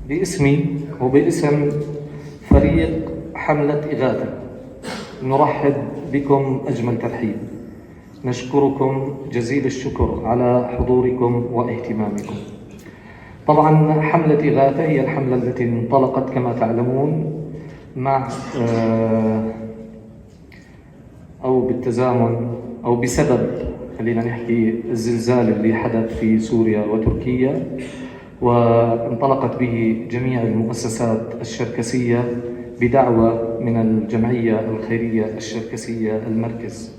باسمي وباسم فريق حملة إغاثة نرحب بكم أجمل ترحيب. نشكركم جزيل الشكر على حضوركم واهتمامكم. طبعا حملة إغاثة هي الحملة التي انطلقت كما تعلمون مع أو بالتزامن أو بسبب خلينا نحكي الزلزال اللي حدث في سوريا وتركيا، وانطلقت به جميع المؤسسات الشركسية بدعوة من الجمعية الخيرية الشركسية المركز.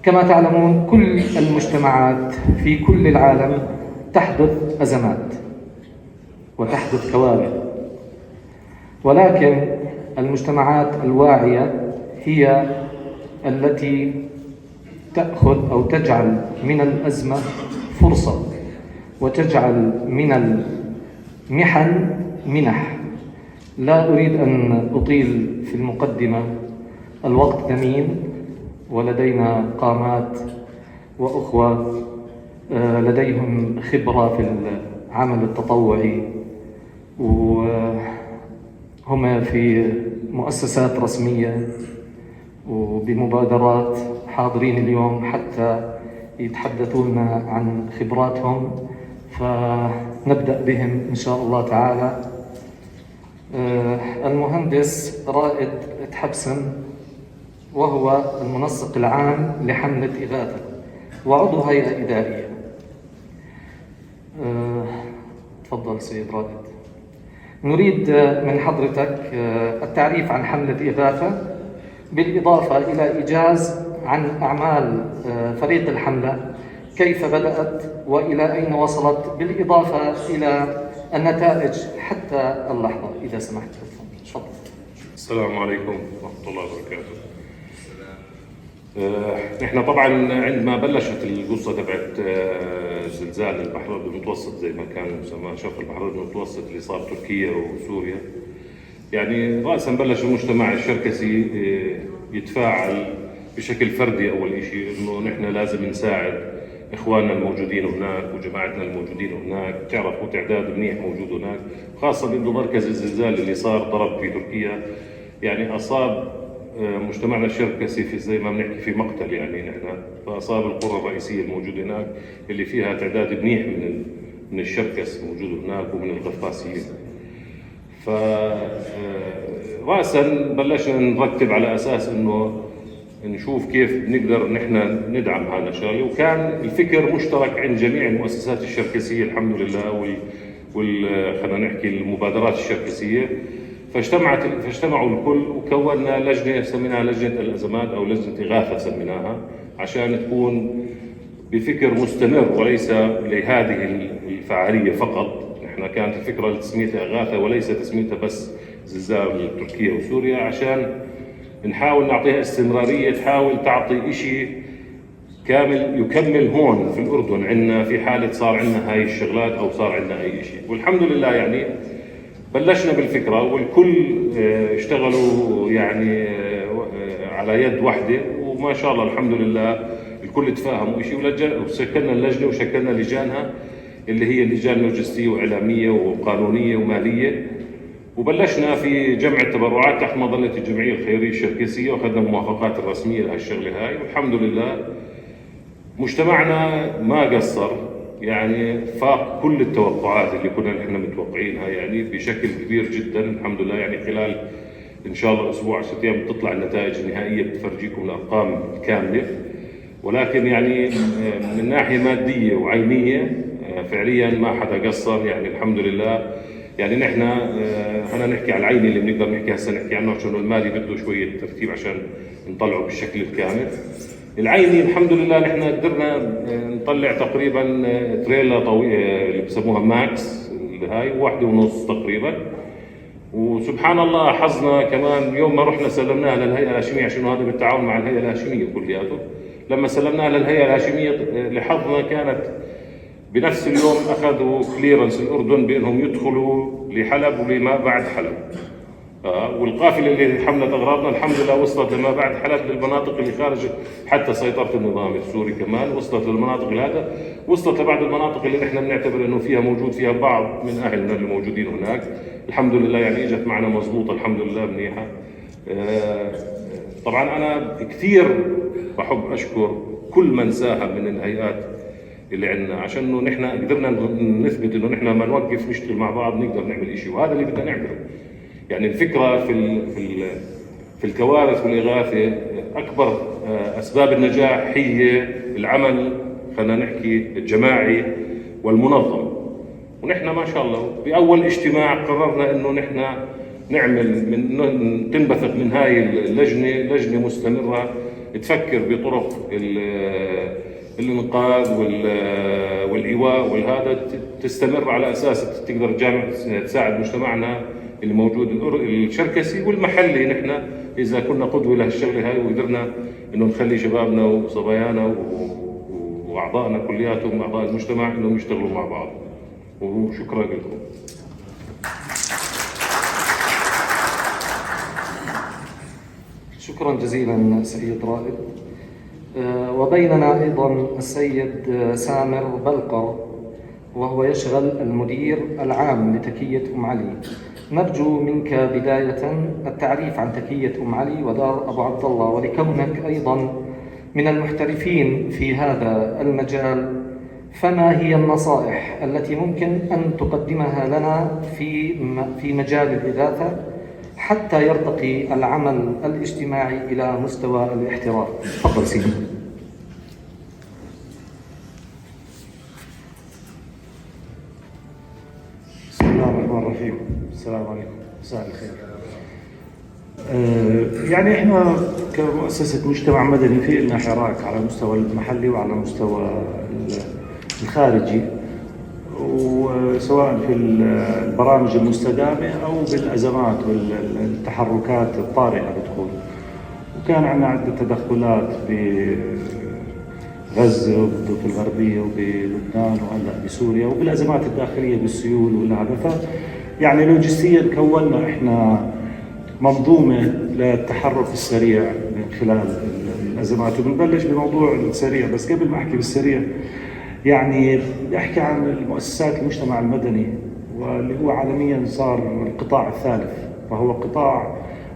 كما تعلمون كل المجتمعات في كل العالم تحدث أزمات وتحدث كوارث، ولكن المجتمعات الواعية هي التي تأخذ أو تجعل من الأزمة فرصة وتجعل من المحن منح. لا أريد أن أطيل في المقدمة، الوقت ثمين ولدينا قامات وأخوة لديهم خبرة في العمل التطوعي وهم في مؤسسات رسمية وبمبادرات حاضرين اليوم حتى يتحدثون عن خبراتهم، فنبدأ بهم إن شاء الله تعالى. المهندس رائد تحبسن، وهو المنسق العام لحملة إغاثة وعضو هيئة إدارية. تفضل سيد رائد. نريد من حضرتك التعريف عن حملة إغاثة، بالإضافة إلى إيجاز عن أعمال فريق الحملة، كيف بدأت وإلى أين وصلت، بالإضافة إلى النتائج حتى اللحظة إذا سمحت. تفضل. السلام عليكم ورحمة الله وبركاته. نحن طبعا عندما بلشت القصة تبعت زلزال البحر المتوسط زي ما كان يسمى شرق البحر المتوسط اللي صار تركيا وسوريا، يعني رأسا بلش المجتمع الشركسي يتفاعل بشكل فردي. أول شيء إنه نحن لازم نساعد إخواننا الموجودين هناك وجماعتنا الموجودين هناك، بتعرفوا تعداد منيح موجود هناك، خاصة إنه مركز الزلزال اللي صار ضرب في تركيا يعني أصاب مجتمعنا الشركسي في زي ما بنحكي في مقتل، يعني نحن فأصاب القرى الرئيسية الموجودة هناك اللي فيها تعداد منيح من الشركس موجود هناك ومن القفقاسيين. ف رأسا بلشنا نرتب على أساس إنه نشوف كيف بنقدر نحن ندعم هذا الشغله، وكان الفكر مشترك عند جميع المؤسسات الشركسيه الحمد لله وال خلينا نحكي المبادرات الشركسيه. فاجتمعوا الكل وكونا لجنة سميناها لجنة الازمات او لجنة اغاثه سميناها، عشان تكون بفكر مستمر وليس لهذه الفعالية فقط. نحن كانت الفكرة لتسميتها اغاثه وليس تسميتها بس زلزال تركيا وسوريا، عشان نحاول نعطيها استمرارية، تحاول تعطي إشي كامل يكمل هون في الأردن عندنا في حالة صار عندنا هاي الشغلات أو صار عندنا أي إشي. والحمد لله يعني بلشنا بالفكرة والكل اشتغلوا يعني على يد واحدة، وما شاء الله الحمد لله الكل تفاهموا إشي، وشكلنا اللجنة وشكلنا لجانها اللي هي اللجان لوجستية وإعلامية وقانونية ومالية، وبلشنا في جمع التبرعات تحت مظلة الجمعية الخيرية الشركسية، وأخذنا الموافقات الرسمية لهالشغلة هاي. والحمد لله مجتمعنا ما قصر، يعني فاق كل التوقعات اللي كنا نحن متوقعينها يعني بشكل كبير جدا الحمد لله. يعني خلال إن شاء الله أسبوع 10 أيام بتطلع النتائج النهائية، بتفرجيكم الأرقام الكاملة، ولكن يعني من ناحية مادية وعينية فعليا ما حدا قصر يعني الحمد لله. يعني نحن خلينا نحكي على العيني اللي بنقدر نحكي هسه نحكي عنه، عشان المالي بده شوية ترتيب عشان نطلعه بالشكل الكامل. العيني الحمد لله نحن قدرنا نطلع تقريبا تريلا طويلة اللي بسموها ماكس اللي هاي 1.5 تقريبا. وسبحان الله حظنا كمان يوم ما رحنا سلمناها للهيئة الهاشمية، عشان هذا بالتعاون مع الهيئة الهاشمية كلياته، لما سلمناها للهيئة الهاشمية لحظنا كانت بنفس اليوم اخذوا clearance الاردن بانهم يدخلوا لحلب ولما بعد حلب. والقافله اللي حملت اغراضنا الحمد لله وصلت لما بعد حلب، للمناطق اللي خارج حتى سيطرة النظام السوري، كمان وصلت للمناطق هذا، وصلت لبعض المناطق اللي نحن بنعتبر انه فيها موجود فيها بعض من اهلنا اللي موجودين هناك. الحمد لله يعني اجت معنا مضبوطة، الحمد لله منيحة. طبعا انا كثير بحب اشكر كل من ساهم من الهيئات اللي عندنا، عشان انه نحن قدرنا نثبت انه نحن لما نوقف نشتغل مع بعض نقدر نعمل شيء، وهذا اللي بدنا نعمله. يعني الفكرة في الكوارث والاغاثه، اكبر اسباب النجاح هي العمل، خلينا نحكي الجماعي والمنظم. ونحن ما شاء الله باول اجتماع قررنا انه نحن نعمل من تنبثق من هاي اللجنة لجنة مستمرة تفكر بطرق الانقاذ والايواء والهذا، تستمر على اساس تقدر الجامعة تساعد مجتمعنا اللي موجود الشركسي والمحلي. نحن اذا كنا قدوة لهالشغله هاي وقدرنا انه نخلي شبابنا وصبايانا واعضائنا كلياتهم اعضاء المجتمع انهم يشتغلوا مع بعض. وشكرا لكم. شكرا جزيلا سيد رائد. وبيننا أيضا السيد سامر بلقر، وهو يشغل المدير العام لتكية أم علي. نرجو منك بداية التعريف عن تكية أم علي ودار أبو عبد الله، ولكونك أيضا من المحترفين في هذا المجال، فما هي النصائح التي ممكن أن تقدمها لنا في مجال الإغاثة حتى يرتقي العمل الاجتماعي إلى مستوى الاحتراف؟ تفضل سيدي. بسم الله الرحمن الرحيم. السلام عليكم، مساء الخير. يعني احنا كمؤسسة مجتمع مدني في لنا حراك على المستوى المحلي وعلى المستوى الخارجي، وسواء في البرامج المستدامة أو بالأزمات والتحركات الطارئة بتكون. وكان عندنا عدة تدخلات بغزة وبالضفة الغربية وبلبنان وهلا بسوريا وبالأزمات الداخلية بالسيول والهذا. يعني لوجستيا كونا احنا منظومة للتحرك السريع من خلال الأزمات. وبنبلش بموضوع السريع، بس قبل ما أحكي بالسريع يعني بدي أحكي عن المؤسسات المجتمع المدني، واللي هو عالميا صار القطاع الثالث، فهو قطاع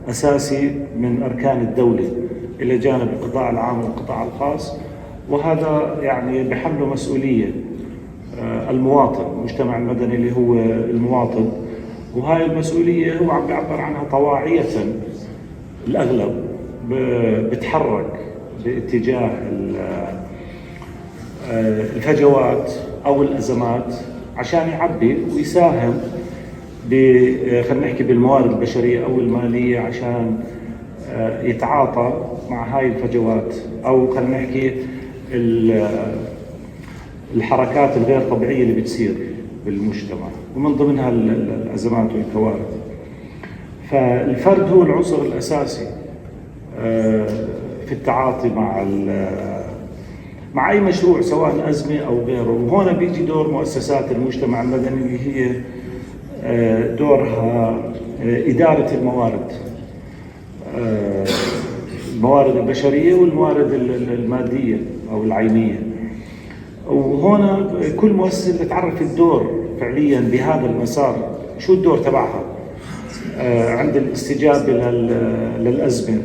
أساسي من أركان الدولة إلى جانب القطاع العام والقطاع الخاص. وهذا يعني بحمله مسؤولية المواطن، المجتمع المدني اللي هو المواطن، وهاي المسؤولية هو عم بيعبر عنها طواعية. الأغلب بتحرك باتجاه الفجوات أو الأزمات عشان يعبي ويساهم خلينا نحكي بالموارد البشرية أو المالية عشان يتعاطى مع هاي الفجوات، أو خلينا نحكي الحركات الغير طبيعية اللي بتصير بالمجتمع، ومن ضمنها الأزمات والكوارث. فالفرد هو العنصر الأساسي في التعاطي مع أي مشروع سواء أزمة أو غيره. وهون بيجي دور مؤسسات المجتمع المدني اللي هي دورها إدارة الموارد، الموارد البشرية والموارد المادية أو العينية. وهون كل مؤسسة بتعرف الدور فعليا بهذا المسار، شو الدور تبعها عند الاستجابة للأزمة.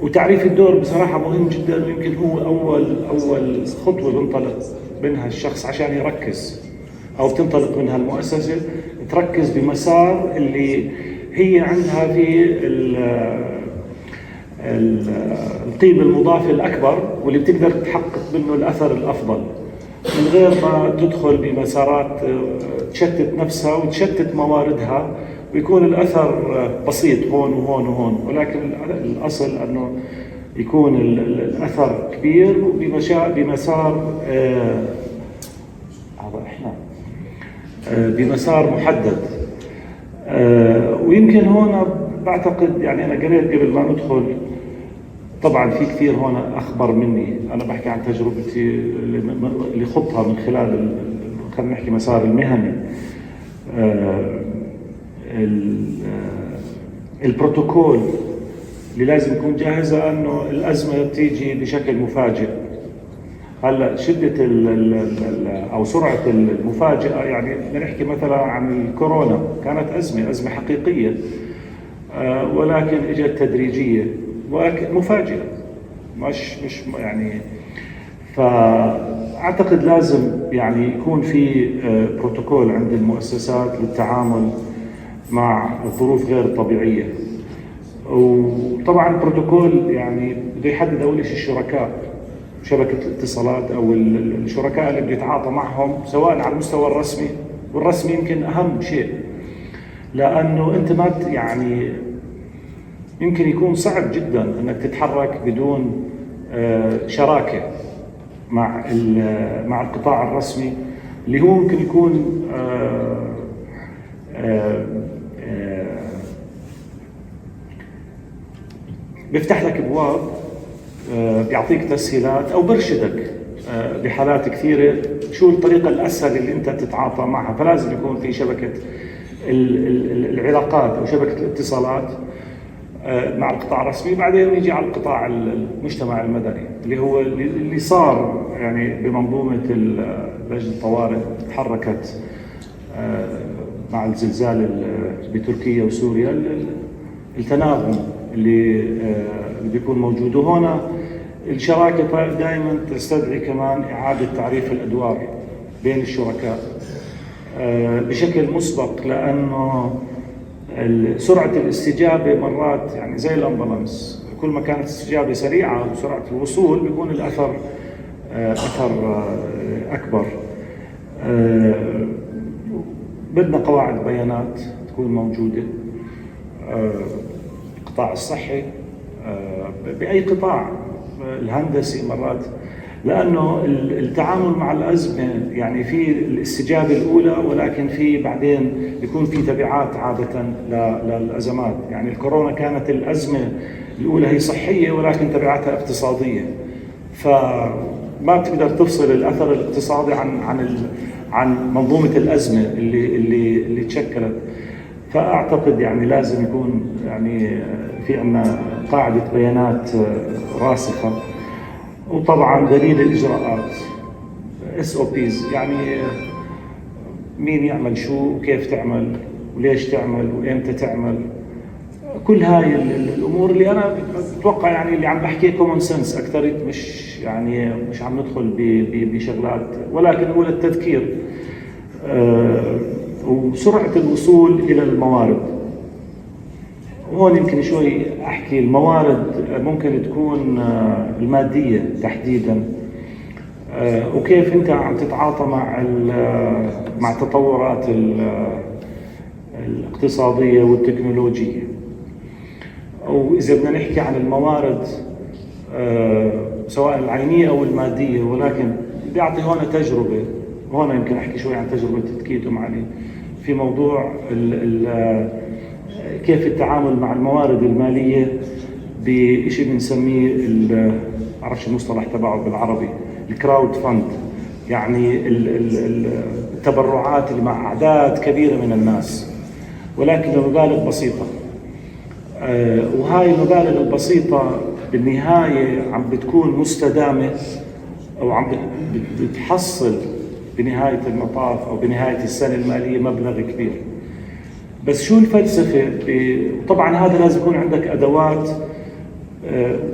وتعريف الدور بصراحة مهم جدا، ويمكن هو أول خطوة بنطلق منها الشخص عشان يركز، أو بتنطلق منها المؤسسة تركز بمسار اللي هي عندها في القيمة المضافة الأكبر، واللي بتقدر تحقق منه الأثر الأفضل، من غير ما تدخل بمسارات تشتت نفسها وتشتت مواردها ويكون الأثر بسيط هون وهون وهون. ولكن الأصل أنه يكون الأثر كبير وبمسار هذا إحنا بمسار محدد. ويمكن هون بعتقد، يعني أنا قريت قبل ما ندخل، طبعا في كثير هون أخبر مني، أنا بحكي عن تجربتي اللي خضتها من خلال خلينا نحكي مسار المهني. البروتوكول اللي لازم يكون جاهز، لانه الازمة بتيجي بشكل مفاجئ. هلا شده ال ال ال او سرعة المفاجاة، يعني بدنا نحكي مثلا عن الكورونا، كانت ازمة حقيقية، ولكن اجت تدريجيه ولكن مفاجئة، مش يعني. فاعتقد لازم يعني يكون في بروتوكول عند المؤسسات للتعامل مع الظروف غير الطبيعية. وطبعا البروتوكول يعني بده يحدد اول شيء الشركاء، شبكة الاتصالات او الشركاء اللي بده يتعاطى معهم، سواء على المستوى الرسمي، والرسمي يمكن اهم شيء، لانه انت ما يعني يمكن يكون صعب جدا انك تتحرك بدون شراكة مع القطاع الرسمي، اللي هو ممكن يكون بيفتح لك ابواب، بيعطيك تسهيلات او برشدك بحالات كثيرة شو الطريقة الاسهل اللي انت تتعاطى معها. فلازم يكون في شبكة العلاقات او شبكة الاتصالات مع القطاع الرسمي. بعدين نيجي على القطاع المجتمع المدني، اللي هو اللي صار يعني بمنظومة لجنة الطوارئ، تحركت مع الزلزال بتركيا وسوريا، التناغم اللي بيكون موجود. وهنا الشراكة دائما تستدعي كمان إعادة تعريف الأدوار بين الشركاء بشكل مسبق، لأنه سرعة الاستجابة مرات يعني زي ال ambulance، كل ما كانت الاستجابة سريعة وسرعة الوصول بيكون الأثر أثر أكبر. بدنا قواعد بيانات تكون موجودة، القطاع الصحي، بأي قطاع، الهندسي مرات، لأنه التعامل مع الأزمة يعني في الاستجابة الأولى، ولكن في بعدين بيكون في تبعات عادة للأزمات. يعني الكورونا كانت الأزمة الأولى هي صحية، ولكن تبعاتها اقتصادية، فما بتقدر تفصل الأثر الاقتصادي عن منظومة الأزمة اللي تشكلت. فأعتقد يعني لازم يكون يعني في عندنا قاعدة بيانات راسخة، وطبعا دليل الإجراءات SOPs، يعني مين يعمل شو وكيف تعمل وليش تعمل وإمتى تعمل، كل هاي الأمور اللي أنا بتوقع يعني اللي عم بحكيه common sense أكثر، مش يعني مش عم ندخل بشغلات، ولكن هو للتذكير. وسرعة الوصول إلى الموارد، هون يمكن شوي أحكي الموارد ممكن تكون المادية تحديدا، وكيف أنت عم تتعاطى مع التطورات الاقتصادية والتكنولوجية. وإذا بدنا نحكي عن الموارد سواء العينية أو المادية، ولكن بدي أعطي هون تجربة، هون يمكن أحكي شوي عن تجربة تكيت أم علي في موضوع كيف التعامل مع الموارد المالية بشيء بنسميه، بعرفش المصطلح تبعه بالعربي، ال crowd fund، يعني التبرعات اللي مع أعداد كبيرة من الناس ولكن بمبالغ بسيطة. وهاي المبالغ البسيطة بالنهاية عم بتكون مستدامة، أو عم بتحصل بنهاية المطاف أو بنهاية السنة المالية مبلغ كبير. بس شو الفلسفة؟ طبعا هذا لازم يكون عندك أدوات.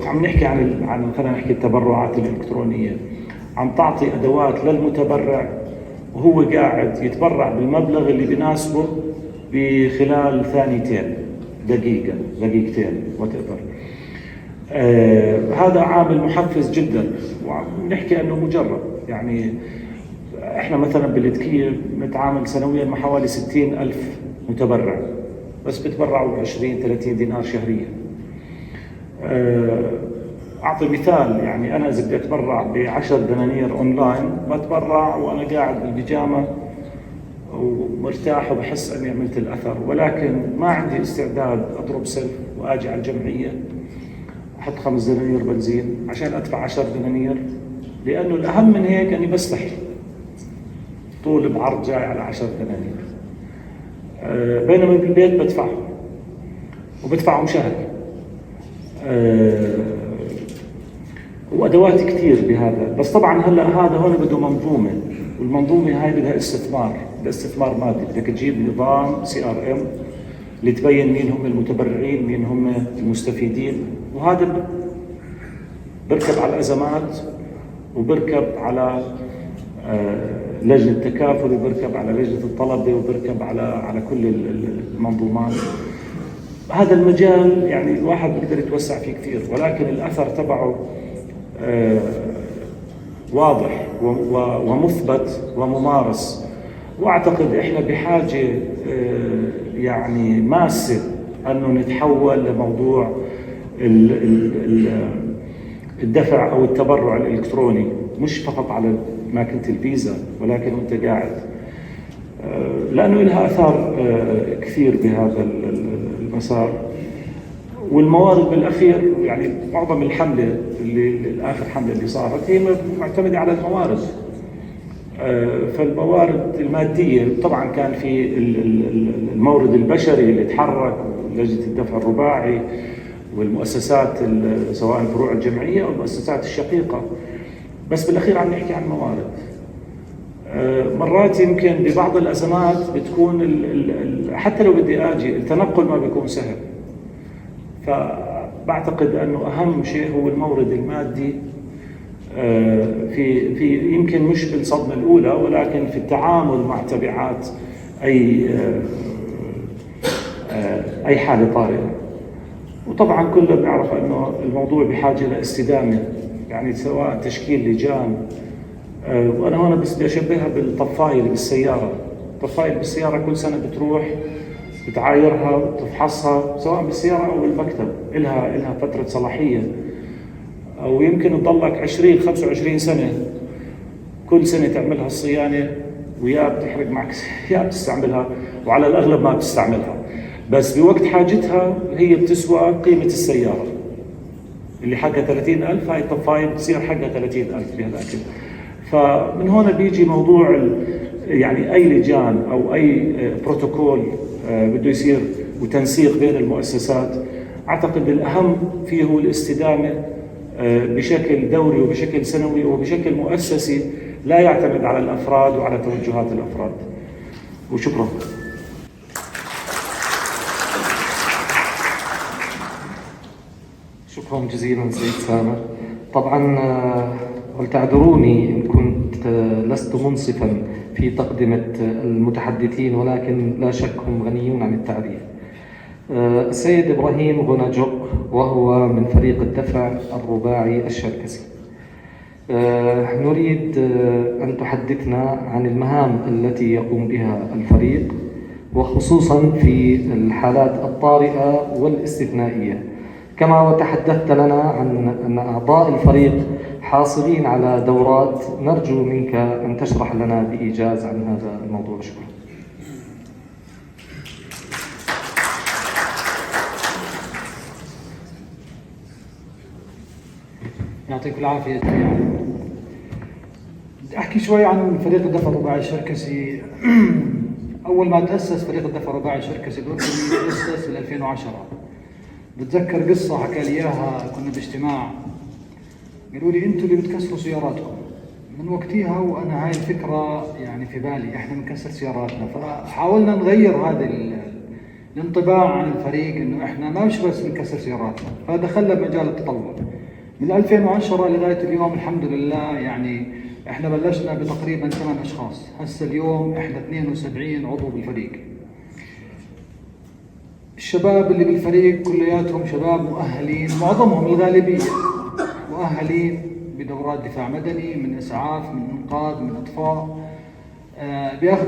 عم نحكي عن خلينا نحكي التبرعات الإلكترونية، عم تعطي أدوات للمتبرع وهو قاعد يتبرع بالمبلغ اللي بيناسبه بخلال ثانيتين، دقيقة، دقيقتين، whatever. هذا عامل محفز جدا، ونحكي انه مجرب. يعني احنا مثلا بالتكية بنتعامل سنويا مع حوالي 60,000 متبرع، بس بتبرعوا 20 30 دينار شهريا. اعطي مثال، يعني انا اذا بدي اتبرع ب 10 دنانير اونلاين بتبرع وانا قاعد بالبيجامه ومرتاح وبحس اني عملت الاثر، ولكن ما عندي استعداد اضرب سلف واجي على الجمعية احط 5 دنانير بنزين عشان ادفع 10 دنانير، لانه الاهم من هيك اني بستحي طول بعرض جاي على 10 دنانير، بينما بالبيت بدفعهم. وبدفعهم شهري. وادوات كثير بهذا. بس طبعا هلا هذا هون بده منظومة، والمنظومه هاي بدها استثمار، بدها استثمار مادي، بدك تجيب نظام CRM اللي تبين مين هم المتبرعين، مين هم المستفيدين، وهذا بركب على الازمات وبركب على لجنة التكافل وبركب على لجنة الطلبة وبركب على كل المنظومات. هذا المجال يعني الواحد بيقدر يتوسع فيه كثير، ولكن الاثر تبعه واضح ومثبت وممارس. واعتقد احنا بحاجة يعني ماسه انه نتحول لموضوع الدفع او التبرع الالكتروني، مش فقط على ماكينة الفيزا ولكن وانت قاعد، لانه لها اثار كثير بهذا المسار. والموارد بالاخير يعني معظم الحملة اللي اخر حمله اللي صارت هي معتمدة على الموارد. فالموارد المادية طبعا كان في المورد البشري اللي تحرك، لجنة الدفع الرباعي والمؤسسات سواء فروع الجمعية او المؤسسات الشقيقة، بس بالاخير عم نحكي عن موارد. مرات يمكن ببعض الازمات بتكون حتى لو بدي اجي التنقل ما بيكون سهل. فبعتقد انه اهم شيء هو المورد المادي في يمكن مش بالصدمة الاولى، ولكن في التعامل مع تبعات اي حاله طارئة. وطبعا كلنا بنعرف انه الموضوع بحاجة لاستدامه، يعني سواء تشكيل لجان. وانا هون بس بدي اشبهها بالطفايه اللي بالسيارة، الطفايه اللي بالسيارة كل سنة بتروح بتعايرها وتفحصها سواء بالسيارة او بالمكتب، إلها فترة صلاحية، او يمكن تضلك 20 25 سنة كل سنة تعملها الصيانة، ويا بتحرق معك يا بتستعملها، وعلى الاغلب ما بتستعملها، بس بوقت حاجتها هي بتسوى قيمة السيارة اللي حقها 30,000، هاي الطفايه بتصير حقها 30,000 بهذاك. فمن هون بيجي موضوع يعني اي لجان او اي بروتوكول بده يصير وتنسيق بين المؤسسات. اعتقد الاهم فيه هو الاستدامة بشكل دوري وبشكل سنوي وبشكل مؤسسي، لا يعتمد على الافراد وعلى توجهات الافراد. وشكرا. شكرا جزيلا سيد سامر. طبعا ولتعذروني إن كنت لست منصفا في تقدمة المتحدثين، ولكن لا شك هم غنيون عن التعريف. السيد إبراهيم غناجوك، وهو من فريق الدفع الرباعي الشركسي. نريد أن تحدثنا عن المهام التي يقوم بها الفريق، وخصوصا في الحالات الطارئة والاستثنائية، كما وتحدثت لنا عن أن أعضاء الفريق حاصلين على دورات، نرجو منك أن تشرح لنا بإيجاز عن هذا الموضوع. شكرا. يعطيكم العافية جميعا. بدي أحكي شوي عن فريق الدفع الرباعي الشركسي. أول ما تأسس فريق الدفع الرباعي الشركسي الأردني تأسس بال 2010. بتذكر قصة حكى لي إياها، كنا باجتماع، قالوا لي أنتم اللي بتكسروا سياراتكم. من وقتها وأنا هاي الفكرة يعني في بالي، إحنا بنكسر سياراتنا. فحاولنا نغير هذا الانطباع عن الفريق، إنه إحنا ما مش بس بنكسر سياراتنا. فدخلنا بمجال التطوع من 2010 لغاية اليوم الحمد لله. يعني إحنا بلشنا بتقريبا 8 أشخاص، هسه اليوم إحنا 72 عضو بالفريق. الشباب اللي بالفريق كلياتهم شباب مؤهلين، معظمهم الغالبية مؤهلين بدورات دفاع مدني، من إسعاف، من إنقاذ، من إطفاء.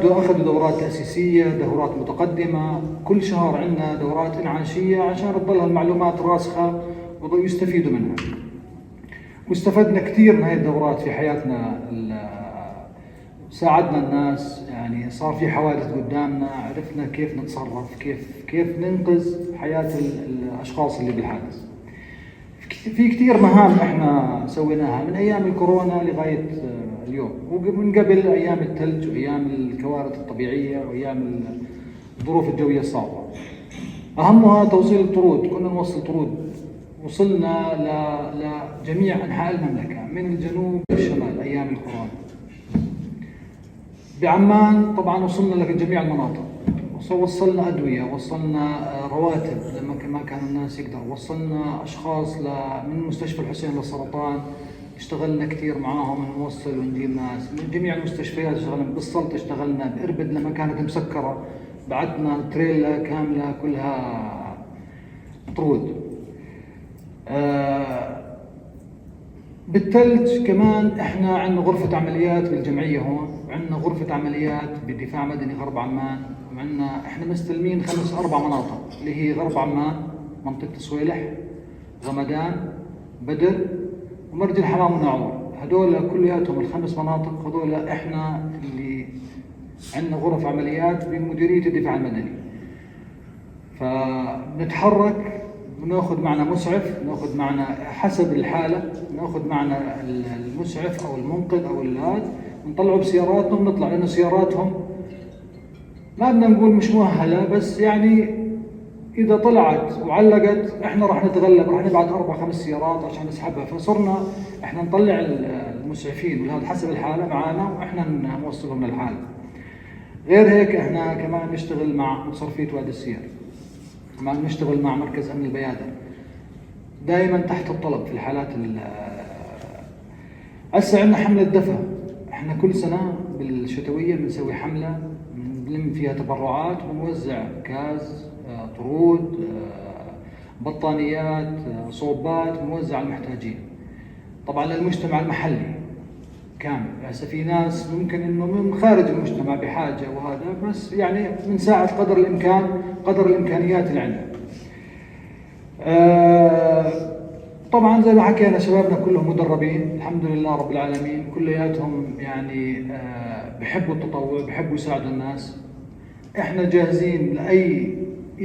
أخذوا دورات تأسيسية، دورات متقدمة. كل شهر عندنا دورات إنعاشية عشان تضلها المعلومات راسخة ويستفيدوا منها. واستفدنا كثير من هاي الدورات في حياتنا، ساعدنا الناس، يعني صار في حوادث قدامنا عرفنا كيف نتصرف، كيف ننقذ حياة الأشخاص اللي بالحادث. في كثير مهام احنا سويناها من ايام الكورونا لغاية اليوم، ومن قبل ايام الثلج وايام الكوارث الطبيعية وايام الظروف الجوية الصعبة. أهمها توصيل الطرود، كنا نوصل طرود، وصلنا لجميع أنحاء المملكة من الجنوب للشمال أيام الكورونا. بعمان طبعا وصلنا لجميع المناطق، وصلنا أدوية، وصلنا رواتب لما ما كانوا الناس يقدروا، وصلنا أشخاص من مستشفى الحسين للسرطان، اشتغلنا كثير معاهم نوصل ونجيب ناس من جميع المستشفيات. اشتغلنا بالسلط، اشتغلنا بإربد لما كانت مسكرة، بعتنا تريلا كاملة كلها طرود. بالثلج كمان احنا عندنا غرفة عمليات بالجمعية هون، وعندنا غرفة عمليات بدفاع مدني غرب عمان، وعندنا احنا مستلمين 5 4 مناطق اللي هي غرب عمان، منطقة صويلح، غمدان، بدر، ومرج الحمام وناعور. هدول كلياتهم الخمس مناطق هدول احنا اللي عندنا غرف عمليات بمديرية الدفاع المدني. فبنتحرك، بناخذ معنا مسعف، بناخذ معنا حسب الحالة، بناخذ معنا المسعف أو المنقذ أو الهاد، بنطلعه بسياراتنا وبنطلع، لأنه سياراتهم ما بدنا نقول مش مؤهلة، بس يعني إذا طلعت وعلقت إحنا راح نتغلب، راح نبعث 4 5 سيارات عشان نسحبها. فصرنا إحنا نطلع المسعفين والهذا حسب الحالة معنا وإحنا نوصلهم للحالة. غير هيك إحنا كمان نشتغل مع متصرفية وادي السير، كمان نشتغل مع مركز أمن البيادر، دائما تحت الطلب في الحالات. هسه عندنا حملة دفا، احنا كل سنة بالشتوية بنسوي حملة بنلم فيها تبرعات ونوزع كاز، طرود، بطانيات، صوبات، بنوزع على المحتاجين، طبعا للمجتمع المحلي كامل. هسه في ناس ممكن انه من خارج المجتمع بحاجة وهذا، بس يعني بنساعد قدر الامكان، قدر الامكانيات اللي عندنا. طبعا زي ما حكينا شبابنا كلهم مدربين الحمد لله رب العالمين، كلياتهم يعني بحبوا التطوع، بحبوا يساعدوا الناس. احنا جاهزين لاي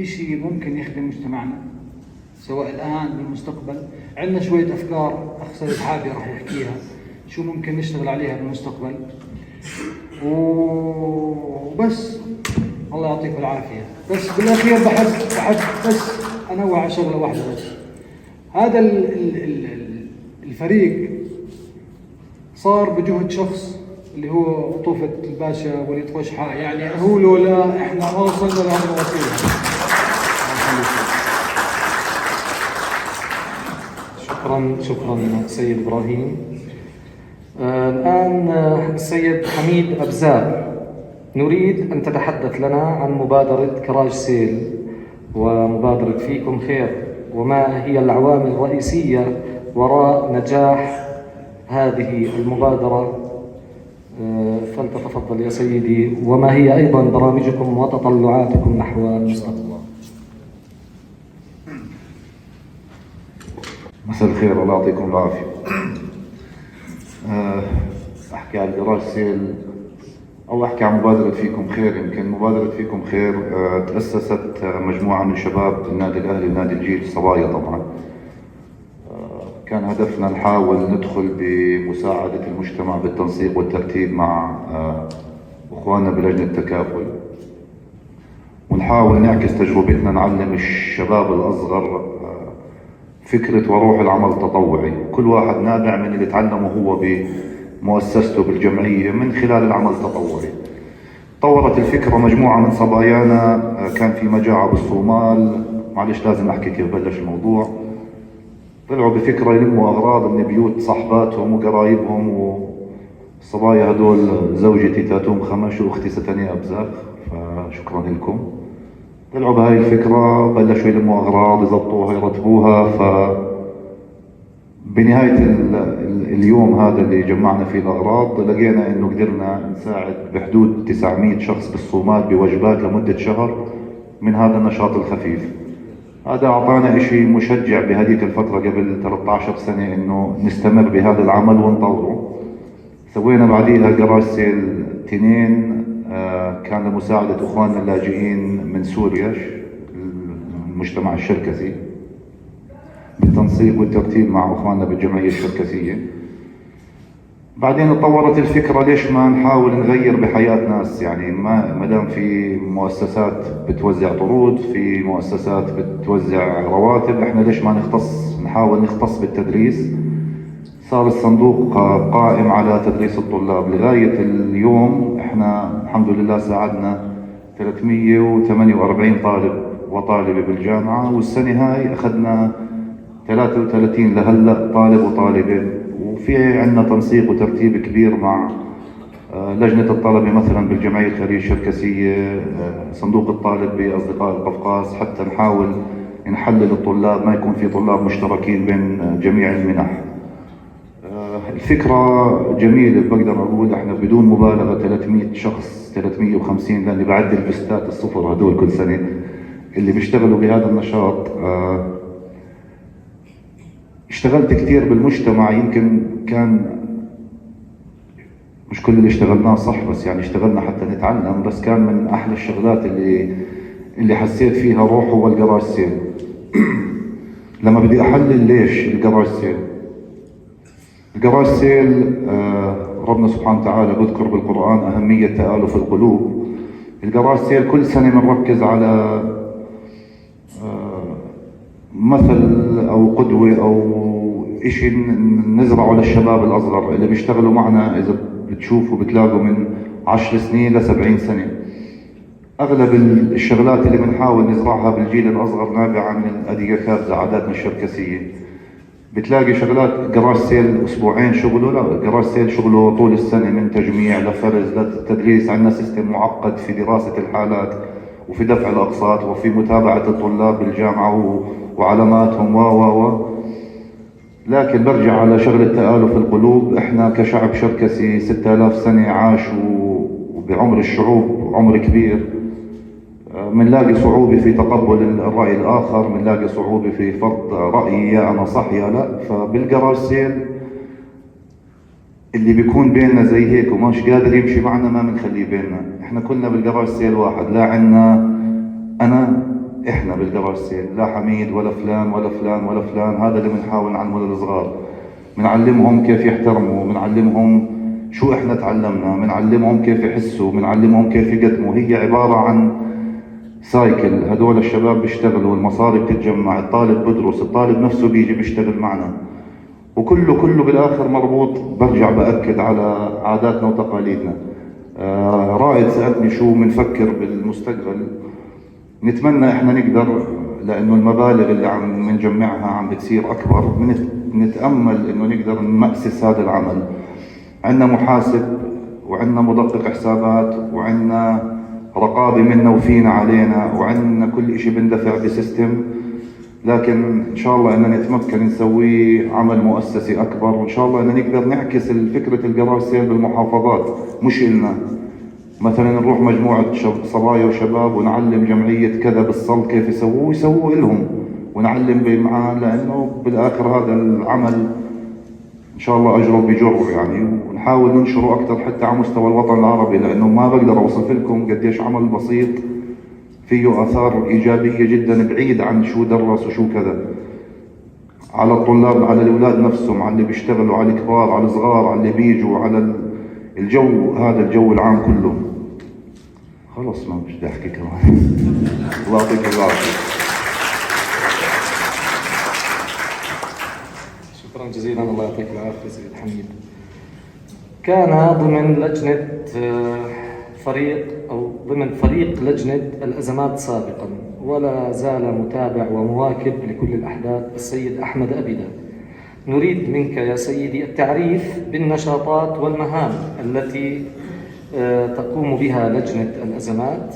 شيء ممكن يخدم مجتمعنا سواء الان بالمستقبل. عندنا شوية افكار اخ سيد حابي راح يحكيها شو ممكن نشتغل عليها بالمستقبل. وبس الله يعطيكم العافية. بس بالاخير بحب بس انوه على شغله واحدة بس. هذا الفريق صار بجهد شخص اللي هو عطوفة الباشا وليد قشحة، يعني هو لولا احنا ما وصلنا لهذه الوسيلة. شكرا شكرا سيد ابراهيم. الآن السيد حميد أبزال، نريد أن تتحدث لنا عن مبادرة كراج سيل ومبادرة فيكم خير، وما هي العوامل الرئيسية وراء نجاح هذه المبادرة. فلتتفضل يا سيدي، وما هي أيضا برامجكم وتطلعاتكم نحو المستقبل. مساء الخير، الله يعطيكم العافية. أحكي عن garage sale أو أحكي عن مبادرة فيكم خير. يمكن مبادرة فيكم خير تأسست مجموعة من شباب النادي الأهلي ونادي الجيل، الصبايا طبعا. كان هدفنا نحاول ندخل بمساعدة المجتمع بالتنسيق والترتيب مع إخواننا بلجنة التكافل، ونحاول نعكس تجربتنا، نعلم الشباب الأصغر فكرة وروح العمل التطوعي. كل واحد نابع من اللي تعلمه هو بمؤسسته بالجمعية من خلال العمل التطوعي. طورت الفكرة مجموعة من صبايانا. كان في مجاعة بالصومال، معلش لازم أحكي كيف بلش الموضوع. طلعوا بفكرة يلموا أغراض من بيوت صحباتهم وقرايبهم، والصبايا هدول زوجتي تاتوم خمش وأختي ستانية أبزاخ، فشكرا لكم. طلعوا بهاي الفكرة، بلشوا يلموا أغراض، يضبطوها، يرتبوها. ف بنهاية اليوم هذا اللي جمعنا فيه الأغراض لقينا إنه قدرنا نساعد بحدود 900 شخص بالصومال بوجبات لمدة شهر من هذا النشاط الخفيف. هذا أعطانا إشي مشجع بهذيك الفترة قبل 13 سنة إنه نستمر بهذا العمل ونطوره. سوينا بعديها garage sale 2، كان لمساعدة إخواننا اللاجئين من سوريا، المجتمع الشركسي، بالتنسيق والترتيب مع إخواننا بالجمعية الشركسية. بعدين تطورت الفكرة، ليش ما نحاول نغير بحياة ناس؟ يعني ما دام في مؤسسات بتوزع طرود، في مؤسسات بتوزع رواتب، احنا ليش ما نحاول نختص بالتدريس؟ صار الصندوق قائم على تدريس الطلاب. لغاية اليوم احنا الحمد لله ساعدنا 348 طالب وطالبة بالجامعة، والسنة هاي أخذنا 33 لهلأ طالب وطالبة، وفي عندنا تنسيق وترتيب كبير مع لجنة الطلبة مثلا بالجمعية الخيرية الشركسية، صندوق الطالب بأصدقاء القفقاز، حتى نحاول نحلل الطلاب، ما يكون في طلاب مشتركين بين جميع المنح. الفكرة جميلة، بقدر أقول إحنا بدون مبالغة 300 شخص، 350، لأني بعدل بستات الصفر هدول كل سنة اللي بيشتغلوا بهذا النشاط. اشتغلت كثير بالمجتمع، يمكن كان مش كل اللي اشتغلناه صح، بس يعني اشتغلنا حتى نتعلم، بس كان من أحلى الشغلات اللي حسيت فيها روح هو ال garage sale. لما بدي أحلل ليش ال garage sale، ال garage sale ربنا سبحانه وتعالى بذكر بالقرآن أهمية تآلف القلوب. ال garage sale كل سنة بنركز على مثل أو قدوة أو إشي نزرعه للشباب الأصغر اللي بيشتغلوا معنا. إذا بتشوفوا بتلاقوا من 10 سنين ل70 سنة. أغلب الشغلات اللي بنحاول نزرعها بالجيل الأصغر نابعة من الأدية كابزة، عاداتنا الشركسية. بتلاقي شغلات garage sale أسبوعين شغله، لا، garage sale شغله طول السنة، من تجميع لفرز لتدريس. عندنا system معقد في دراسة الحالات وفي دفع الأقساط وفي متابعة الطلاب بالجامعة وعلاماتهم و و و لكن برجع على شغلة تآلف القلوب. احنا كشعب شركسي 6000 سنة عاش وبعمر الشعوب عمر كبير، بنلاقي صعوبة في تقبل الرأي الآخر، بنلاقي صعوبة في فرض رأيي، يا أنا صح يا لا. فبال garage sale اللي بيكون بيننا زي هيك ومش قادر يمشي معنا ما بنخليه بيننا. احنا كلنا بال garage sale واحد، لا عنا أنا، احنا بال garage sale لا حميد ولا فلان ولا فلان ولا فلان. هذا اللي بنحاول نعلمه للصغار، بنعلمهم كيف يحترموا، بنعلمهم شو احنا تعلمنا، بنعلمهم كيف يحسوا، بنعلمهم كيف يقدموا. هي عبارة عن cycle، هدول الشباب بيشتغلوا، المصاري بتتجمع، الطالب بدرس، الطالب نفسه بيجي بيشتغل معنا، وكله كله بالاخر مربوط. برجع باكد على عاداتنا وتقاليدنا. رائد سالتني شو بنفكر بالمستقبل. نتمنى احنا نقدر، لانه المبالغ اللي عم نجمعها عم بتصير اكبر، نتامل انه نقدر نمأسس هذا العمل. عندنا محاسب وعندنا مدقق حسابات وعندنا رقابه منا وفينا علينا، وعندنا كل اشي بندفع ب system، لكن ان شاء الله اننا نتمكن نسويه عمل مؤسسي اكبر، وان شاء الله اننا نقدر نعكس فكره ال garage sale بالمحافظات. مش إلنا مثلا نروح مجموعه صبايا وشباب ونعلم جمعيه كذا بالسلط كيف يسووه، يسووه لهم، ونعلم بمعان، لانه بالاخر هذا العمل ان شاء الله اجره بجره يعني، ونحاول ننشره اكثر حتى على مستوى الوطن العربي، لانه ما بقدر اوصف لكم قديش عمل بسيط فيه اثار ايجابيه جدا بعيد عن شو درس وشو كذا، على الطلاب، على الاولاد نفسهم، على اللي بيشتغلوا، على الكبار، على الصغار، على اللي بيجوا، على الجو، هذا الجو العام كله. خلص ما بدي احكي كمان. الله يعطيك العافيه. شكرا جزيلا، الله يعطيك العافيه سيد حميد. كان ضمن لجنة فريق أو ضمن فريق لجنة الأزمات سابقا، ولا زال متابع ومواكب لكل الأحداث السيد أحمد أبيدة. نريد منك يا سيدي التعريف بالنشاطات والمهام التي تقوم بها لجنة الأزمات.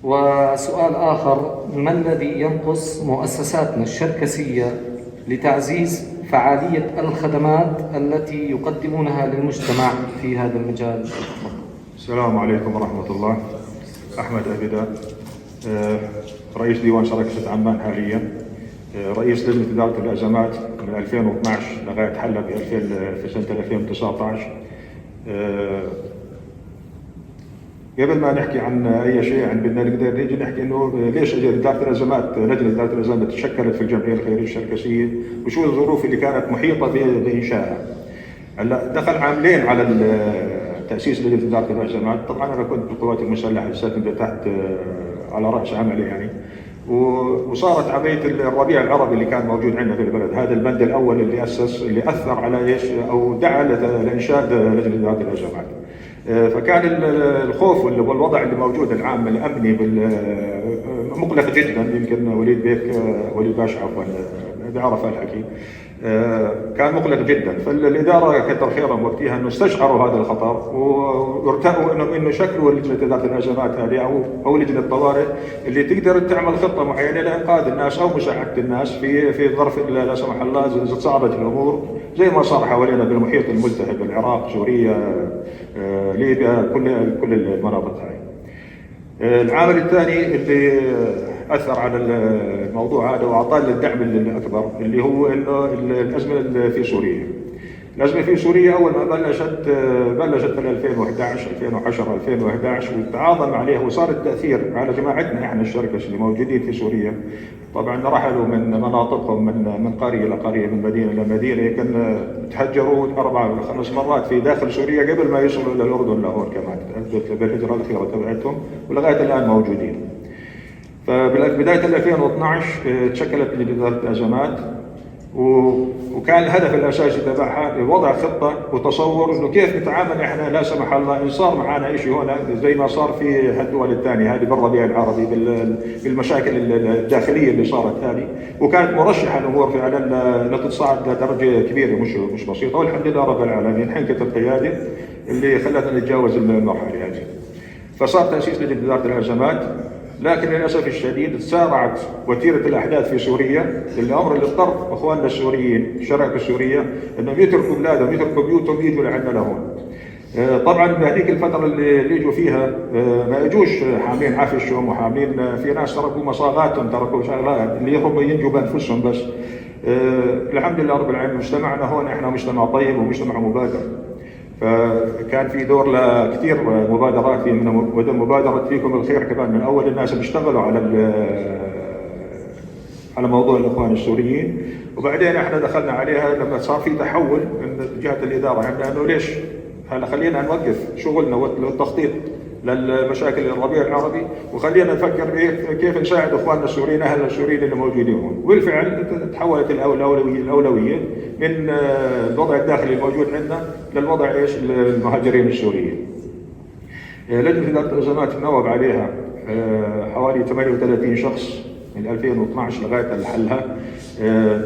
وسؤال آخر، ما الذي ينقص مؤسساتنا الشركسية لتعزيز فعالية الخدمات التي يقدمونها للمجتمع في هذا المجال؟ السلام عليكم ورحمة الله. أحمد أبيدة، رئيس ديوان شركة عمان حاليا، رئيس لجنة إدارة الأزمات من 2012 لغاية حلها في سنة 2019. قبل ما نحكي عن أي شيء عن بدنا نقدر نيجي نحكي إنه ليش إدارة الأزمات، لجنة إدارة الأزمات تشكلت في الجمعية الخيرية الشركسية، وشو الظروف اللي كانت محيطة بإنشائها. هلا دخل عاملين على تاسيس لجنة ادارة الازمات. طبعا انا كنت بالقوات المسلحة لساتني تحت على راس عملي يعني، وصارت عملية الربيع العربي اللي كان موجود عندنا في البلد، هذا البند الاول اللي اسس اللي اثر على ايش او دعا لانشاء لجنة ادارة الازمات. فكان الخوف والوضع اللي موجود العام الامني مقلق جدا. يمكن وليد بيك وليد باشا عفوا بيعرف هالحكي، كان مقلق جدا. فالاداره كتر خيرهم وقتها انه استشعروا هذا الخطر وارتأوا انه شكلوا لجنة ادارة الازمات هذه او لجنة الطوارئ اللي تقدر تعمل خطه معينة لانقاذ الناس او مساعدة الناس في ظرف لا سمح الله اذا صعبت الامور زي ما صار حوالينا بالمحيط الملتهب، العراق، سوريا، ليبيا، كل المناطق هاي. العامل الثاني اللي اثر على الموضوع هذا واعطاه الدعم الاكبر اللي هو انه الازمة في سوريا. الازمة في سوريا اول ما بلشت في 2011 2010 2011 وتعاظم عليها وصار التاثير على جماعتنا احنا الشركس اللي موجودين في سوريا. طبعا رحلوا من مناطقهم من قرية لقرية، من مدينة لمدينة، يمكن تهجروا 4 أو 5 مرات في داخل سوريا قبل ما يوصلوا الى الاردن لهون كمان بالهجرة الاخيرة تبعتهم، ولغاية الان موجودين. فبداية 2012 تشكلت لجنة ادارة الازمات، وكان الهدف الاساسي تبعها وضع خطه وتصور انه كيف نتعامل احنا لا سمح الله ان صار معنا شيء هنا زي ما صار في الدول الثانية هذه بالربيع العربي بالمشاكل الداخلية اللي صارت هذه، وكانت مرشحة الامور فعلا انها تتصاعد لدرجة كبيرة مش بسيطة، والحمد لله رب العالمين حنكه القيادة اللي خلتنا نتجاوز المرحلة هذه. فصار تاسيس لجنة ادارة الازمات، لكن للاسف الشديد تسارعت وتيرة الاحداث في سوريا، الامر اللي اضطر اخواننا السوريين الشركة السورية انهم يتركوا بلادهم يتركوا بيوتهم يجوا لعندنا لهون. طبعا بهذيك الفترة اللي اجوا فيها ما اجوش حاملين عفشهم وحاملين، في ناس تركوا مصاغاتهم، تركوا شغلات اللي يهربوا ينجوا بانفسهم بس. الحمد لله رب العالمين مجتمعنا هون احنا مجتمع طيب ومجتمع مبادر. فكان في دور لكثير مبادرات، في من مبادرة فيكم الخير كمان من أول الناس اللي اشتغلوا على موضوع الإخوان السوريين. وبعدين احنا دخلنا عليها لما صار في تحول من جهة الإدارة عندنا إنه ليش هلا خلينا نوقف شغلنا والتخطيط للمشاكل الربيع العربي وخلينا نفكر إيه كيف نساعد اخواننا السوريين اهلنا السوريين اللي موجودين هون. وبالفعل تحولت الاولوية من الوضع الداخلي الموجود عندنا للوضع ايش المهاجرين السوريين. لجنة ادارة الازمات نوب عليها حوالي 38 شخص من 2012 لغاية حلها.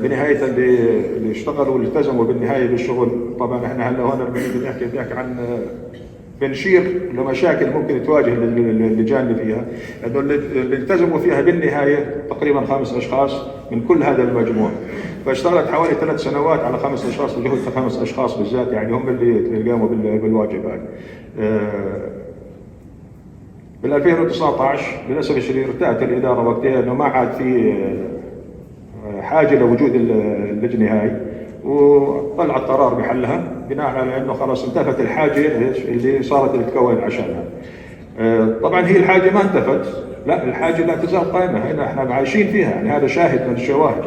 بنهاية اللي اشتغلوا والتزموا بالنهاية بالشغل. طبعا احنا هلا هون لما نيجي بنحكي عن بنشير لمشاكل ممكن تواجه اللجان اللي فيها، انه اللي التزموا فيها بالنهاية تقريبا 5 اشخاص من كل هذا المجموع. فاشتغلت حوالي 3 سنوات على 5 اشخاص، بجهد 5 اشخاص بالذات، يعني هم اللي قاموا بالواجبات. بال 2019 للاسف الشديد ارتأت الادارة وقتها انه ما عاد في حاجة لوجود اللجنة هاي، وطلعت قرار بحلها بناء على انه خلاص انتفت الحاجة اللي صارت تتكون عشانها. طبعا هي الحاجة ما انتفت، لا الحاجة لا تزال قائمة، هنا احنا عايشين فيها، يعني هذا شاهد من الشواهد.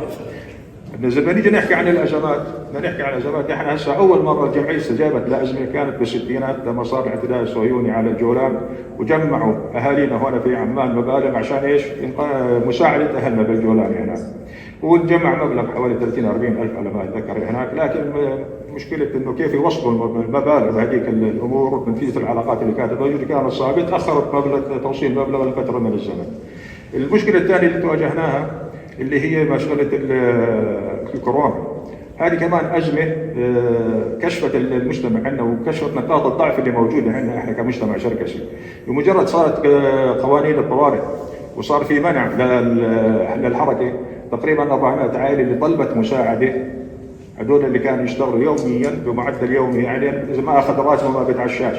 اذا نيجي نحكي عن الازمات، بدنا نحكي عن الازمات، احنا هسه اول مرة الجمعية استجابت لازمه كانت بالستينات لما صار الاعتداء الصهيوني على الجولان، وجمعوا اهالينا هنا في عمان مبالغ عشان ايش؟ مساعدة اهلنا بالجولان هناك. وتجمع مبلغ حوالي 30 40 الف على ما اتذكر هناك، لكن مشكلة انه كيف يوصلوا المبالغ بهذيك الامور ونتيجة العلاقات اللي كانت موجودة كانت صعبة، تاخرت مبلغ توصيل مبلغ لفترة من الزمن. المشكلة الثانية اللي تواجهناها اللي هي مشغله الكورونا. هذه كمان ازمة كشفت المجتمع عندنا وكشفت نقاط الضعف اللي موجودة عندنا احنا كمجتمع شركسي. بمجرد صارت قوانين الطوارئ وصار في منع للحركة، تقريبا 400 عائلة اللي طلبت مساعدة، هذول اللي كانوا يشتغلوا يوميا بمعدل يومي، يعني اذا ما اخذ راتبه ما بيتعشاش،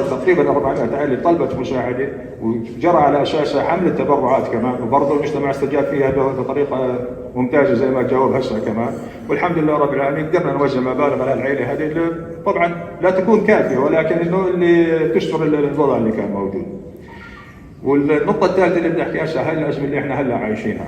تقريبا 400 عائلة طلبت مساعدة وجرى على اساسها حمله تبرعات كمان، وبرضه المجتمع استجاب فيها بطريقة ممتازة زي ما جاوب هسه كمان، والحمد لله رب العالمين قدرنا نوزع مبالغ على العائلة هذه اللي طبعا لا تكون كافيه، ولكن انه اللي تستر الوضع اللي كان موجود. والنقطة الثالثة اللي بدي احكيها هسه، هاي الازمة اللي احنا هلا عايشينها.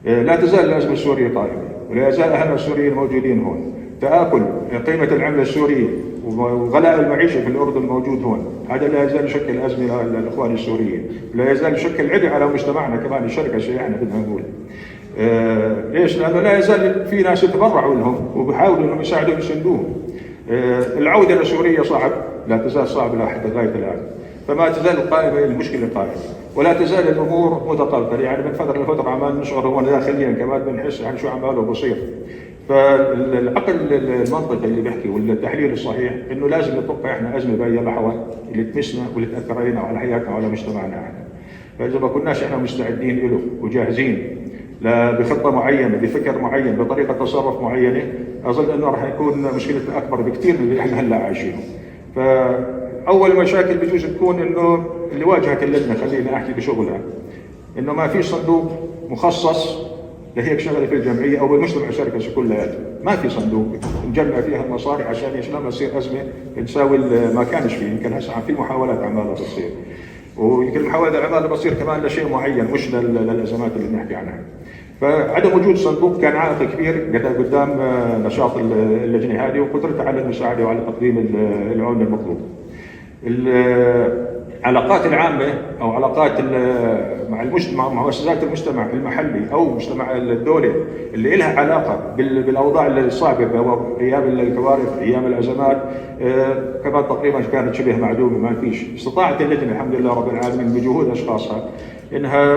لا تزال الازمة السورية قائمة، ولا يزال اهلنا السوريين موجودين هون. تآكل قيمة العملة السورية وغلاء المعيشة في الأردن موجود هون، هذا لا يزال يشكل أزمة للإخوان السوريين، لا يزال يشكل عبء على مجتمعنا كمان الشركسي احنا بدنا نقول. ليش؟ لأنه لا يزال في ناس يتبرعوا لهم وبيحاولوا انهم يساعدوا ويسندوهم. العودة لسوريا صعب، لا تزال صعبة لحد غاية الآن. فما تزال القائمة المشكلة قائمة، ولا تزال الأمور متقلقلة، يعني من فترة لفترة عمال نشعر هون داخليا كمان بنحس عن شو عماله بصير. فالعقل المنطقي اللي بيحكي والتحليل الصحيح انه لازم نتوقع احنا ازمة باي لحظة اللي تمسنا واللي تاثر علينا وعلى حياتنا وعلى مجتمعنا احنا. فاذا ما كناش احنا مستعدين له وجاهزين بخطه معينة، بفكر معين، بطريقة تصرف معينة، اظن انه راح يكون مشكلتنا اكبر بكثير من اللي احنا هلا عايشينه. فاول مشاكل بجوز تكون انه اللي واجهت اللجنة، خليني احكي بشغلها، انه ما فيش صندوق مخصص لهيك شغله في الجمعية او بالمجتمع الشركسي كلياته، ما في صندوق نجمع فيها المصاري عشان ايش لما تصير ازمة نساوي ما كانش فيه، يمكن هسه في محاولات عمالها بتصير. ويمكن المحاولات عمالها بتصير كمان لشيء معين مش للازمات اللي بنحكي عنها. فعدم وجود صندوق كان عائق كبير قدام نشاط اللجنة هذه وقدرتها على المساعدة وعلى تقديم العون المطلوب. العلاقات العامة او علاقات مع المجتمع، مع مؤسسات المجتمع المحلي او مجتمع الدولة اللي لها علاقة بالاوضاع الصعبة ايام الكوارث، ايام الازمات، كمان تقريبا كانت شبه معدومة، ما فيش. استطاعت اللجنة الحمد لله رب العالمين بجهود اشخاصها انها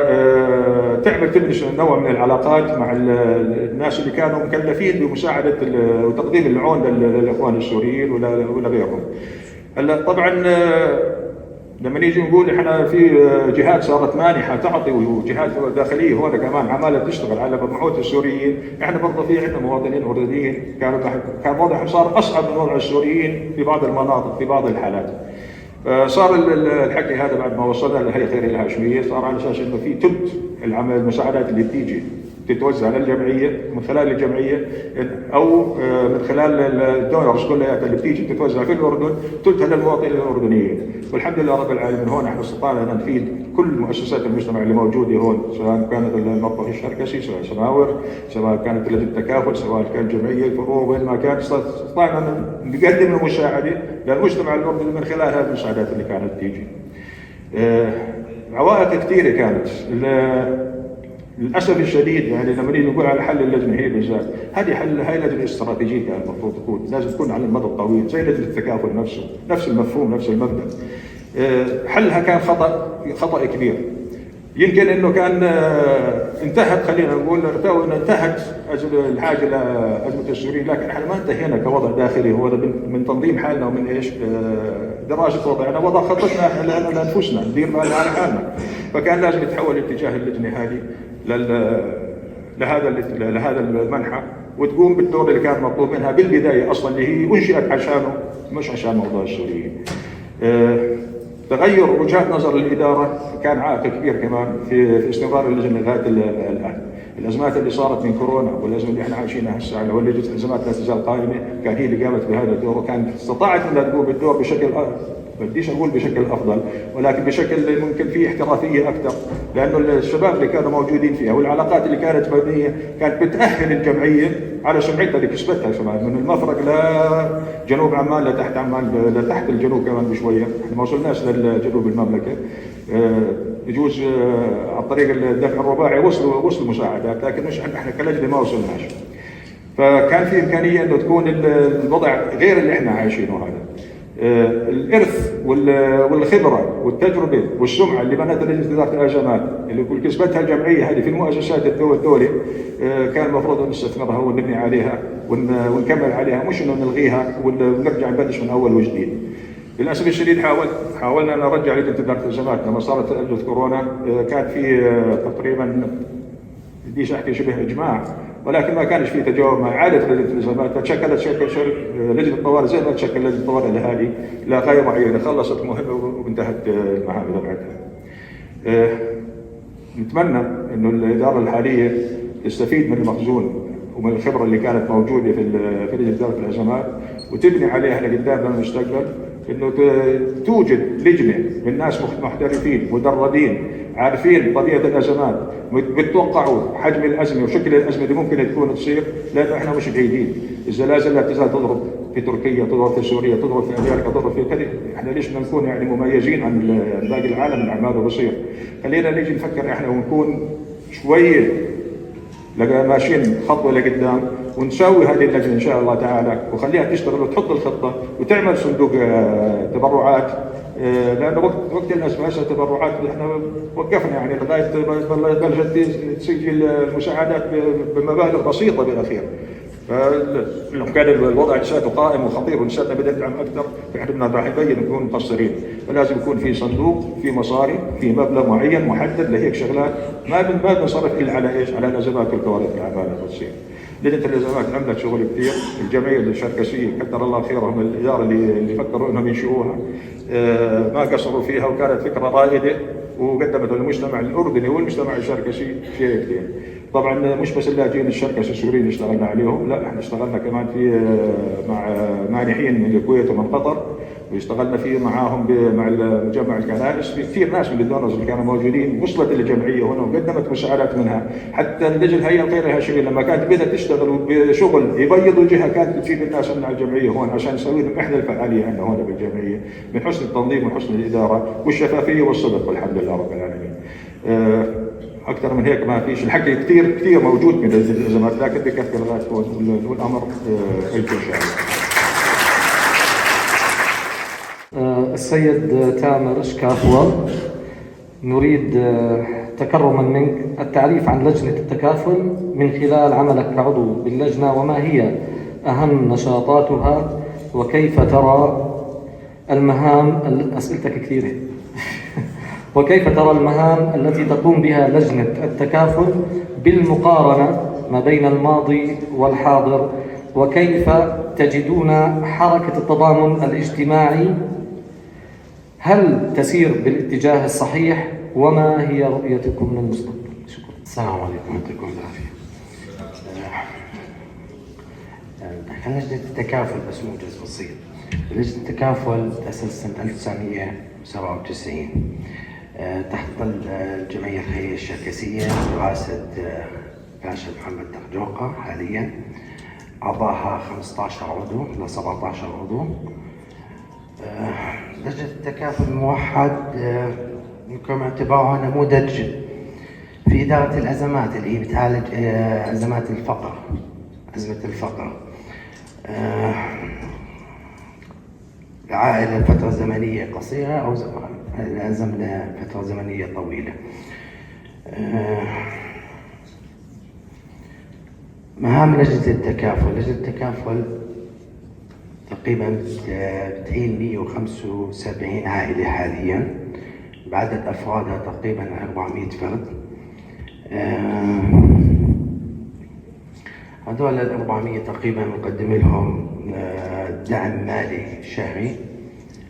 تعمل تبني نوع من العلاقات مع الناس اللي كانوا مكلفين بمساعدة وتقديم العون للاخوان السوريين ولا غيرهم. هلا طبعا لما نيجي نقول احنا في جهات صارت مانحه تعطي وجهات داخلية هون كمان عماله تشتغل على معونة السوريين، احنا برضه في عندنا مواطنين اردنيين كان وضعهم صار اصعب من وضع السوريين في بعض المناطق في بعض الحالات. صار الحكي هذا بعد ما وصلنا للهيئة الخيرية الهاشمية، صار على اساس انه في ثلث العمل المساعدات اللي بتيجي تتوزع للجمعية من خلال الجمعية او من خلال ال donors كلها اللي بتيجي بتتوزع في الاردن ثلثها للمواطنين الاردنيين، والحمد لله رب العالمين هون احنا استطعنا ان نفيد كل مؤسسات المجتمع اللي موجودة هون، سواء كانت المطبخ الشركسي، سواء سماور، سواء كانت لجنة التكافل، سواء كانت جمعية الفروع، وين ما كان استطعنا نقدم المساعدة للمجتمع الاردني من خلال هذه المساعدات اللي كانت تيجي. عوائق كثيرة كانت للاسف الشديد، يعني لما نيجي نقول على حل اللجنة هي بالذات، هذه حل هاي لجنة استراتيجية كان المفروض تكون، لازم تكون على المدى الطويل، زي لجنة التكافل نفسه، نفس المفهوم نفس المبدا. حلها كان خطا كبير. يمكن انه كان انتهت، خلينا نقول ارتأوا انه انتهت الحاجة لازمه السوريين، لكن احنا ما انتهينا كوضع داخلي، هو من تنظيم حالنا ومن ايش؟ دراسة وضعنا، وضع خطتنا احنا لانفسنا، ندير بالنا على حالنا. فكان لازم يتحول اتجاه اللجنة هذه لهذا المنحى وتقوم بالدور اللي كان مطلوب منها بالبداية اصلا، اللي هي انشئت عشانه مش عشان موضوع السوريين. تغير وجهات نظر الادارة كان عائق كبير كمان في استمرار اللجنة لغاية الان. الازمات اللي صارت من كورونا والازمة اللي احنا عايشينها هسه والازمات لا تزال قائمة، كان هي اللي قامت بهذا الدور، وكان استطاعت انها تقوم بالدور بشكل بديش اقول بشكل افضل، ولكن بشكل ممكن فيه احترافية اكثر، لانه الشباب اللي كانوا موجودين فيها والعلاقات اللي كانت مبنية كانت بتاهل الجمعية على سمعتها اللي كسبتها كمان من المفرق لجنوب عمان، لتحت عمان، لتحت الجنوب كمان بشوية، احنا ما وصلناش لجنوب المملكة. يجوز على طريق الدفع الرباعي وصلوا مساعدات، لكن مش احنا كلجنه ما وصلناش. فكان في امكانية انه تكون الوضع غير اللي احنا عايشينه هذا. الارث والخبرة والتجربة والسمعة اللي بنتها لجنة ادارة الازمات اللي كسبتها الجمعية هذه في المؤسسات الدولة، كان المفروض ان نستثمرها ونبني عليها ونكمل عليها، مش انه نلغيها ونرجع نبلش من اول وجديد. للاسف الشديد حاولنا نرجع لجنة ادارة الازمات لما صارت ازمة كورونا، كان في تقريبا بديش احكي شبه اجماع، ولكن ما كانش في تجاوب مع اعاده لجنة الازمات، فتشكلت لجنة الطوارئ زي ما تشكل لجنة الطوارئ لهذه لغاية معينة، خلصت المهمة وانتهت المهام تبعتها. نتمنى انه الادارة الحالية تستفيد من المخزون ومن الخبرة اللي كانت موجودة في لجنة ادارة الازمات وتبني عليها لقدام للمستقبل. انه توجد لجنة من ناس محترفين مدربين عارفين طبيعة الازمات، بتوقعوا حجم الازمة وشكل الازمة اللي ممكن تكون تصير، لانه احنا مش بعيدين. الزلازل لا تزال تضرب في تركيا، تضرب في سوريا، تضرب في امريكا، تضرب في كذا. احنا ليش بدنا نكون يعني مميزين عن باقي العالم اللي عماله بصير؟ خلينا نيجي نفكر احنا ونكون شوية ماشيين خطوة لقدام، ونسوي هذه اللجنة ان شاء الله تعالى، وخليها تشتغل وتحط الخطة وتعمل صندوق تبرعات، لانه وقت الازمة هسه تبرعات احنا وقفنا يعني لغاية ما بلشت تسجل المساعدات بمبالغ بسيطة بالاخير. فلو كان الوضع لساته قائم وخطير ولساتنا بدنا ندعم اكثر، فاحنا بدنا راح نبين نكون مقصرين. فلازم يكون في صندوق، في مصاري، في مبلغ معين محدد لهيك شغلات، ما بنصرف الا على ايش؟ على الازمات والكوارث اللي عمالها بتصير. لجنة الازمات عملت شغل كثير، الجمعية الشركسيه كثر الله خيرهم، الادارة اللي فكروا انهم ينشئوها ما قصروا فيها، وكانت فكرة رائدة وقدمت للمجتمع الاردني والمجتمع الشركسي شيء كثير. طبعا مش بس اللاجئين الشركس السوريين اشتغلنا عليهم، لا احنا اشتغلنا كمان في مع مانحين من الكويت ومن قطر، واشتغلنا فيه معاهم مع مجمع الكنائس، في كثير ناس من ال donors اللي كانوا موجودين وصلت الجمعية هنا وقدمت مساعدات منها. حتى اللجنة الهيئة الخير الهاشمية لما كانت بدها تشتغل بشغل يبيض وجهها كانت تجيب الناس من على الجمعية هون عشان نسوي لهم احنا الفعالية عندنا هون بالجمعيه، من حسن التنظيم وحسن الادارة والشفافيه والصدق، والحمد لله رب العالمين. اكثر من هيك ما فيش، الحكي كثير كثير موجود من الازمات، لكن بكفي لغاية هون، والامر لكم ان شاء الله. السيد تامر شكافوة، نريد تكرما منك التعريف عن لجنة التكافل من خلال عملك كعضو باللجنة، وما هي أهم نشاطاتها، وكيف ترى المهام، أسئلتك كثيرة وكيف ترى المهام التي تقوم بها لجنة التكافل بالمقارنة ما بين الماضي والحاضر، وكيف تجدون حركة التضامن الاجتماعي، هل تسير بالاتجاه الصحيح، وما هي رؤيتكم للمستقبل؟ شكرا. السلام عليكم، يعطيكم العافية. نحن لجنة التكافل بس موجز بسيط. لجنة التكافل تأسست سنة 1997 تحت ظل الجمعية الخيرية الشركسية برئاسة باشا محمد دقدوقة حاليا. أعضائها 15 عضو ل 17 عضو. لجنة التكافل الموحد يمكن اعتبارها نموذج في إدارة الأزمات اللي هي بتعالج أزمات الفقر، أزمة الفقر. العائلة لفترة زمنية قصيرة أو الأزمة لفترة زمنية طويلة. مهام لجنة التكافل، لجنة التكافل تقريبا بتعين 175 عائلة حاليا، بعدد أفرادها تقريبا 400 فرد. هذول ال 400 تقريبا نقدم لهم دعم مالي شهري.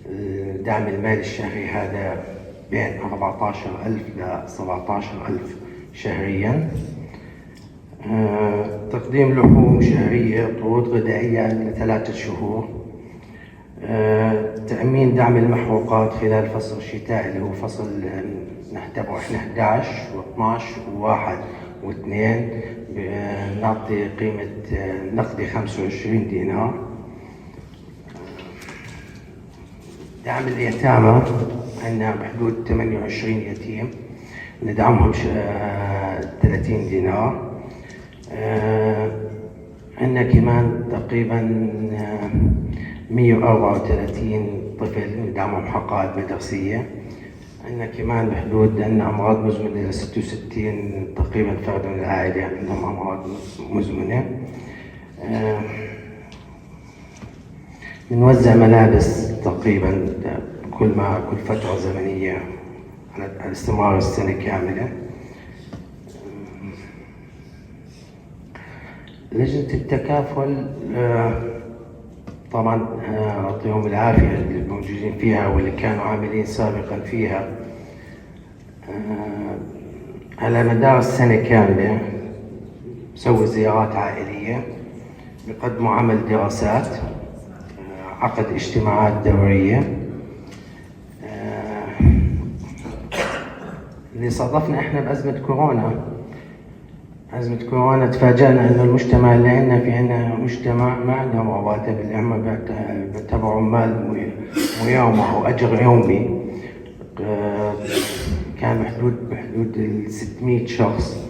الدعم المالي الشهري هذا بين 14,000 ل 17,000 شهريا. تقديم لحوم شهرية، طرود غذائية ل3 شهور، تأمين دعم المحروقات خلال فصل الشتاء اللي هو فصل نعتبره احنا 11 و12 و1 و2، نعطي قيمة نقدي 25 دينار. دعم اليتامى عندنا بحدود 28 يتيم ندعمهم 30 دينار. عندنا كمان تقريبا 134 طفل ندعمهم حقائب مدرسية. عندنا كمان بحدود عندنا أمراض مزمنة 66 تقريبا فرد من العائلة عندهم أمراض مزمنة. بنوزع ملابس تقريبا كل فترة زمنية على استمرار السنة كاملة. لجنة التكافل طبعا أعطيهم العافية اللي موجودين فيها واللي كانوا عاملين سابقا فيها. على مدار السنة كاملة سووا زيارات عائلية، بيقدموا عمل دراسات عقد اجتماعات دورية. اللي صادفنا احنا بأزمة كورونا، أزمة كورونا تفاجأنا إنه المجتمع اللي عندنا، في عندنا مجتمع ما عندهم رواتب، اللي هم بيعتبروا عمال مياومة أو أجر يومي، كان بحدود ال 600 شخص.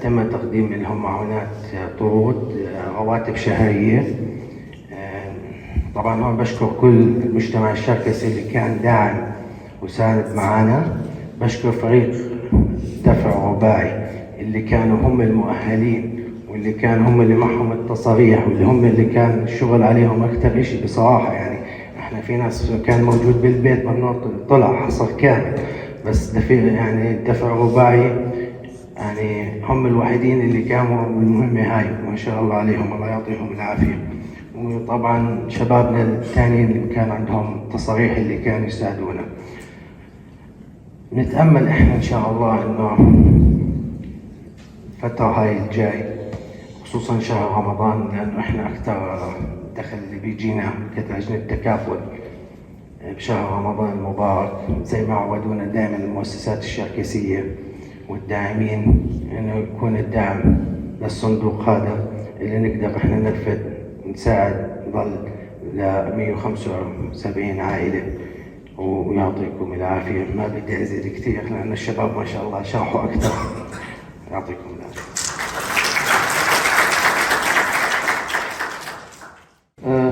تم تقديم لهم معونات، طرود، رواتب شهرية. طبعا هون بشكر كل المجتمع الشركسي اللي كان داعم وساند معنا. بشكر فريق دفع رباعي اللي كانوا هم المؤهلين واللي كان هم اللي معهم التصاريح واللي هم اللي كان الشغل عليهم أكثر إشي بصراحة. يعني إحنا في ناس كان موجود بالبيت ممنوع طلع حصر كامل، بس دفع يعني الدفع الرباعي يعني هم الوحيدين اللي قاموا بالمهمة هاي، ما شاء الله عليهم، الله يعطيهم العافية. وطبعا شبابنا الثانيين اللي كان عندهم تصاريح اللي كانوا يساعدونا. نتأمل إحنا إن شاء الله إنه الفترة هاي الجاي خصوصا شهر رمضان، لأنه إحنا أكثر دخل اللي بيجينا كلجنة تكافل بشهر رمضان المبارك، زي ما عودونا دائما المؤسسات الشركسية والداعمين إنه يكون الدعم للصندوق هذا اللي نقدر إحنا نرفد نساعد نضل ل 175 عائلة. ويعطيكم العافية، ما بدي أزيد كثير لأن الشباب ما شاء الله شرحوا أكثر. يعطيكم العافية.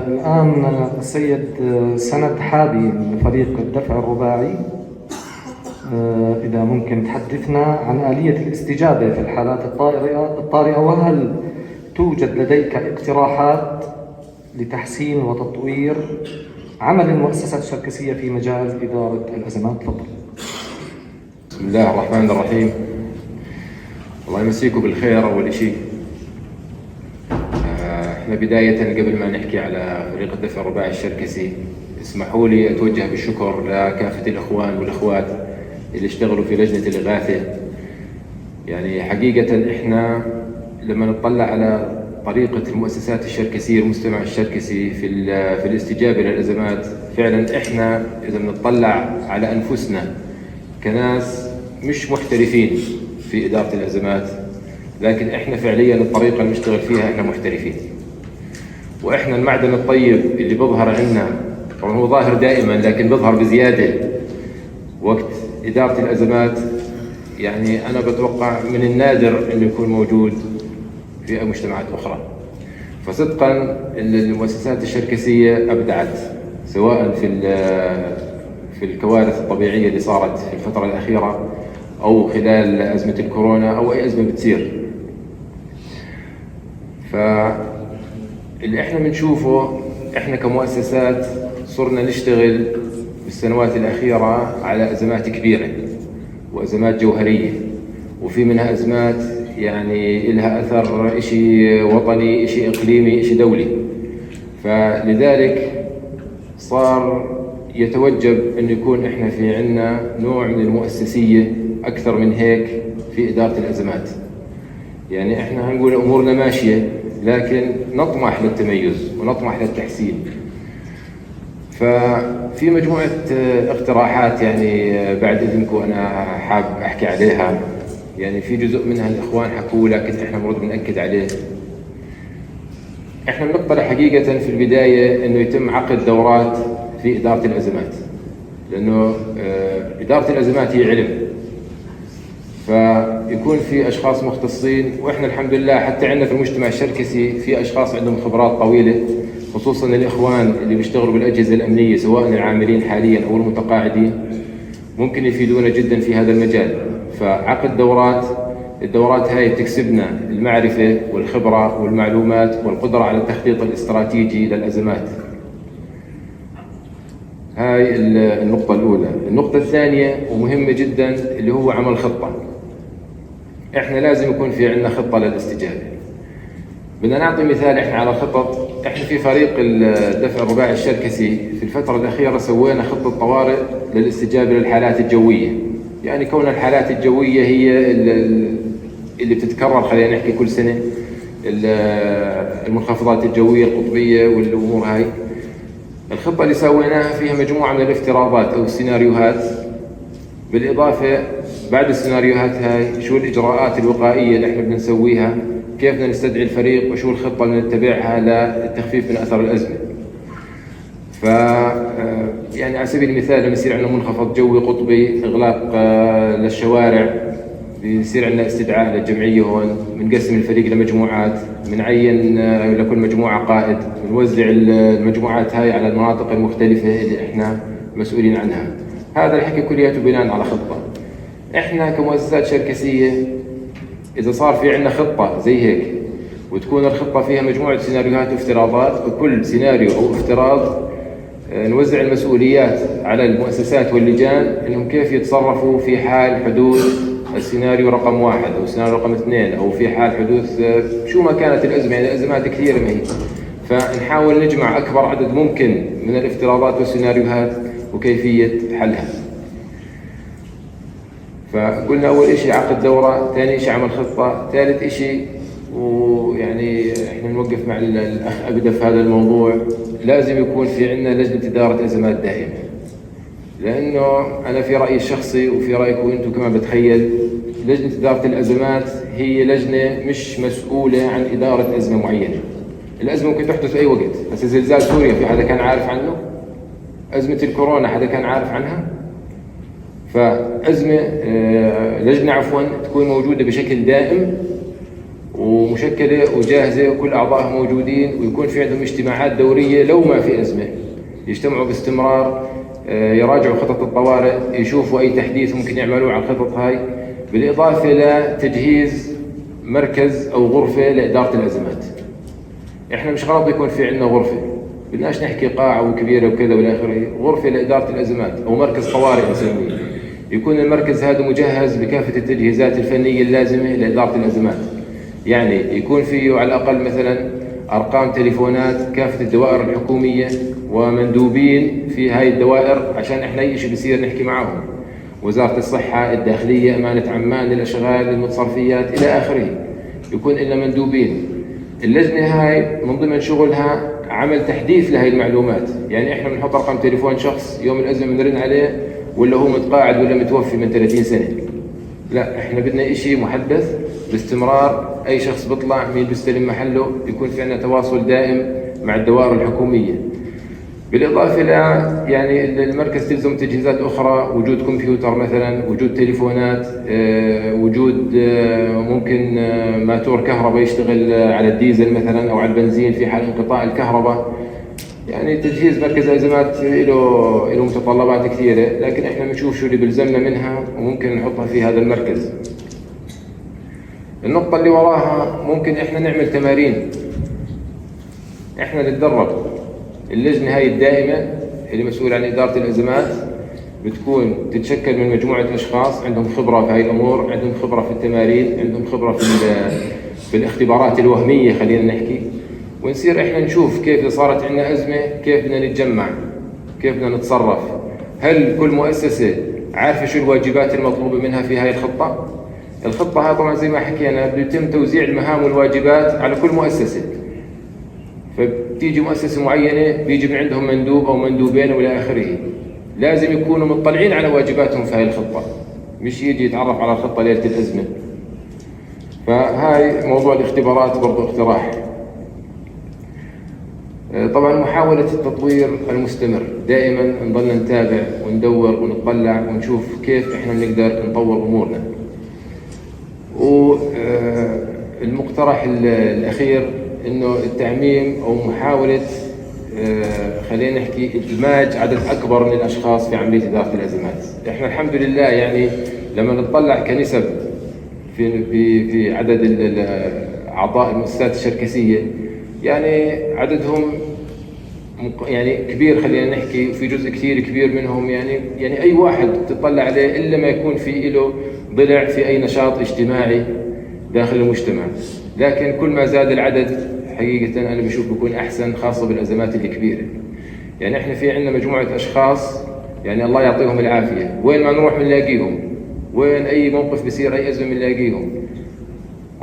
الآن السيد سند حابي من فريق الدفع الرباعي، إذا ممكن تحدثنا عن آلية الاستجابة في الحالات الطارئة، وهل توجد لديك اقتراحات لتحسين وتطوير عمل المؤسسات الشركسية في مجال إدارة الأزمات؟ تفضل. بسم الله الرحمن الرحيم. الله يمسيكم بالخير. أول شيء احنا بداية قبل ما نحكي على فريق الدفع الرباعي الشركسي، اسمحوا لي أتوجه بالشكر لكافة الإخوان والأخوات اللي اشتغلوا في لجنة الإغاثة. يعني حقيقة احنا لما نطلع على طريقة المؤسسات الشركسية المجتمع الشركسي في الاستجابة للأزمات، فعلا احنا إذا بنطلع على أنفسنا كناس مش محترفين في إدارة الأزمات، لكن احنا فعليا الطريقة اللي بنشتغل فيها احنا محترفين. واحنا المعدن الطيب اللي بيظهر عندنا، طبعا هو ظاهر دائما لكن بيظهر بزيادة وقت إدارة الأزمات، يعني أنا بتوقع من النادر إنه يكون موجود في مجتمعات أخرى. فصدقا المؤسسات الشركسية أبدعت، سواء في الكوارث الطبيعية اللي صارت في الفترة الأخيرة أو خلال أزمة الكورونا أو أي أزمة بتصير. فاللي إحنا بنشوفه إحنا كمؤسسات صرنا نشتغل بالسنوات الأخيرة على أزمات كبيرة وأزمات جوهرية، وفي منها أزمات يعني إلها أثر إشي وطني، إشي إقليمي، إشي دولي. فلذلك صار يتوجب أن يكون إحنا في عنا نوع من المؤسسية أكثر من هيك في إدارة الأزمات. يعني إحنا هنقول أمورنا ماشية، لكن نطمح للتميز ونطمح للتحسين. ففي مجموعة اقتراحات يعني بعد إذنكم أنا حاب أحكي عليها، يعني في جزء منها الإخوان حكوه لكن إحنا برضه بنأكد عليه. إحنا بنقترح حقيقة في البداية إنه يتم عقد دورات في إدارة الأزمات، لأنه إدارة الأزمات هي علم، فيكون في أشخاص مختصين. وإحنا الحمد لله حتى عندنا في المجتمع الشركسي في أشخاص عندهم خبرات طويلة، خصوصا الإخوان اللي بيشتغلوا بالأجهزة الأمنية سواء العاملين حاليا أو المتقاعدين، ممكن يفيدونا جدا في هذا المجال. فعقد دورات، الدورات هاي بتكسبنا المعرفة والخبرة والمعلومات والقدرة على التخطيط الاستراتيجي للأزمات. هاي النقطة الأولى. النقطة الثانية ومهمة جدا اللي هو عمل خطة. احنا لازم يكون في عندنا خطة للاستجابة. بدنا نعطي مثال احنا على خطط. احنا في فريق الدفع الرباعي الشركسي في الفترة الأخيرة سوينا خطة طوارئ للاستجابة للحالات الجوية. يعني كون الحالات الجوية هي اللي بتتكرر خلينا نحكي كل سنة، المنخفضات الجوية القطبية والأمور هاي. الخطة اللي سويناها فيها مجموعة من الافتراضات أو السيناريوهات، بالإضافة بعد السيناريوهات هاي شو الإجراءات الوقائية اللي احنا بدنا نسويها، كيف بدنا نستدعي الفريق، وشو الخطة اللي نتبعها للتخفيف من أثر الأزمة. ف يعني على سبيل المثال لما يصير عندنا منخفض جوي قطبي، إغلاق للشوارع، بيصير عندنا استدعاء للجمعية هون، بنقسم الفريق لمجموعات، بنعين لكل مجموعة قائد، بنوزع المجموعات هاي على المناطق المختلفة اللي احنا مسؤولين عنها. هذا الحكي كلياته بناء على خطة. احنا كمؤسسات شركسية إذا صار في عندنا خطة زي هيك، وتكون الخطة فيها مجموعة سيناريوهات وافتراضات، وكل سيناريو أو افتراض نوزع المسؤوليات على المؤسسات واللجان إنهم كيف يتصرفوا في حال حدوث السيناريو رقم 1 أو السيناريو رقم 2، أو في حال حدوث شو ما كانت الأزمة، يعني الأزمات كثيرة ما هي. فنحاول نجمع أكبر عدد ممكن من الافتراضات والسيناريوهات وكيفية حلها. فقلنا أول إشي عقد دورة، ثاني إشي عمل خطة، ثالث إشي ويعني إحنا نوقف مع الأخ أبدا في هذا الموضوع، لازم يكون في عندنا لجنة إدارة أزمات دائمة. لأنه أنا في رأيي الشخصي وفي رأيكم أنتم كمان بتخيل، لجنة إدارة الأزمات هي لجنة مش مسؤولة عن إدارة أزمة معينة. الأزمة ممكن تحدث في أي وقت، بس زلزال سوريا في حدا كان عارف عنه؟ أزمة الكورونا حدا كان عارف عنها؟ فأزمة لجنة عفوا تكون موجودة بشكل دائم ومشكلة وجاهزة وكل أعضائها موجودين، ويكون في عندهم اجتماعات دورية لو ما في أزمة، يجتمعوا باستمرار، يراجعوا خطط الطوارئ، يشوفوا أي تحديث ممكن يعملوه على الخطط هاي، بالإضافة لتجهيز مركز أو غرفة لإدارة الأزمات. إحنا مش غلط يكون في عندنا غرفة، بدناش نحكي قاعة وكبيرة وكذا والى آخره، غرفة لإدارة الأزمات أو مركز طوارئ نسميه. يكون المركز هذا مجهز بكافة التجهيزات الفنية اللازمة لإدارة الأزمات. يعني يكون فيه على الأقل مثلا أرقام تليفونات كافة الدوائر الحكومية ومندوبين في هاي الدوائر، عشان إحنا أي شيء بيصير نحكي معاهم. وزارة الصحة، الداخلية، أمانة عمان، الأشغال، المتصرفيات إلى آخره، يكون لنا مندوبين. اللجنة هاي من ضمن شغلها عمل تحديث لهي المعلومات، يعني إحنا بنحط رقم تليفون شخص يوم الأزمة بنرن عليه، ولا هو متقاعد ولا متوفي من 30 سنة. لا، إحنا بدنا إشي محدث باستمرار، أي شخص بيطلع مين بيستلم محله، يكون في عندنا تواصل دائم مع الدوائر الحكومية. بالإضافة ل يعني المركز تلزم تجهيزات أخرى، وجود كمبيوتر مثلا، وجود تليفونات، وجود ممكن ماتور كهرباء يشتغل على الديزل مثلا أو على البنزين في حال انقطاع الكهرباء. يعني تجهيز مركز أزمات له متطلبات كثيرة، لكن إحنا بنشوف شو اللي بلزمنا منها وممكن نحطها في هذا المركز. النقطة اللي وراها ممكن إحنا نعمل تمارين، إحنا نتدرب. اللجنة هاي الدائمة اللي مسؤولة عن إدارة الأزمات بتكون تتشكل من مجموعة أشخاص عندهم خبرة في هاي الأمور، عندهم خبرة في التمارين، عندهم خبرة في الاختبارات الوهمية خلينا نحكي، ونصير إحنا نشوف كيف إذا صارت عندنا أزمة كيف بدنا نتجمع، كيف بدنا نتصرف، هل كل مؤسسة عارفة شو الواجبات المطلوبة منها في هاي الخطة؟ الخطة هاي طبعا زي ما حكينا بيتم توزيع المهام والواجبات على كل مؤسسة، فبتيجي مؤسسة معينة بيجي من عندهم مندوب أو مندوبين وإلى آخره، لازم يكونوا مطلعين على واجباتهم في هاي الخطة، مش يجي يتعرف على الخطة ليلة الأزمة. فهاي موضوع الاختبارات برضو اقتراح. طبعا محاولة التطوير المستمر، دائما نظل نتابع وندور ونطلع ونشوف كيف احنا بنقدر نطور امورنا. والمقترح الاخير انه التعميم او محاولة خلينا نحكي ادماج عدد اكبر من الاشخاص في عملية ادارة الازمات. احنا الحمد لله يعني لما نطلع كنسب في في في عدد اعضاء المؤسسات الشركسية، يعني عددهم يعني كبير، خلينا نحكي في جزء كثير كبير منهم يعني اي واحد تطلع عليه الا ما يكون في له ضلع في اي نشاط اجتماعي داخل المجتمع. لكن كل ما زاد العدد حقيقة انا بشوف بيكون احسن، خاصة بالازمات الكبيرة. يعني احنا في عندنا مجموعة اشخاص يعني الله يعطيهم العافية، وين ما نروح بنلاقيهم، وين اي موقف بصير اي ازمة بنلاقيهم.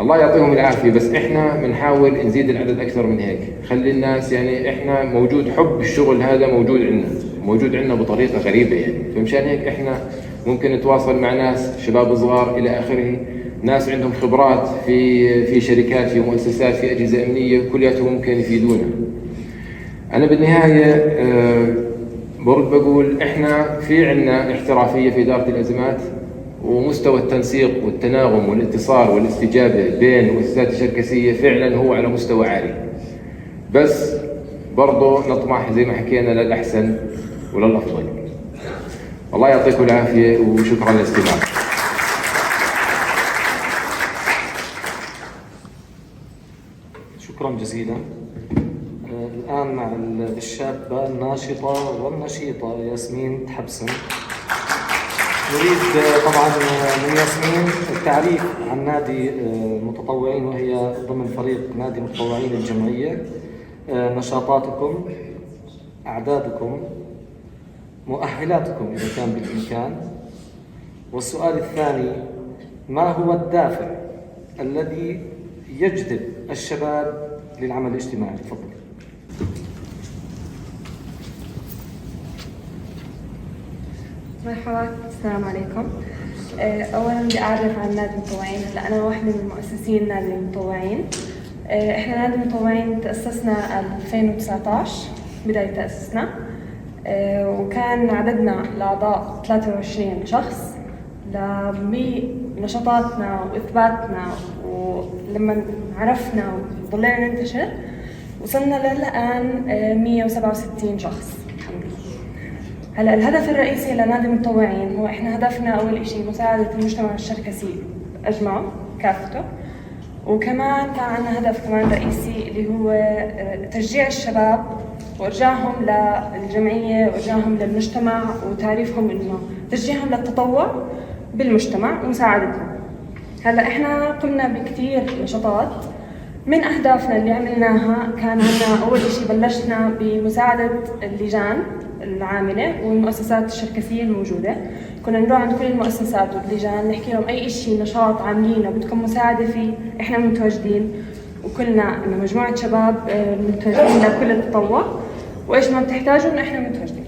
الله يعطيهم العافية، بس احنا بنحاول نزيد العدد اكثر من هيك. خلي الناس يعني احنا موجود حب الشغل هذا موجود عندنا، موجود عندنا بطريقة غريبة يعني. فمشان هيك احنا ممكن نتواصل مع ناس شباب صغار الى اخره، ناس عندهم خبرات في شركات، في مؤسسات، في اجهزة امنية، كلياتهم ممكن يفيدونا. انا بالنهاية برد بقول احنا في عندنا احترافية في ادارة الازمات، ومستوى التنسيق والتناغم والاتصال والاستجابة بين المؤسسات الشركسيه فعلا هو على مستوى عالي، بس برضه نطمح زي ما حكينا للاحسن وللافضل. الله يعطيكم العافية وشكرا للاستماع. شكرا جزيلا. الآن مع الشابة الناشطة والنشيطة ياسمين تحبسن. نريد طبعا من ياسمين التعريف عن نادي المتطوعين، وهي ضمن فريق نادي متطوعين الجمعية. نشاطاتكم، أعدادكم، مؤهلاتكم إذا كان بالإمكان. والسؤال الثاني، ما هو الدافع الذي يجذب الشباب للعمل الاجتماعي؟ تفضل. مرحبا، السلام عليكم. أولا بدي أعرف عن نادي المتطوعين. هلا أنا واحدة من مؤسسين نادي المتطوعين. إحنا نادي المتطوعين تأسسنا 2019 بداية تأسسنا، وكان عددنا الأعضاء 23 شخص. لنشاطاتنا وإثباتنا ولما عرفنا وضلينا ننتشر وصلنا للآن 167 شخص الحمد لله. هلا الهدف الرئيسي لنادي المتطوعين هو احنا هدفنا اول شيء مساعدة المجتمع الشركسي اجمعه كافته، وكمان كان عندنا هدف كمان رئيسي اللي هو تشجيع الشباب وارجاعهم للجمعية وارجاعهم للمجتمع وتعريفهم انه تشجيعهم للتطوع بالمجتمع ومساعدتهم. هلا احنا قمنا بكثير نشاطات. من اهدافنا اللي عملناها كان عندنا اول شيء بلشنا بمساعدة اللجان العاملة والمؤسسات الشركسية الموجودة. كنا نروح عند كل المؤسسات واللجان نحكي لهم أي شيء نشاط عاملينه بدكم مساعدة فيه إحنا متواجدين، وكلنا إنه مجموعة شباب متواجدين لكل التطوع، وإيش ما بتحتاجوا إنه إحنا متواجدين.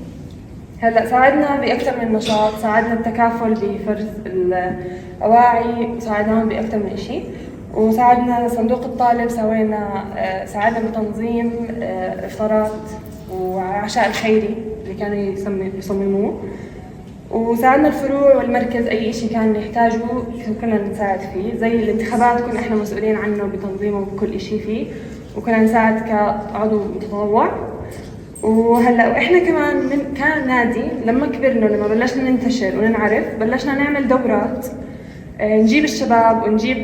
هلا ساعدنا بأكثر من نشاط، ساعدنا التكافل بفرز الأواعي، وساعدناهم بأكثر من شيء، وساعدنا صندوق الطالب، سوينا ساعدنا بتنظيم إفطارات وعشاء الخيري اللي كانوا يصمموه، وساعدنا الفروع والمركز أي شيء كان يحتاجوه كنا نساعد فيه، زي الانتخابات كنا إحنا مسؤولين عنه بتنظيمه وكل شيء فيه، وكنا نساعد كعضو متطوع. وهلا واحنا كمان من كان نادي لما كبرنا لما بلشنا ننتشر وننعرف بلشنا نعمل دورات، نجيب الشباب ونجيب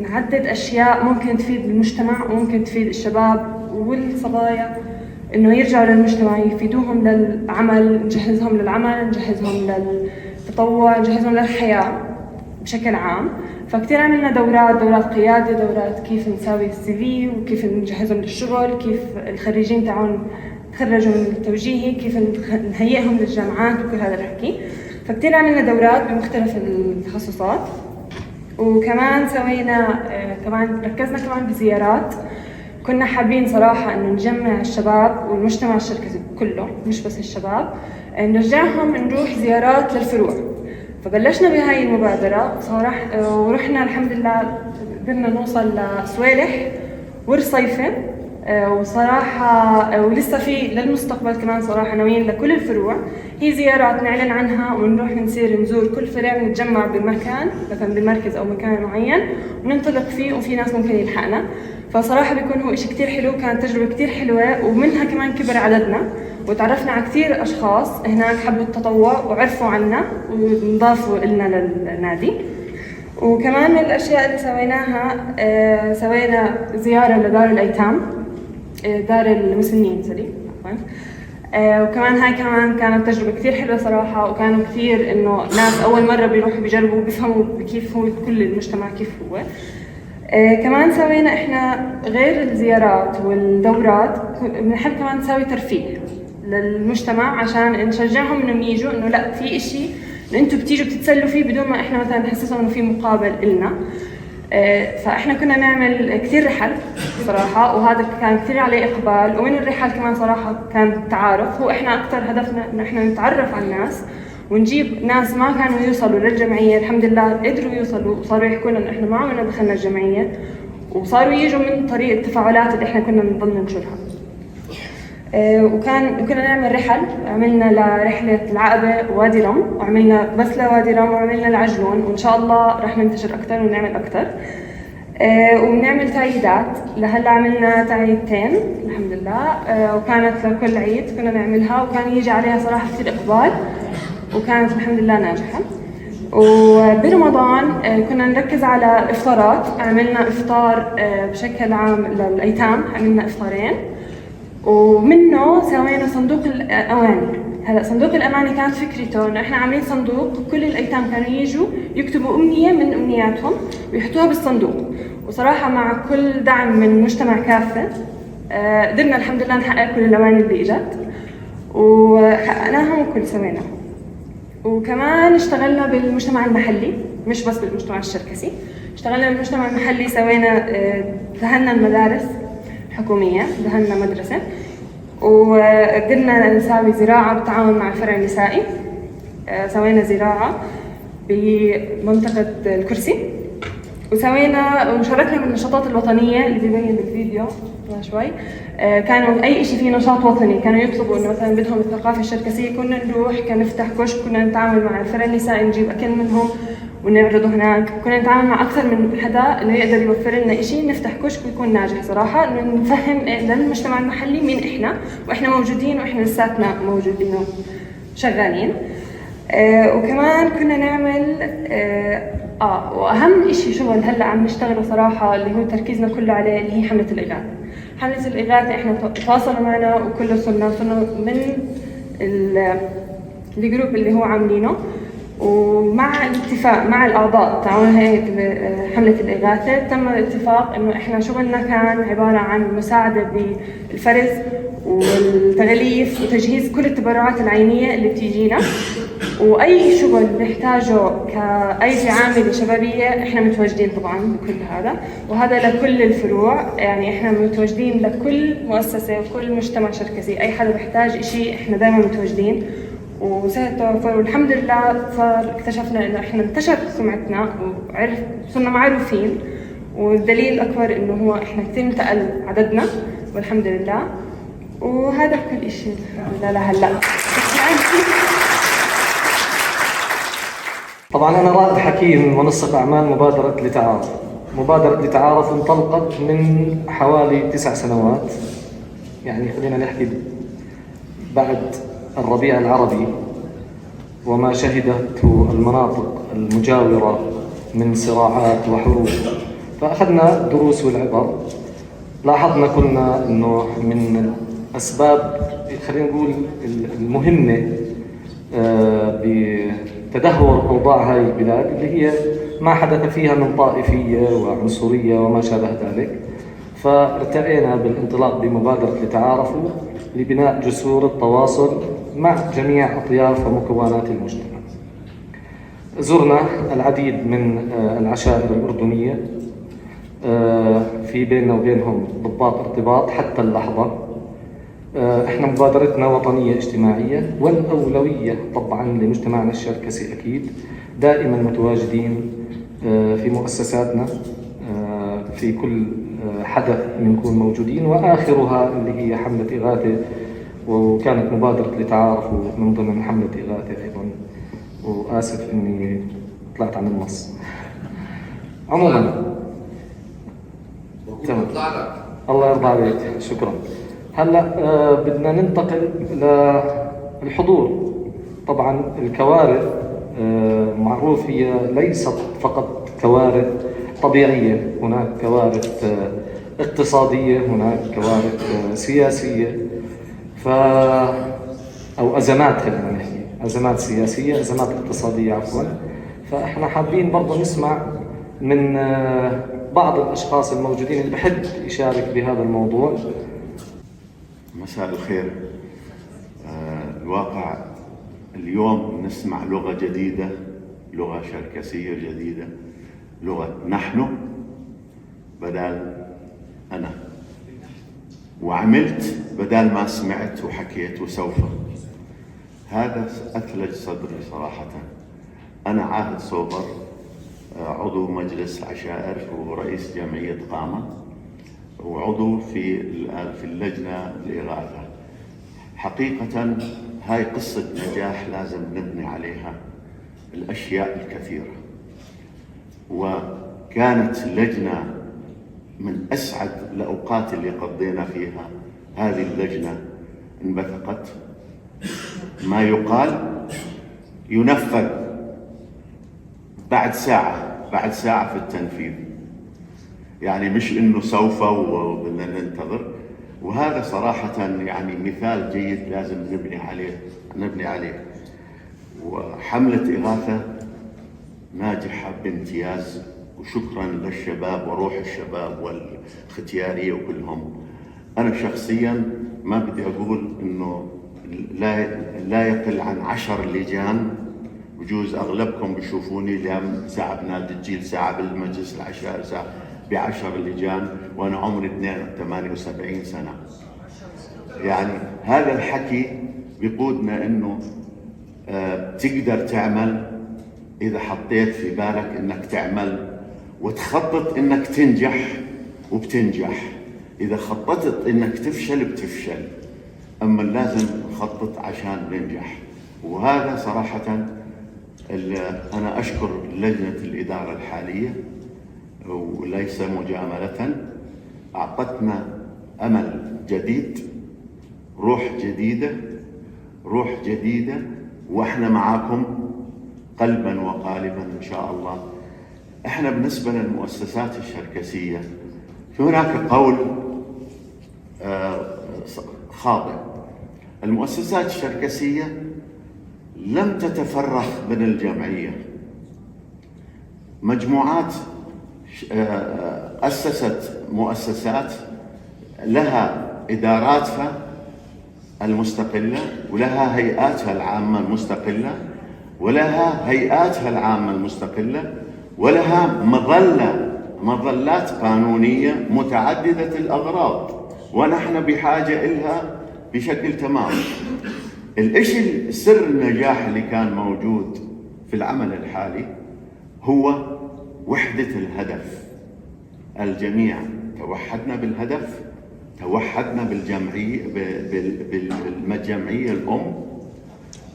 نعدد اشياء ممكن تفيد المجتمع وممكن تفيد الشباب والصبايا انه يرجعوا للمجتمع، يفيدوهم للعمل، نجهزهم للعمل، نجهزهم للتطوع، نجهزهم للحياة بشكل عام. فكتير عملنا دورات، دورات قيادة، دورات كيف نساوي السي في وكيف نجهزهم للشغل، كيف الخريجين تاعون تخرجوا من التوجيهي، كيف نهيئهم للجامعات وكل هذا الحكي. فكتير عملنا دورات بمختلف التخصصات. وكمان سوينا كمان ركزنا كمان بزيارات. كنا حابين صراحة إنه نجمع الشباب والمجتمع الشركسي كله، مش بس الشباب، نرجعهم نروح زيارات للفروع. فبلشنا بهاي المبادرة صراحة، ورحنا الحمد لله قدرنا نوصل لسويلح ورصيفة، وصراحة ولسه في للمستقبل كمان صراحة ناويين لكل الفروع. هي زيارات نعلن عنها ونروح نصير نزور كل فرع، ونتجمع بمكان مثلا بالمركز أو مكان معين وننطلق فيه، وفي ناس ممكن يلحقنا. فصراحة بيكون هو إشي كتير حلو، كانت تجربة كتير حلوة، ومنها كمان كبر عددنا وتعرفنا على كتير أشخاص هناك حبوا التطوع وعرفوا عنا وانضافوا إلنا للنادي. وكمان من الأشياء اللي سويناها سوينا زيارة لدار الأيتام، دار المسنين سوري عفوا. وكمان هاي كمان كانت تجربة كتير حلوة صراحة، وكانوا كتير إنه ناس أول مرة بيروحوا بيجربوا بيفهموا كيف هو كل المجتمع كيف هو. كمان سوينا إحنا غير الزيارات والدورات بنحب كمان نسوي ترفيه للمجتمع عشان نشجعهم إنهم يجوا، إنه لا في إشي إنه أنتم بتيجوا بتتسلوا فيه بدون ما إحنا مثلا نحسسهم إنه في مقابل إلنا. فاحنا كنا نعمل كثير رحل صراحة، وهذا كان كثير عليه اقبال. ومن الرحل كمان صراحة كان التعارف. هو احنا اكثر هدفنا انه احنا نتعرف على الناس ونجيب ناس ما كانوا يوصلوا للجمعية، الحمد لله قدروا يوصلوا وصاروا يحكوا لنا انه احنا ما عمرنا دخلنا الجمعية، وصاروا يجوا من طريق التفاعلات اللي احنا كنا نضل ننشرها. وكنا نعمل رحل، عملنا لرحلة العقبة وادي رم، وعملنا بس لوادي رم، وعملنا العجلون، وإن شاء الله رح ننتشر أكثر ونعمل أكثر. وبنعمل تعييدات، لهلا عملنا تعييدتين الحمد لله، وكانت لكل عيد كنا نعملها، وكان يجي عليها صراحة كثير إقبال، وكانت الحمد لله ناجحة. وبرمضان كنا نركز على إفطارات، عملنا إفطار بشكل عام للأيتام، عملنا إفطارين، ومنه سوينا صندوق الأواني. هلا صندوق الأماني كانت فكرته إنه إحنا عاملين صندوق كل الأيتام كانوا يجوا يكتبوا أمنية من أمنياتهم ويحطوها بالصندوق، وصراحة مع كل دعم من مجتمع كافة قدرنا الحمد لله نحقق كل الأماني اللي إجت وحققناها وكل سويناها. وكمان اشتغلنا بالمجتمع المحلي، مش بس بالمجتمع الشركسي، اشتغلنا بالمجتمع المحلي، سوينا دهنا المدارس حكومية، دهنا مدرسة، وقدرنا نساوي زراعة بالتعاون مع الفرع النسائي. سوينا زراعة بمنطقة الكرسي، وسوينا وشاركنا بالنشاطات الوطنية اللي بيبين بالفيديو شوي. كانوا أي شيء فيه نشاط وطني كانوا يطلبوا إنه مثلا بدهم الثقافة الشركسية، كنا نروح، كان نفتح كشك، كنا نتعامل مع الفرع النسائي نجيب أكل منهم ونعرضه هناك، كنا نتعامل مع أكثر من حدا إنه يقدر يوفر لنا إشي نفتح كشك ويكون ناجح صراحة، إنه نفهم للمجتمع المحلي مين إحنا، وإحنا موجودين وإحنا لساتنا موجودين شغالين. وكمان كنا نعمل وأهم إشي شغل هلأ عم نشتغله صراحة اللي هو تركيزنا كله عليه اللي هي حملة الإغاثة. حملة الإغاثة إحنا تواصلوا معنا وكله صرنا من ال group اللي هو عاملينه، ومع الاتفاق مع الأعضاء تعاون هيئة حملة الإغاثة تم الاتفاق إنه إحنا شغلنا كان عبارة عن مساعدة بالفرز والتغليف وتجهيز كل التبرعات العينية اللي بتيجينا، وأي شغل نحتاجه كأيدي عاملة شبابية إحنا متواجدين طبعاً بكل هذا، وهذا لكل الفروع، يعني إحنا متواجدين لكل مؤسسة وكل مجتمع شركسي، أي حدا بيحتاج إشي إحنا دايماً متواجدين وسهل التوفر. والحمد لله صار اكتشفنا إنه إحنا انتشرت سمعتنا وعرف صرنا معروفين، والدليل الأكبر إنه هو إحنا كثير انتقل عددنا والحمد لله. وهذا كل إشي الحمد لله لهلا. طبعا أنا رائد حكيم، منسق أعمال مبادرة لتعارف. مبادرة لتعارف انطلقت من حوالي 9 سنوات، يعني خلينا نحكي بعد الربيع العربي وما شهدته المناطق المجاورة من صراعات وحروب، فأخذنا دروس والعبر. لاحظنا كلنا أنه من الأسباب خلينا نقول المهمة بتدهور أوضاع هاي البلاد اللي هي ما حدث فيها من طائفية وعنصرية وما شابه ذلك، فارتئينا بالانطلاق بمبادرة لتعارفوا لبناء جسور التواصل مع جميع أطياف ومكونات المجتمع. زرنا العديد من العشائر الأردنية، في بيننا وبينهم ضباط ارتباط حتى اللحظة. احنا مبادرتنا وطنية اجتماعية، والأولوية طبعا لمجتمعنا الشركسي أكيد، دائما متواجدين في مؤسساتنا، في كل حدث بنكون موجودين، وآخرها اللي هي حملة إغاثة، وكانت مبادرة لتعارفوا من ضمن حملة إغاثة أيضا. وآسف إني طلعت عن النص. عموما تمام، الله يرضى عليك، شكرا. هلا بدنا ننتقل للحضور. طبعا الكوارث معروف هي ليست فقط كوارث طبيعية، هناك كوارث اقتصادية، هناك كوارث سياسية، أو أزمات، خلينا نحكي أزمات سياسية، أزمات اقتصادية عفوا. فإحنا حابين برضه نسمع من بعض الأشخاص الموجودين اللي بحب يشارك بهذا الموضوع. مساء الخير. الواقع اليوم نسمع لغة جديدة، لغة شركسية جديدة، لغة نحن. بدل أنا، وعملت بدل ما سمعت وحكيت وسوف. هذا أثلج صدري صراحة. أنا عاهد صوبر، عضو مجلس عشائر ورئيس جمعية قامة وعضو في اللجنة الإغاثة. حقيقة هاي قصة نجاح لازم نبني عليها الأشياء الكثيرة، وكانت اللجنة من أسعد الأوقات اللي قضينا فيها. هذه اللجنة انبثقت، ما يقال ينفذ بعد ساعة، بعد ساعة في التنفيذ، يعني مش إنه سوف وبدنا ننتظر. وهذا صراحة يعني مثال جيد لازم نبني عليه، نبني عليه. وحملة إغاثة ناجحة بامتياز، وشكرا للشباب وروح الشباب والختيارية وكلهم. أنا شخصيا ما بدي أقول إنه لا يقل عن 10 لجان، بجوز أغلبكم بشوفوني اليوم ساعة بنادي الجيل، ساعة بالمجلس العشائر، ساعة ب10 لجان، وأنا عمري 78 سنة. يعني هذا الحكي بيقودنا إنه بتقدر تعمل إذا حطيت في بالك إنك تعمل وتخطط إنك تنجح وبتنجح. إذا خططت إنك تفشل بتفشل، أما لازم نخطط عشان ننجح. وهذا صراحة أنا أشكر لجنة الإدارة الحالية، وليس مجاملة، أعطتنا أمل جديد، روح جديدة، روح جديدة، وإحنا معاكم قلبا وقالبا إن شاء الله. إحنا بالنسبة للمؤسسات الشركسية في هناك قول خاطئ. المؤسسات الشركسية لم تتفرخ من الجمعية. مجموعات أسست مؤسسات لها إداراتها المستقلة، ولها هيئاتها العامة المستقلة، ولها هيئاتها العامة المستقلة، ولها مظلات قانونية متعددة الأغراض، ونحن بحاجة إلها بشكل تمام. الإشي سر النجاح اللي كان موجود في العمل الحالي هو وحدة الهدف. الجميع توحدنا بالهدف، توحدنا بالجمعية الأم،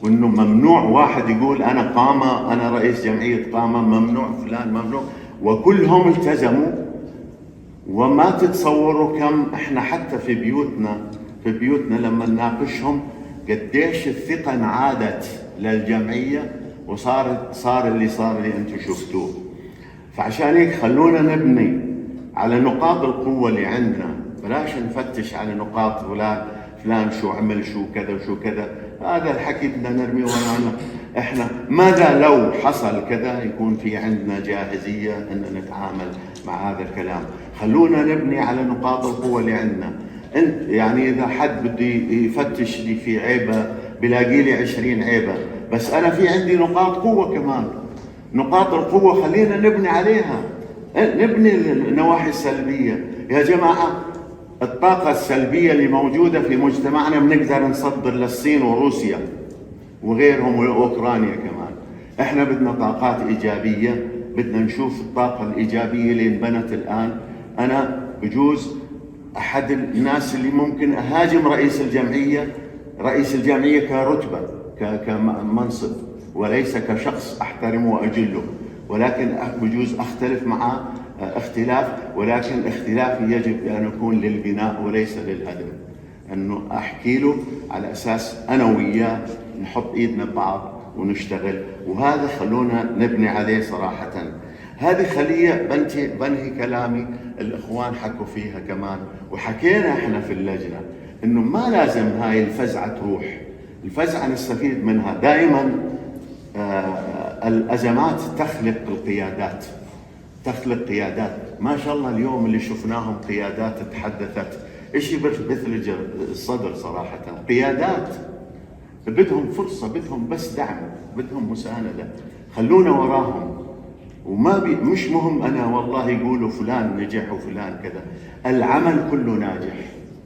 وإنه ممنوع واحد يقول أنا قامة، أنا رئيس جمعية قامة، ممنوع فلان، ممنوع، وكلهم التزموا. وما تتصوروا كم إحنا حتى في بيوتنا لما نناقشهم قديش الثقة انعادت للجمعية، وصارت، صار اللي صار اللي أنتم شفتوه. فعشان هيك خلونا نبني على نقاط القوة اللي عندنا، بلاش نفتش على نقاط فلان شو عمل، شو كذا وشو كذا. هذا الحكي بدنا نرميه ورانا. احنا ماذا لو حصل كذا يكون في عندنا جاهزية ان نتعامل مع هذا الكلام. خلونا نبني على نقاط القوة اللي عندنا. انت يعني اذا حد بده يفتش لي في عيبة بلاقي لي 20 عيبة، بس انا في عندي نقاط قوة كمان. نقاط القوة خلينا نبني عليها، نبني النواحي السلبية. يا جماعة الطاقة السلبية اللي موجودة في مجتمعنا بنقدر نصدر للصين وروسيا وغيرهم وأوكرانيا كمان. احنا بدنا طاقات إيجابية، بدنا نشوف الطاقة الإيجابية اللي انبنت الآن. أنا بجوز أحد الناس اللي ممكن أهاجم رئيس الجمعية، رئيس الجمعية كرتبة، كمنصب، وليس كشخص أحترمه وأجله، ولكن بجوز أختلف معه اختلاف، ولكن اختلافي يجب أن يكون للبناء وليس للهدم. أنه أحكي له على أساس أنا وياه نحط إيدنا ببعض ونشتغل، وهذا خلونا نبني عليه صراحة. هذه خلية بنهي كلامي، الإخوان حكوا فيها كمان، وحكينا إحنا في اللجنة إنه ما لازم هاي الفزعة تروح، الفزعة نستفيد منها دائما. الأزمات تخلق القيادات، تخلق قيادات. ما شاء الله اليوم اللي شفناهم قيادات تحدثت، إشي مثل الصدر صراحة، قيادات بدهم فرصة، بدهم بس دعم، بدهم مساندة. خلونا وراهم، وما بي مش مهم انا والله يقولوا فلان نجح وفلان كذا، العمل كله ناجح،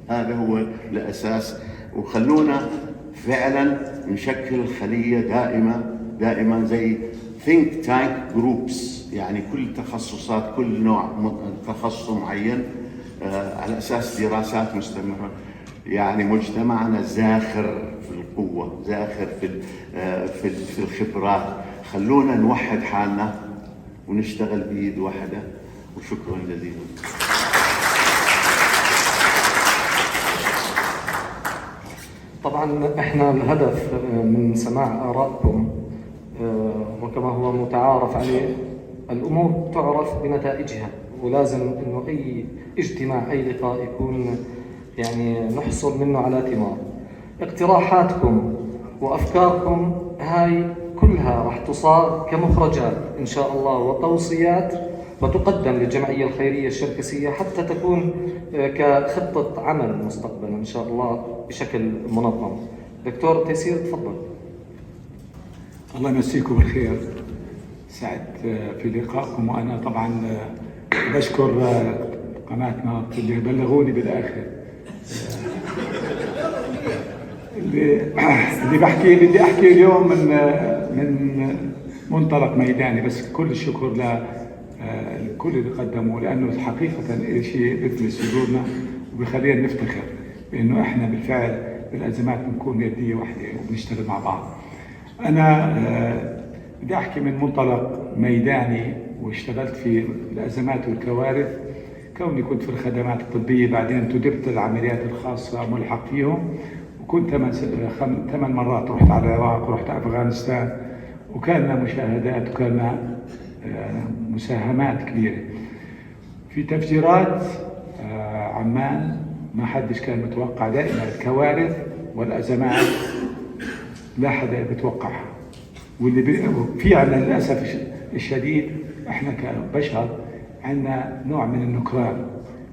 هذا هو الاساس. وخلونا فعلا نشكل خليه دائمة دائما زي think tank groups، يعني كل تخصصات، كل نوع تخصص معين على اساس دراسات مستمرة. يعني مجتمعنا زاخر في القوة، زاخر في الخبرات. خلونا نوحد حالنا ونشتغل بيد واحدة، وشكرا جزيلا. طبعا احنا الهدف من سماع ارائكم، وكما هو متعارف عليه، الامور تعرف بنتائجها، ولازم انه اي اجتماع، اي لقاء يكون يعني نحصل منه على ثمار. اقتراحاتكم وافكاركم هاي كلها راح تصاغ كمخرجات ان شاء الله وتوصيات، وتقدم للجمعية الخيرية الشركسيه حتى تكون كخطه عمل مستقبلا ان شاء الله بشكل منظم. دكتور تيسير، تفضل. الله يمسيكم بالخير، سعدت في لقائكم، وانا طبعا بشكر قناتنا اللي بلغوني بالاخر. اللي بحكي، بدي احكي اليوم من منطلق ميداني، بس كل الشكر لكل اللي قدموا، لانه حقيقة شيء بيثلج صدورنا وبخلينا نفتخر بانه احنا بالفعل بالازمات بنكون يديه واحدة وبنشتغل مع بعض. انا بدي احكي من منطلق ميداني، واشتغلت في الازمات والكوارث كوني كنت في الخدمات الطبية، بعدين انتدبت العمليات الخاصة ملحق فيهم، وكنت ثمان مرات رحت على العراق ورحت على افغانستان، وكان لنا مشاهدات وكان لنا مساهمات كبيرة. في تفجيرات عمان ما حدش كان متوقع. دائما الكوارث والازمات لا حدا بيتوقعها، واللي في عندنا للاسف الشديد احنا كبشر عندنا نوع من النكران،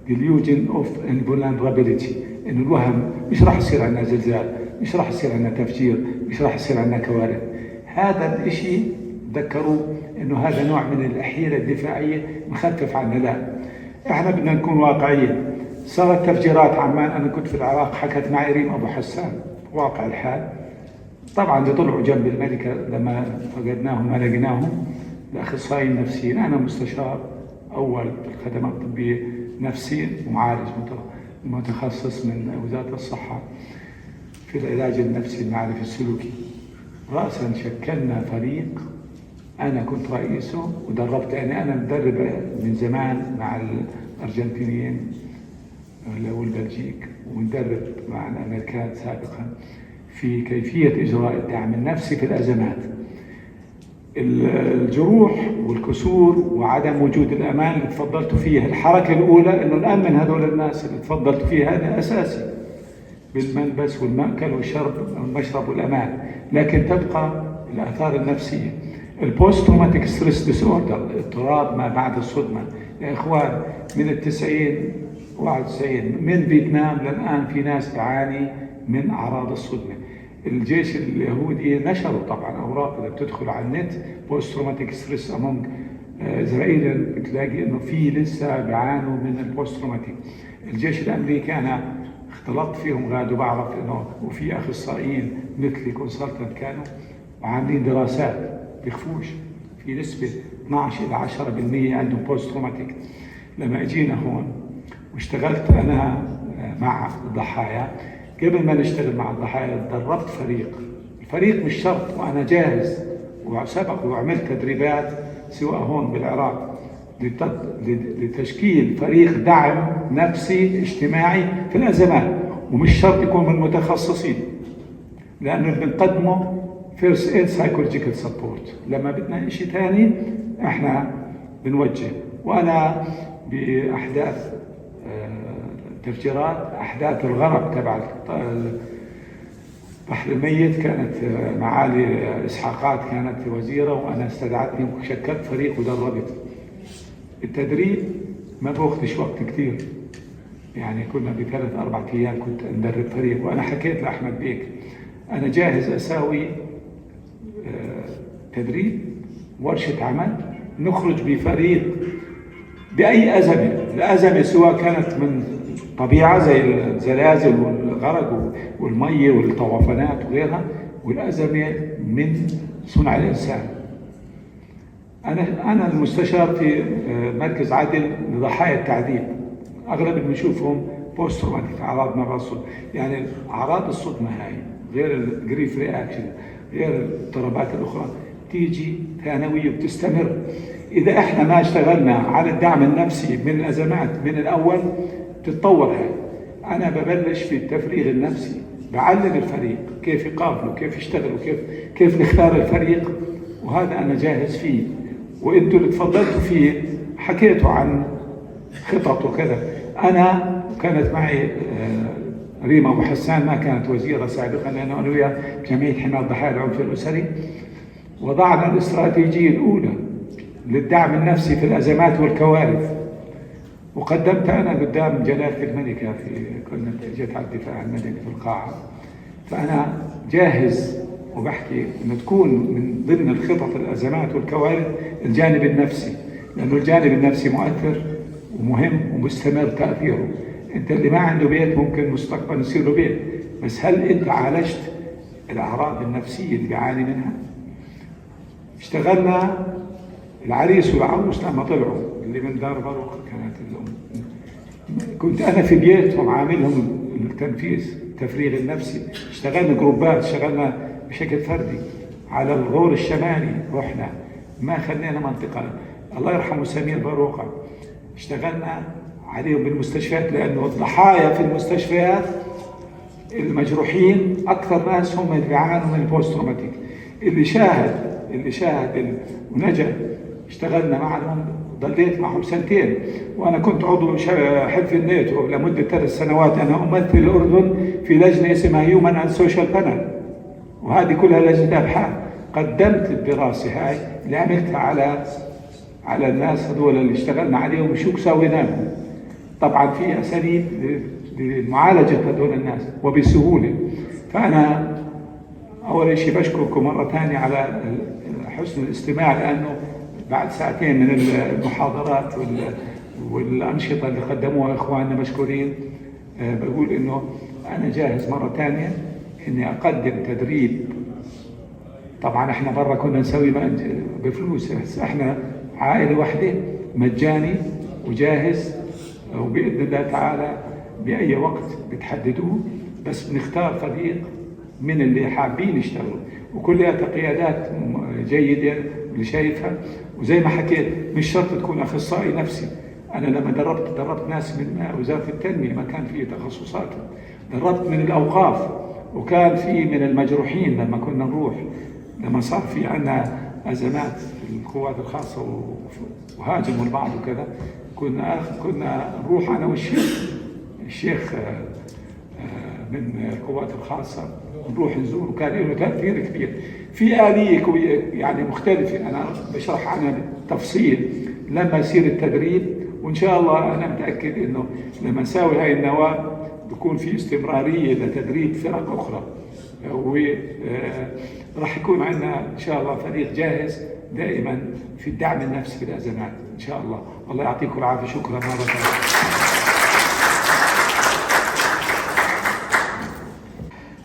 delusion of invulnerability، انه الوهم مش راح يصير عندنا زلزال، مش راح يصير عندنا تفجير، مش راح يصير عندنا كوارث. هذا الاشي تذكروا انه هذا نوع من الحيلة الدفاعية نخفف عنا. لا، احنا بدنا نكون واقعيين. صارت تفجيرات عمان، انا كنت في العراق، حكت معي ريم ابو حسان واقع الحال. طبعا اللي طلعوا جنب الملكة لما فقدناهم ما لقيناهم الاخصائيين النفسيين. انا مستشار اول في الخدمات الطبية نفسي ومعالج متخصص من وزارة الصحة في العلاج النفسي المعرفي السلوكي. راسا شكلنا فريق انا كنت رئيسه ودربت، يعني انا مدرب من زمان مع الارجنتينيين والبلجيك ومدرب مع الامريكان سابقا في كيفية اجراء الدعم النفسي في الازمات. الجروح والكسور وعدم وجود الامان اللي تفضلتوا فيه، الحركة الاولى انه نامن هذول الناس اللي تفضلتوا فيه، هذا اساسي بالملبس والمأكل والشرب والمشرب والامان، لكن تبقى الاثار النفسية. ال post traumatic stress disorder، اضطراب ما بعد الصدمة. يا اخوان، من التسعين، 91، من فيتنام للان في ناس تعاني من اعراض الصدمة. الجيش اليهودي نشروا طبعا اوراق، اذا بتدخل على النت post traumatic stress among Israeli بتلاقي انه في لسه بيعانوا من ال post traumatic. الجيش الامريكي انا اختلطت فيهم غاد وبعرف انه وفي اخصائيين مثلي consultant كانوا وعاملين دراسات، بيخفوش في نسبة 12 إلى 10% عندهم post traumatic. لما اجينا هون واشتغلت أنا مع الضحايا، قبل ما نشتغل مع الضحايا دربت فريق. الفريق مش شرط، وأنا جاهز وسبق وعملت تدريبات سواء هون بالعراق لتشكيل فريق دعم نفسي اجتماعي في الأزمات، ومش شرط يكون من متخصصين، لأنه اللي بنقدمه first aid psychological support. لما بدنا شيء ثاني احنا بنوجه. وانا باحداث تفجيرات، احداث الغرق تبع البحر الميت، كانت معالي اسحاقات كانت وزيره، وانا استدعتني وشكلت فريق ودربت. التدريب ما باخذش وقت كثير، يعني كنا بثلاث اربع ايام كنت ندرب فريق. وانا حكيت لاحمد بيك انا جاهز اساوي تدريب ورشه عمل نعمل نخرج بفريق باي ازمة، الازمة سواء كانت من طبيعة زي الزلازل والغرق والمية والطوفانات وغيرها، والازمة من صنع الانسان. انا المستشار في مركز عدل لضحايا التعذيب. اغلب اللي بنشوفهم post traumatic، اعراض ما بعد الصدمة، يعني اعراض الصدمة هاي غير ال grief reaction، غير الاضطرابات الاخرى، تيجي ثانوية وبتستمر. اذا احنا ما اشتغلنا على الدعم النفسي من الازمات من الاول تتطور هاي. انا ببلش في التفريغ النفسي، بعلم الفريق كيف يقابلوا، كيف يشتغلوا، كيف نختار الفريق، وهذا انا جاهز فيه. وانتم اللي تفضلتوا فيه حكيتوا عن خطط وكذا. انا كانت معي ريما ابو حسان، ما كانت وزيره سابقا، لانه انا وياها بجمعية حماية ضحايا العنف الاسري وضعنا الاستراتيجية الاولى للدعم النفسي في الازمات والكوارث، وقدمت انا قدام جلاله الملكة في كنا اجت على الدفاع المدني في القاعة. فانا جاهز وبحكي انه تكون من ضمن الخطط الازمات والكوارث الجانب النفسي، لانه الجانب النفسي مؤثر ومهم ومستمر تاثيره. انت اللي ما عنده بيت ممكن مستقبلا يصير له بيت، بس هل انت عالجت الاعراض النفسية اللي بيعاني منها؟ اشتغلنا العريس والعروس لما طلعوا اللي من دار بروق كانت الام، كنت انا في بيتهم عاملهم التنفيذ التفريغ النفسي. اشتغلنا جروبات، اشتغلنا بشكل فردي على الغور الشمالي، رحنا ما خلينا منطقة، الله يرحمه سمير بروقه، اشتغلنا عليهم بالمستشفيات، لانه الضحايا في المستشفيات المجروحين اكثر ناس هم اللي بيعانوا من ال post traumatic. اللي شاهد ونجا اشتغلنا معهم، ضليت معهم سنتين، وانا كنت عضو حلف الناتو لمدة 3 سنوات. انا امثل الاردن في لجنة اسمها human and social panel، وهذه كلها لجنة ابحاث. قدمت الدراسة هاي اللي عملتها على الناس هذول اللي اشتغلنا عليهم وشو سوينا لهم. طبعا في اساليب لمعالجة هذول الناس وبسهوله. فانا اول شيء بشكركم مرة ثانية على حسن الاستماع، لانه بعد ساعتين من المحاضرات والانشطه اللي قدموها اخواننا مشكورين، بقول انه انا جاهز مرة ثانية اني اقدم تدريب. طبعا احنا برا كنا نسوي بفلوس، بس احنا عائلة واحدة، مجاني وجاهز، وباذن الله تعالى باي وقت بتحددوه، بس بنختار فريق من اللي حابين يشتغلوا، وكلها قيادات جيدة اللي شايفها. وزي ما حكيت مش شرط تكون اخصائي نفسي. انا لما دربت، دربت ناس من وزارة التنمية، ما كان في تخصصات، دربت من الاوقاف، وكان في من المجروحين. لما كنا نروح، لما صار في عندنا ازمات في القوات الخاصة وهاجموا البعض وكذا، كنا نروح انا والشيخ، الشيخ من القوات الخاصة، نروح نزور، وكان له تاثير كبير. في آلية يعني مختلفة أنا بشرح عنها بالتفصيل لما يصير التدريب، وإن شاء الله أنا متأكد إنه لما نساوي هاي النواة بكون في استمرارية لتدريب فرق أخرى، وراح يكون عندنا إن شاء الله فريق جاهز دائما في الدعم النفسي في الأزمات إن شاء الله. الله يعطيكم العافية، شكرا مرة ثانية.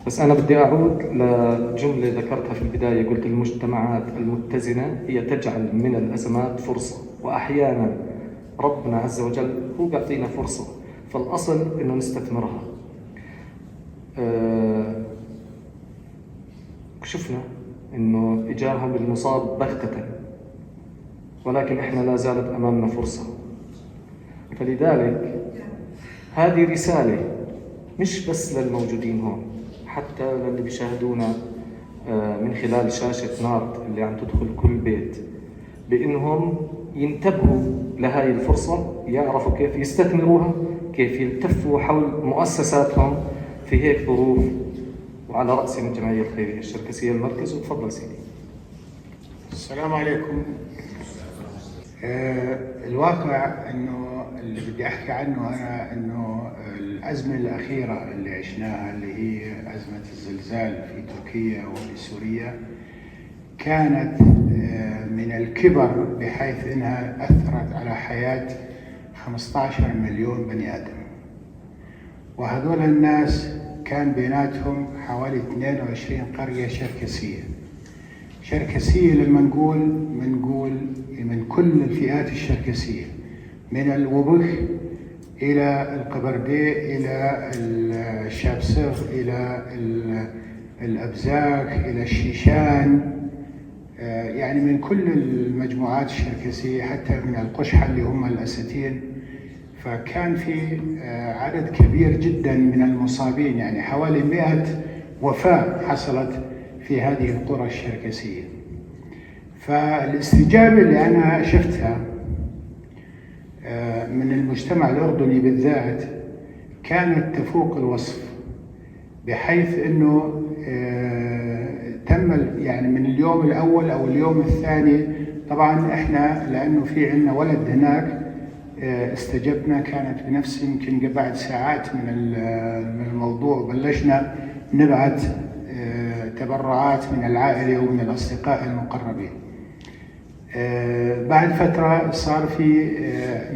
بس أنا بدي أعود لجملة ذكرتها في البداية، قلت المجتمعات المتزنة هي تجعل من الأزمات فرصة، وأحيانا ربنا عز وجل هو بيعطينا فرصة، فالأصل إنه نستثمرها. شفنا إنه إجاهم المصاب بغتة، ولكن إحنا لا زالت أمامنا فرصة. فلذلك هذه رسالة مش بس للموجودين هون، حتى للي بيشاهدونا من خلال شاشة نارت اللي عم تدخل كل بيت، بإنهم ينتبهوا لهذه الفرصة، يعرفوا كيف يستثمروها، كيف يلتفوا حول مؤسساتهم في هيك ظروف، وعلى رأسهم الجمعية الخيرية الشركسية المركز. وتفضل سيدي. السلام عليكم. الواقع انه اللي بدي احكي عنه انا انه الازمة الاخيرة اللي عشناها، اللي هي ازمة الزلزال في تركيا وفي سوريا. كانت من الكبر بحيث انها اثرت على حياة 15 مليون بني ادم. وهذول الناس كان بيناتهم حوالي 22 قرية شركسية. شركسية لما نقول بنقول من كل الفئات الشركسية، من الوبخ إلى القبردي إلى الشابسغ إلى الأبزاك إلى الشيشان، يعني من كل المجموعات الشركسية حتى من القشحة اللي هم الأساتين. فكان في عدد كبير جدا من المصابين، يعني حوالي 100 وفاة حصلت في هذه القرى الشركسية. فالاستجابة اللي أنا شفتها من المجتمع الأردني بالذات كانت تفوق الوصف، بحيث أنه تم يعني من اليوم الأول أو اليوم الثاني. طبعا إحنا لأنه في عندنا ولد هناك استجبنا، كانت بنفس يمكن بعد ساعات من الموضوع بلشنا نبعث تبرعات من العائلة ومن الأصدقاء المقربين. بعد فترة صار في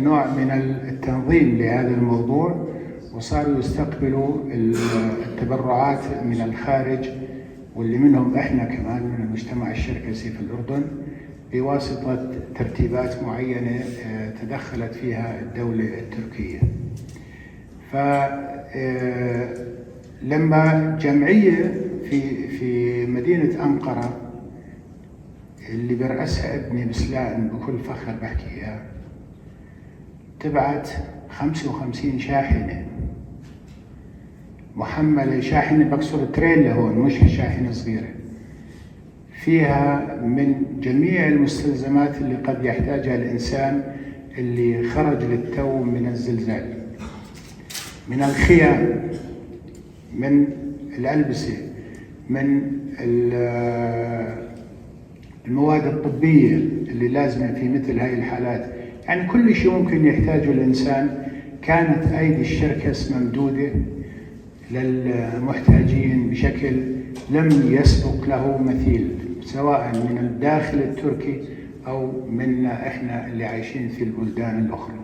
نوع من التنظيم لهذا الموضوع، وصاروا يستقبلوا التبرعات من الخارج، واللي منهم احنا كمان من المجتمع الشركسي في الأردن، بواسطة ترتيبات معينة تدخلت فيها الدولة التركية. فلما جمعية في مدينة أنقرة اللي برأسها ابني بسلان بكل فخر بحكيها، تبعت 55 شاحنة محملة، شاحنة بقصر تريلا هون مش شاحنة صغيرة، فيها من جميع المستلزمات اللي قد يحتاجها الإنسان اللي خرج للتو من الزلزال، من الخيام، من الألبسة، من المواد الطبية اللي لازمة في مثل هاي الحالات، يعني كل شيء ممكن يحتاجه الإنسان. كانت أيدي الشركس ممدودة للمحتاجين بشكل لم يسبق له مثيل، سواء من الداخل التركي أو منا إحنا اللي عايشين في البلدان الأخرى.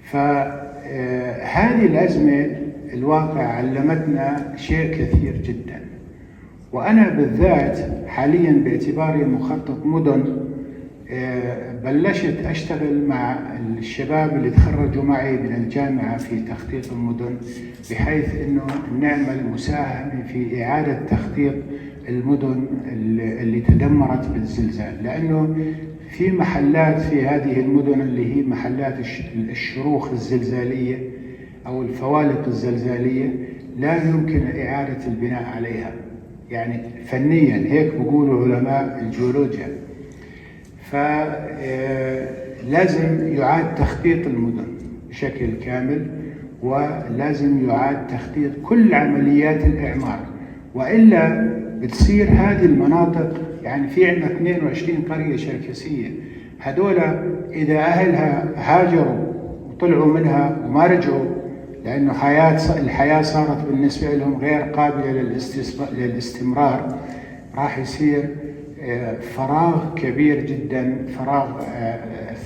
فهذه الأزمة الواقع علمتنا شيء كثير جدا، وأنا بالذات حاليا باعتباري مخطط مدن بلشت أشتغل مع الشباب اللي تخرجوا معي من الجامعة في تخطيط المدن، بحيث أنه نعمل مساهمة في إعادة تخطيط المدن اللي تدمرت بالزلزال، لأنه في محلات في هذه المدن اللي هي محلات الشروخ الزلزالية أو الفوالق الزلزالية لا يمكن إعادة البناء عليها، يعني فنيا هيك بيقولوا علماء الجيولوجيا. فلازم يعاد تخطيط المدن بشكل كامل، ولازم يعاد تخطيط كل عمليات الإعمار، وإلا بتصير هذه المناطق، يعني في عندنا 22 قرية شركسية، هذول إذا أهلها هاجروا وطلعوا منها وما رجعوا لأنه الحياة صارت بالنسبة لهم غير قابلة للاستمرار، راح يصير فراغ كبير جدا، فراغ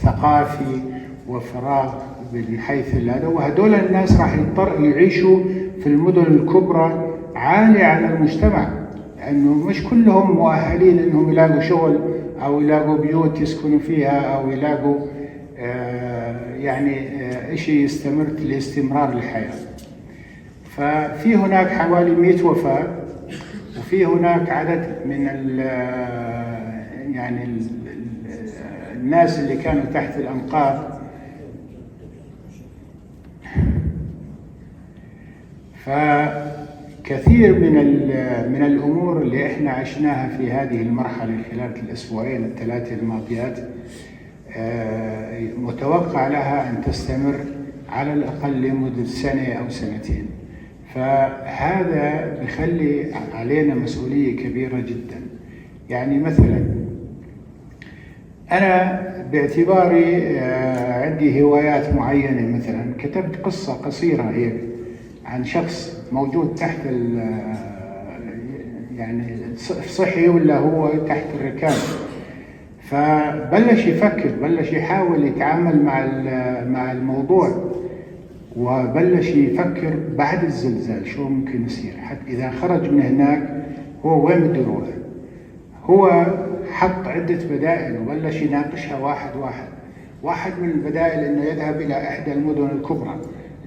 ثقافي وفراغ من حيث هذا، وهدول الناس راح يضطر يعيشوا في المدن الكبرى عالية على المجتمع، لأنه مش كلهم مؤهلين إنهم يلاقوا شغل أو يلاقوا بيوت يسكنوا فيها أو يلاقوا يعني شيء يستمر لاستمرار الحياة. ففي هناك حوالي 100 وفاة، وفي هناك عدد من ال يعني ال الناس اللي كانوا تحت الأنقاض. فكثير من الأمور اللي احنا عشناها في هذه المرحلة خلال الأسبوعين الثلاثة الماضيات متوقع لها أن تستمر على الأقل لمدة سنة أو سنتين. فهذا بخلي علينا مسؤولية كبيرة جدا. يعني مثلا أنا باعتباري عندي هوايات معينة، مثلا كتبت قصة قصيرة هيك عن شخص موجود تحت يعني صحي ولا هو تحت الركام. فبلش يفكر، بلش يحاول يتعامل مع الموضوع، وبلش يفكر بعد الزلزال شو ممكن يصير، حتى إذا خرج من هناك هو وين بده يروح. هو حط عدة بدائل وبلش يناقشها واحد واحد. واحد من البدائل أنه يذهب إلى إحدى المدن الكبرى،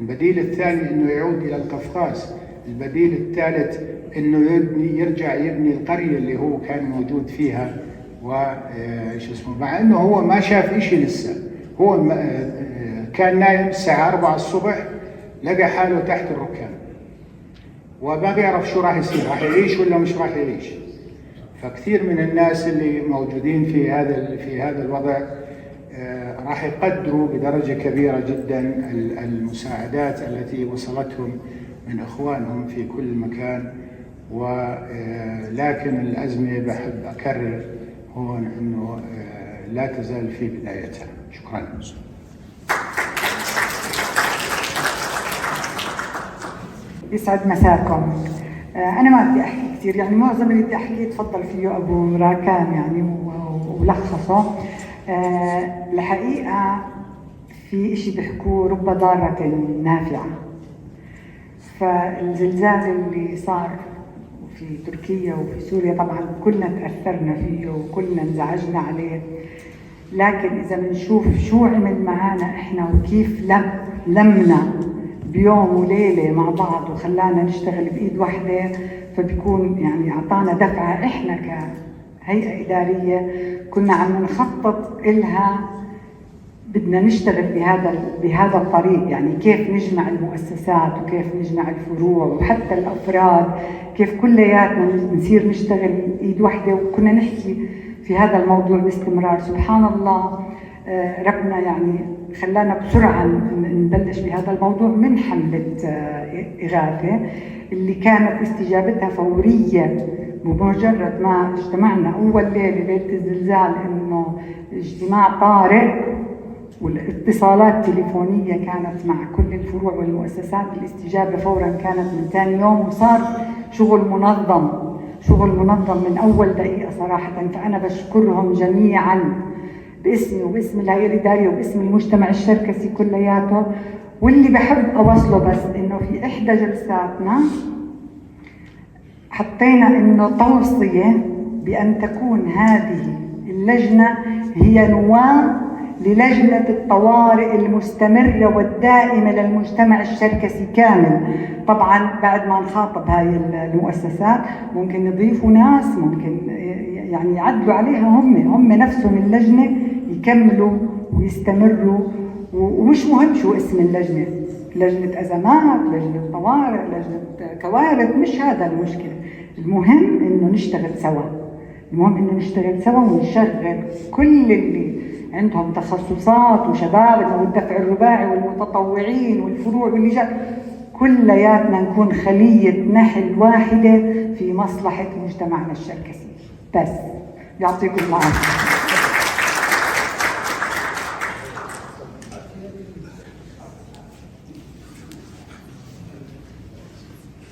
البديل الثاني أنه يعود إلى القفقاز، البديل الثالث أنه يرجع يبني القرية اللي هو كان موجود فيها وش اسمه، مع أنه هو ما شاف إشي لسه. هو كان نايم الساعة 4 الصبح، لقى حاله تحت الركام وما بيعرف شو راح يصير، راح يعيش ولا مش راح يعيش. فكثير من الناس اللي موجودين في هذا الوضع راح يقدروا بدرجة كبيرة جدا المساعدات التي وصلتهم من إخوانهم في كل مكان. ولكن الأزمة بحب أكرر هون أنه لا تزال في بدايتها. شكرا. يسعد مساكم. أنا ما بدي أحكي كثير، يعني معظم اللي بدي أحكيه تفضل فيه أبو راكان يعني ولخصه. الحقيقة في إشي بيحكوه رب ضارة نافعة. فالزلزال اللي صار في تركيا وفي سوريا طبعا كلنا تأثرنا فيه وكلنا انزعجنا عليه، لكن إذا بنشوف شو عمل معنا إحنا وكيف لمنا بيوم وليلة مع بعض وخلانا نشتغل بإيد واحدة، فبيكون يعني أعطانا دفعة إحنا كهيئة إدارية كنا عم نخطط إلها، بدنا نشتغل بهذا الطريق، يعني كيف نجمع المؤسسات وكيف نجمع الفروع وحتى الأفراد، كيف كلياتنا نصير نشتغل إيد واحدة. وكنا نحكي في هذا الموضوع باستمرار. سبحان الله ربنا يعني خلانا بسرعة نبلش بهذا الموضوع من حملة إغاثة اللي كانت استجابتها فورية بمجرد ما اجتمعنا أول ليلة ليلة الزلزال، إنه اجتماع طارئ والاتصالات التليفونية كانت مع كل الفروع والمؤسسات، الاستجابة فورا كانت من ثاني يوم، وصار شغل منظم، شغل منظم من أول دقيقة صراحة. فأنا بشكرهم جميعا باسمي وباسم الهيئة الإدارية وباسم المجتمع الشركسي كلياته. واللي بحب أوصله بس إنه في إحدى جلساتنا حطينا إنه توصية بأن تكون هذه اللجنة هي نواة للجنة الطوارئ المستمرة والدائمة للمجتمع الشركسي كامل. طبعا بعد ما نخاطب هاي المؤسسات ممكن يضيفوا ناس، ممكن يعني يعدلوا عليها هم نفسهم اللجنة، يكملوا ويستمروا. ومش مهم شو اسم اللجنة، لجنة أزمات، لجنة طوارئ، لجنة كوارث، مش هذا المشكلة. المهم إنه نشتغل سوا، المهم إنه نشتغل سوا ونشغل كل اللي عندهم تخصصات وشبابنا والدفع الرباعي والمتطوعين والفروع واللجان، كلياتنا نكون خلية نحل واحدة في مصلحة مجتمعنا الشركسي. بس يعطيكم العافية.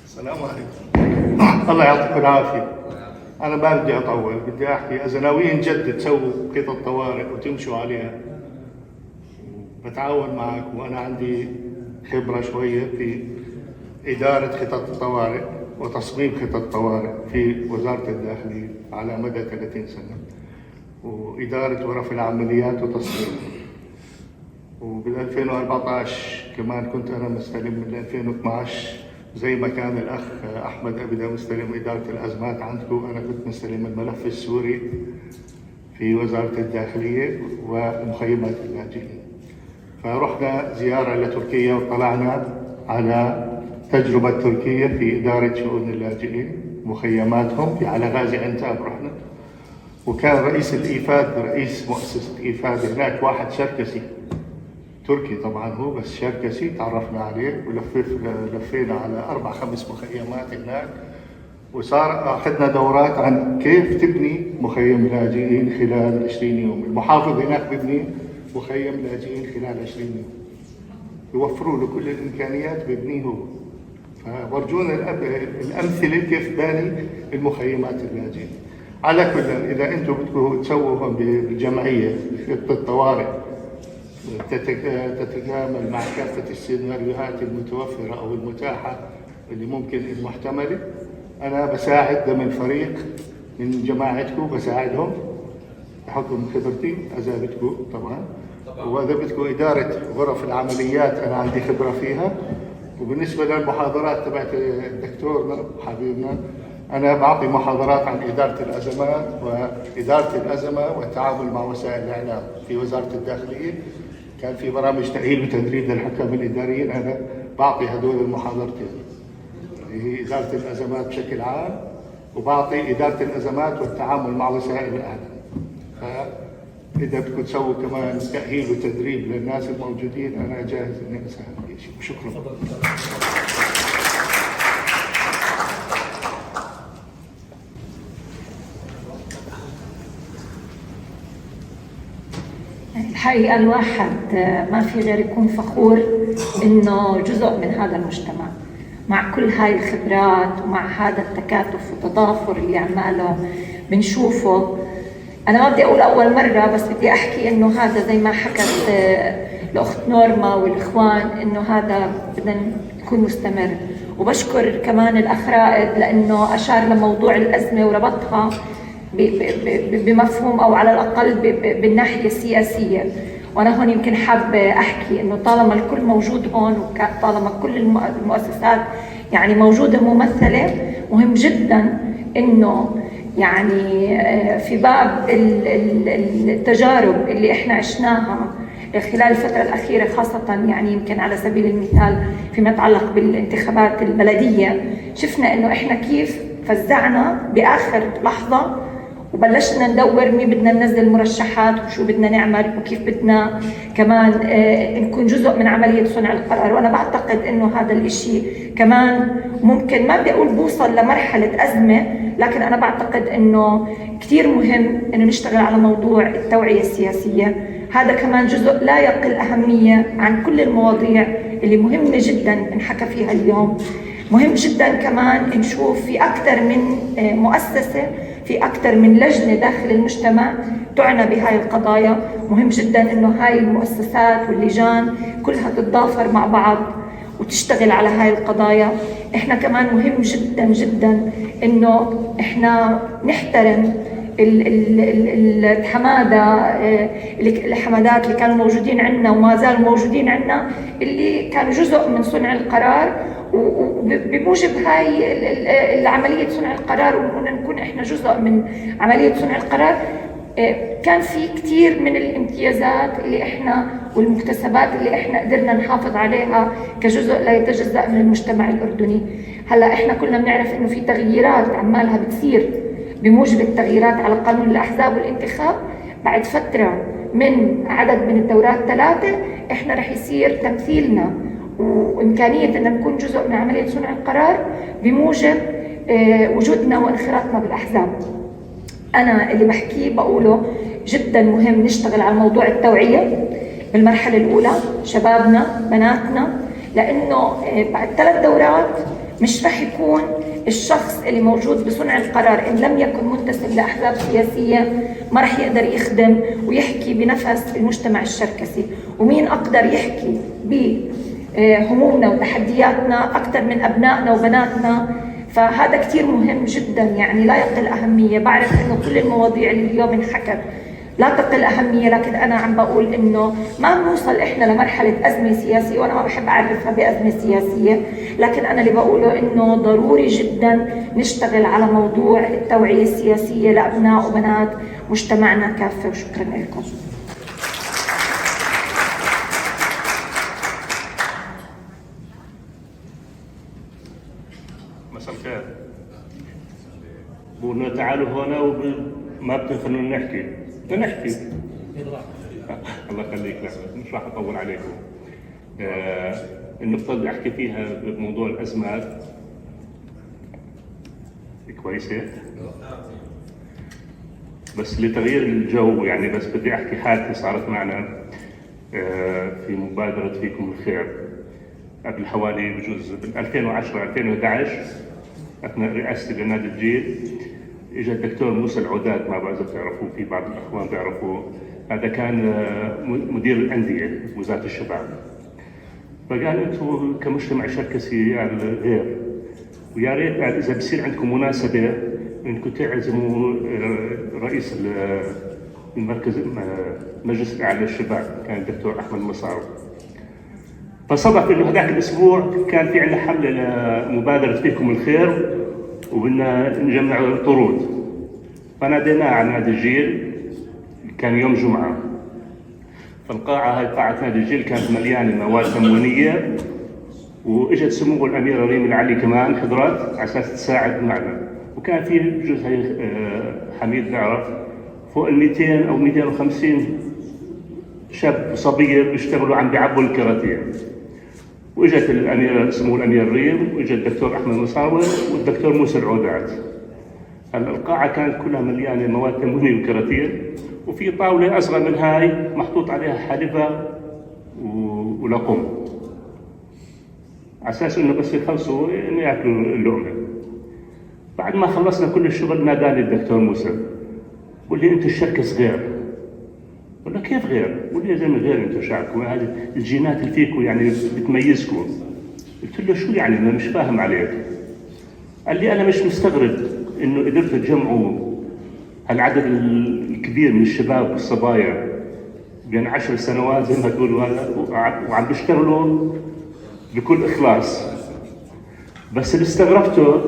السلام عليكم. الله يعطيكم العافية. أنا ما بدي أطول، بدي أحكي إذا ناويين جد تسووا خطط طوارئ وتمشوا عليها بتعاون معك، وأنا عندي خبرة شوية في إدارة خطط الطوارئ وتصميم خطط الطوارئ في وزارة الداخلية على مدى 30 سنة، وإدارة غرف العمليات وتصميمها. وبال 2014 كمان كنت أنا مستلم من 2012 زي ما كان الأخ أحمد أبدا مستلم إدارة الأزمات عندكم، أنا كنت مستلم الملف السوري في وزارة الداخلية ومخيمات اللاجئين. فرحنا زيارة لتركيا وطلعنا على تجربة تركيا في إدارة شؤون اللاجئين مخيماتهم في على غازي عنتاب رحنا، وكان رئيس الإيفاد رئيس مؤسسة إيفاد هناك واحد شركسي تركي طبعا هو بس شركسي، تعرفنا عليه ولفينا على 4 5 مخيمات هناك، وصار اخذنا دورات عن كيف تبني مخيم لاجئين خلال 20 يوم. المحافظ هناك ببني مخيم لاجئين خلال 20 يوم، يوفروا له كل الامكانيات ببنيه هو. فورجونا الأمثلة كيف باني المخيمات اللاجئين. على كل، إذا أنتم بدكم تسووا هون بالجمعية خطة طوارئ تتكامل مع كافة السيناريوهات المتوفرة أو المتاحة اللي ممكن المحتملة، أنا بساعد ضمن فريق من جماعتكم، بساعدهم بحكم خبرتي إذا بدكم طبعا، وإذا بدكم إدارة غرف العمليات أنا عندي خبرة فيها. وبالنسبة للمحاضرات تبعت دكتورنا حبيبنا، أنا بعطي محاضرات عن إدارة الأزمات وإدارة الأزمة والتعامل مع وسائل الإعلام في وزارة الداخلية. كان في برامج تأهيل وتدريب للحكام الإداريين، أنا بعطي هدول المحاضرتين اللي هي إدارة الأزمات بشكل عام، وبعطي إدارة الأزمات والتعامل مع وسائل الإعلام. فإذا بدكم تسووا كمان تأهيل وتدريب للناس الموجودين أنا جاهز إني أساهم في شيء. وشكرا. الحقيقة الواحد ما في غير يكون فخور إنه جزء من هذا المجتمع، مع كل هاي الخبرات ومع هذا التكاتف والتضافر اللي عماله بنشوفه. أنا ما بدي أقول أول مرة، بس بدي أحكي إنه هذا زي ما حكت الأخت نورما والإخوان إنه هذا بدنا يكون مستمر. وبشكر كمان الأخ رائد لأنه أشار لموضوع الأزمة وربطها بمفهوم أو على الأقل بالناحية السياسية. وأنا هون يمكن حابة أحكي إنه طالما الكل موجود هون وطالما كل المؤسسات يعني موجودة ممثلة، مهم جدا إنه يعني في باب التجارب اللي إحنا عشناها خلال الفترة الأخيرة، خاصة يعني يمكن على سبيل المثال فيما يتعلق بالانتخابات البلدية، شفنا إنه إحنا كيف فزعنا بآخر لحظة وبلشنا ندور مين بدنا ننزل مرشحات وشو بدنا نعمل وكيف بدنا كمان نكون جزء من عملية صنع القرار. وأنا بعتقد إنه هذا الإشي كمان ممكن، ما بدي أقول بوصل لمرحلة أزمة، لكن أنا بعتقد إنه كثير مهم إنه نشتغل على موضوع التوعية السياسية. هذا كمان جزء لا يقل أهمية عن كل المواضيع اللي مهمة جدا انحكى فيها اليوم. مهم جدا كمان نشوف في أكثر من مؤسسة، في أكثر من لجنة داخل المجتمع تعنى بهاي القضايا. مهم جدا إنه هاي المؤسسات واللجان كلها تتضافر مع بعض وتشتغل على هاي القضايا. إحنا كمان مهم جدا جدا إنه إحنا نحترم الحمادة، الحمادات اللي كانوا موجودين عندنا وما زالوا موجودين عندنا، اللي كانوا جزء من صنع القرار، وبموجب هاي العملية صنع القرار ونكون إحنا جزء من عملية صنع القرار. كان في كثير من الامتيازات اللي إحنا والمكتسبات اللي إحنا قدرنا نحافظ عليها كجزء لا يتجزأ من المجتمع الأردني. هلا إحنا كلنا بنعرف إنه في تغييرات عمالها بتصير بموجب التغييرات على قانون الأحزاب والانتخاب. بعد فترة من عدد من الدورات 3 إحنا رح يصير تمثيلنا وإمكانية أن نكون جزء من عملية صنع القرار بموجب وجودنا وانخراطنا بالأحزاب. أنا اللي بحكيه بقوله جدا مهم نشتغل على موضوع التوعية بالمرحلة الأولى، شبابنا بناتنا، لأنه بعد 3 دورات مش رح يكون الشخص اللي موجود بصنع القرار إن لم يكن منتسب لأحزاب سياسية ما رح يقدر يخدم ويحكي بنفس المجتمع الشركسي. ومين أقدر يحكي بهمومنا وتحدياتنا أكثر من أبنائنا وبناتنا؟ فهذا كثير مهم جدا، يعني لا يقل أهمية. بعرف إنه كل المواضيع اللي اليوم انحكت لا تقل أهمية، لكن أنا عم بقول إنه ما بنوصل إحنا لمرحلة أزمة سياسية، وأنا ما بحب أعرفها بأزمة سياسية، لكن أنا اللي بقوله إنه ضروري جدا نشتغل على موضوع التوعية السياسية لأبناء وبنات مجتمعنا كافة. وشكرا لكم. مساء الخير. بقولنا تعالوا هنا وما بتخلونا نحكي، بدنا نحكي. الله يخليك، مش راح اطول عليكم. النقطة اللي احكي فيها بموضوع الازمات كويسة، بس لتغيير الجو يعني، بس بدي احكي حادثة صارت معنا في مبادرة فيكم الخير. قبل حوالي بجوز بال 2010 2011 اثناء رئاستي لنادي الجيل، اجى الدكتور موسى العودات، ما بعرف اذا بتعرفوه، في بعض الاخوان بيعرفوه، هذا كان مدير الاندية وزارة الشباب. فقال انتم كمجتمع شركسي يعني غير، ويا ريت قال اذا بصير عندكم مناسبة انكم تعزموا رئيس المركز مجلس الاعلى للشباب، كان الدكتور احمد مصاروة. فصدف انه هذاك الاسبوع كان في عندنا حمله لمبادرة فيكم الخير وبدنا نجمع طرود، فناديناه على نادي الجيل، كان يوم جمعه. فالقاعه هاي قاعة نادي الجيل كانت مليانة مواد تموينيه، واجت سمو الاميرة ريم العلي كمان حضرت على اساس تساعد معنا، وكان في بجوز هي حميد بيعرف فوق ال 200 او 250 شاب وصبية بيشتغلوا عم بيعبوا الكراتين. واجت الاميرة سمو الامير ريم، واجى الدكتور احمد مصاور والدكتور موسى العودات. هلا القاعة كانت كلها مليانة مواد تموينيه وكراتين، وفي طاولة اصغر من هاي محطوط عليها حلبة ولقم، على اساس انه بس يخلصوا انه ياكلوا اللقمة. بعد ما خلصنا كل الشغل ناداني الدكتور موسى، بقول لي انتم الشركس غير. بقول له كيف غير؟ بقول لي يا زلمة غير انتم شعبكم، هذه الجينات اللي فيكم يعني بتميزكم. قلت له شو يعني؟ انا مش فاهم عليك. قال لي انا مش مستغرب انه قدرتوا تجمعوا هالعدد الكبير من الشباب والصبايا بين 10 سنوات زي ما تقولوا هذا، وعم بيشتغلوا بكل اخلاص. بس اللي استغربته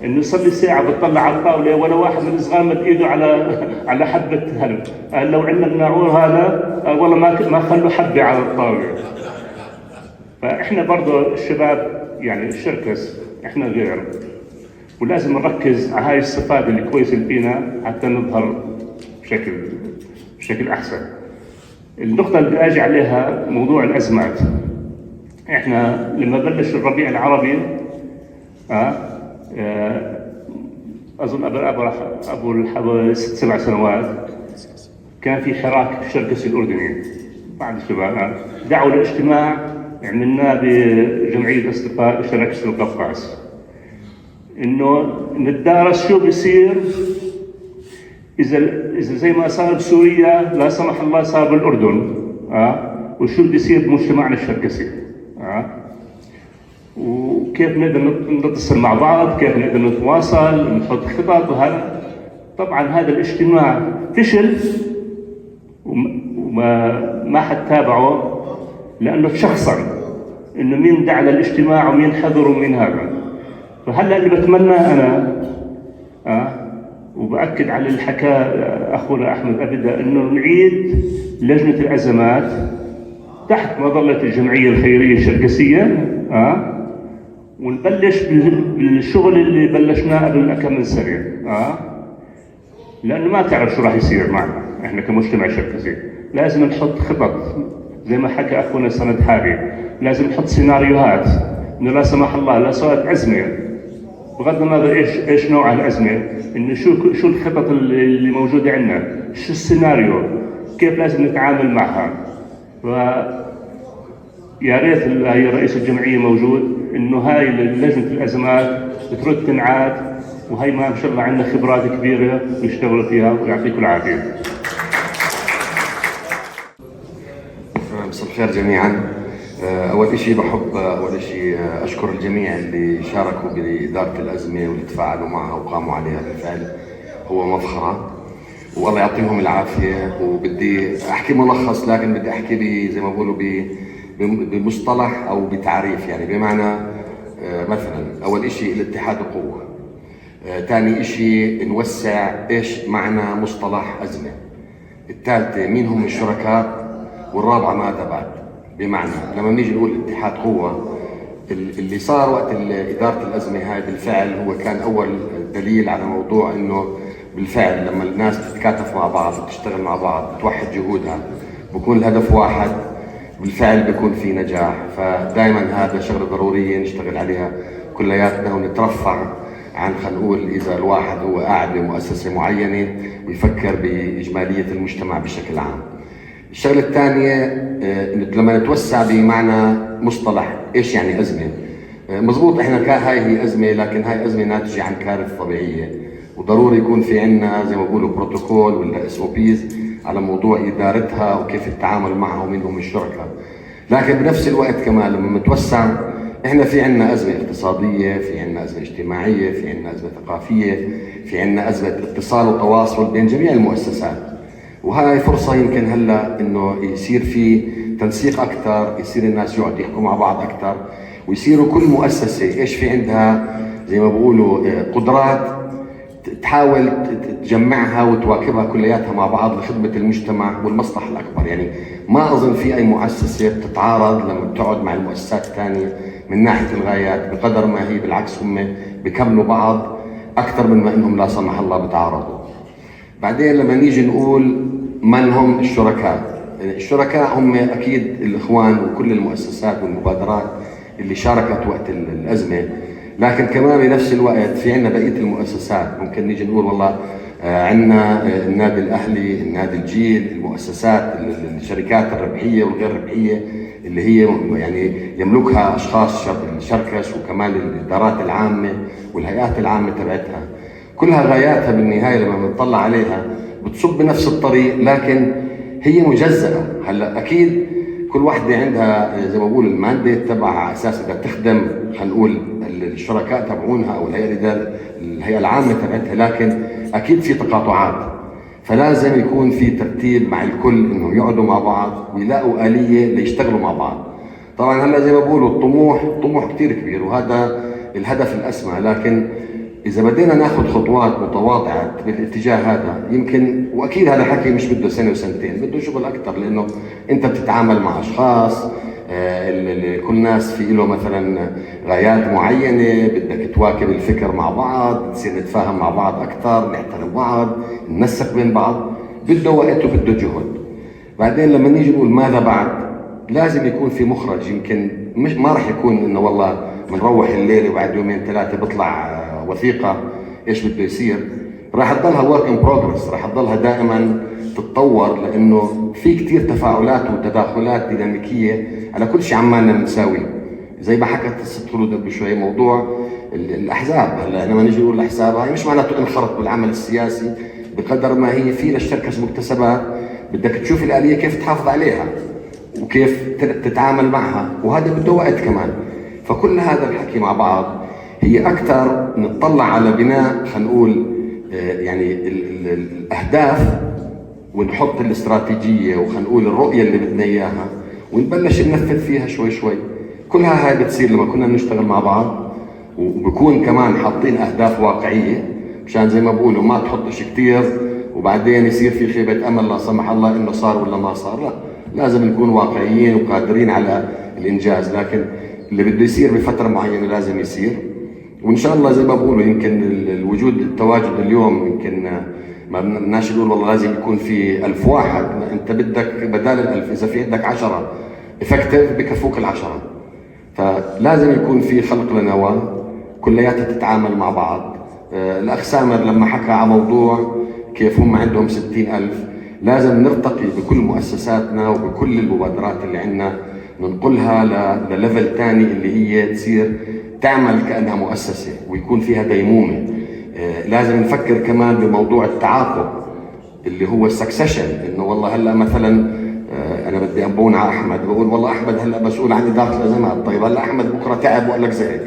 انه صار لي ساعة بتطلع على الطاولة ولا واحد من الصغار مد ايده على حبه هلب. قال لو عندنا الناعور هذا والله ما خلوا حبه على الطاولة. فاحنا برضه الشباب يعني الشركس احنا غير، ولازم نركز على هاي الصفات اللي كويسة اللي فينا حتى نظهر بشكل احسن. النقطة اللي بدي اجي عليها موضوع الازمات. احنا لما بلش الربيع العربي اظن قبل 6 7 سنوات كان في حراك الشركسي الاردني، بعض الشباب دعوا لاجتماع عملناه بجمعية اصدقاء شركس القفقاز، انه نتدارس شو بيصير اذا زي ما صار بسوريا لا سمح الله صار بالاردن، وشو بده يصير بمجتمعنا الشركسي، وكيف نقدر نتصل مع بعض، كيف نقدر نتواصل، نحط خطط وهذا. طبعا هذا الاجتماع فشل وما ما حد تابعه، لانه تشخصن انه مين دعا للاجتماع ومين حضر ومين هذا. فهلا اللي بتمناه انا وباكد على اللي حكاه اخونا احمد ابدا، انه نعيد لجنة الازمات تحت مظلة الجمعية الخيرية الشركسيه، ونبلش بالشغل اللي بلشناه قبل كم من سنة، لانه ما تعرف شو راح يصير معنا احنا كمجتمع شركسي. لازم نحط خطط زي ما حكى اخونا سند حاري، لازم نحط سيناريوهات انه لا سمح الله لا صارت ازمة، بغض النظر ايش نوع الازمة، انه شو الخطط اللي موجودة عندنا، شو السيناريو، كيف لازم نتعامل معها. ف يا ريت هي رئيس الجمعية موجود، انه هاي لجنة الازمات بترد تنعاد، وهي ما شاء الله عندنا خبرات كبيرة ويشتغلوا فيها، ويعطيكم العافية. مساء الخير جميعا. اول شيء بحب اول شيء اشكر الجميع اللي شاركوا بادارة الازمة واللي تفاعلوا معها وقاموا عليها، بالفعل هو مفخرة والله يعطيهم العافية. وبدي احكي ملخص، لكن بدي احكي زي ما بقولوا بمصطلح او بتعريف، يعني بمعنى مثلا اول شيء الاتحاد قوة، ثاني شيء نوسع ايش معنى مصطلح ازمة، الثالثة مين هم الشركاء، والرابعة ماذا بعد. بمعنى لما بنيجي نقول اتحاد قوة، اللي صار وقت ادارة الازمة هاي بالفعل هو كان اول دليل على موضوع انه بالفعل لما الناس تتكاتف مع بعض وتشتغل مع بعض بتوحد جهودها بكون الهدف واحد، بالفعل بيكون في نجاح. فدائما هذا شغله ضرورية نشتغل عليها كلياتنا ونترفع عن خلينا نقول اذا الواحد هو قاعد بمؤسسه معينة ويفكر باجماليه المجتمع بشكل عام. الشغلة الثانية لما نتوسع بمعنى مصطلح ايش يعني ازمة؟ مزبوط، احنا هاي هي ازمه، لكن هاي ازمة ناتجة عن كارثة طبيعية، وضروري يكون في عندنا زي ما بقولوا بروتوكول ولا SOPs على موضوع ادارتها وكيف التعامل معها ومين هم الشركاء. لكن بنفس الوقت كمان لما نتوسع، احنا في عندنا ازمة اقتصاديه، في عندنا ازمة اجتماعية، في عندنا ازمة ثقافيه، في عندنا ازمة اتصال وتواصل بين جميع المؤسسات. وهاي فرصة يمكن هلا انه يصير في تنسيق اكثر، يصير الناس يقعدوا يحكوا مع بعض اكثر، ويصيروا كل مؤسسة ايش في عندها زي ما بقولوا قدرات تحاول تجمعها وتواكبها كلياتها مع بعض لخدمة المجتمع والمصلحة الأكبر. يعني ما أظن في أي مؤسسة بتتعارض لما بتقعد مع المؤسسات الثانية من ناحية الغايات، بقدر ما هي بالعكس هم بكملوا بعض أكثر من ما إنهم لا سمح الله بتعارضوا. بعدين لما نيجي نقول من هم الشركاء؟ يعني الشركاء هم أكيد الإخوان وكل المؤسسات والمبادرات اللي شاركت وقت الأزمة، لكن كمان بنفس الوقت في عندنا بقية المؤسسات. ممكن نيجي نقول والله عندنا النادي الأهلي، النادي الجيل، المؤسسات، الشركات الربحية والغير ربحية اللي هي يعني يملكها أشخاص الشركس، وكمان الإدارات العامة والهيئات العامة تبعتها، كلها غاياتها بالنهاية لما بنطلع عليها بتصب بنفس الطريق، لكن هي مجزأة. هلا أكيد كل واحدة عندها زي ما بقول ال mandate تبعها على أساس بدها تخدم خلينا نقول الشركاء تبعونها أو الهيئة العامة تبعتها، لكن أكيد في تقاطعات، فلازم يكون في ترتيب مع الكل إنهم يقعدوا مع بعض ويلاقوا آلية ليشتغلوا مع بعض. طبعا هلا زي ما بقولوا الطموح طموح كثير كبير، وهذا الهدف الأسمى، لكن إذا بدينا ناخذ خطوات متواضعة بالاتجاه هذا يمكن، وأكيد هذا حكي مش بده سنة وسنتين، بده شغل أكثر، لأنه أنت بتتعامل مع أشخاص، كل ناس في له مثلا غايات معينة، بدك تواكب الفكر مع بعض، تصير نتفاهم مع بعض أكثر، نحترم بعض، ننسق بين بعض، بده وقت وبده جهد. بعدين لما نيجي نقول ماذا بعد، لازم يكون في مخرج. يمكن مش ما راح يكون إنه والله بنروح الليلة وبعد يومين ثلاثة بيطلع وثيقة ايش بده يصير، راح تضلها work in progress، راح تضلها دائما تتطور، لانه في كثير تفاعلات وتداخلات ديناميكية على كل شيء عمالنا بنساويه. زي ما حكت الست خلود قبل شوي موضوع الاحزاب، هلا لما نيجي نقول الاحزاب هاي مش معناته انخرط بالعمل السياسي بقدر ما هي في للشركس مكتسبات بدك تشوف الآلية كيف تحافظ عليها وكيف تتعامل معها، وهذا بده وقت كمان. فكل هذا الحكي مع بعض هي أكثر نطلع على بناء خلينا نقول يعني الأهداف، ونحط الاستراتيجية وخلينا نقول الرؤية اللي بدنا إياها ونبلش ننفذ فيها شوي شوي. كلها هاي بتصير لما كنا نشتغل مع بعض، وبكون كمان حاطين أهداف واقعية، مشان زي ما بقولوا ما تحطش كثير وبعدين يصير في خيبة أمل لا سمح الله إنه صار ولا ما صار. لا، لازم نكون واقعيين وقادرين على الإنجاز، لكن اللي بده يصير بفترة معينة لازم يصير. وإن شاء الله زي ما بقولوا يمكن الوجود التواجد اليوم يمكن ما بدناش نقول والله لازم يكون في 1000 واحد، أنت بدك بدال ال1000 إذا في عندك 10 effective بكفوك ال10. فلازم يكون في خلق لنواة كلياتها تتعامل مع بعض. الأخ سامر لما حكى على موضوع كيف هم عندهم 60,000، لازم نرتقي بكل مؤسساتنا وبكل المبادرات اللي عندنا ننقلها ل level ثاني اللي هي تصير تعمل كأنها مؤسسة ويكون فيها ديمومة. لازم نفكر كمان بموضوع التعاقب اللي هو ال succession، انه والله هلا مثلا انا بدي ابون على احمد، بقول والله احمد هلا مسؤول عن ادارة الازمات، طيب هلا احمد بكره تعب وقال لك زهق،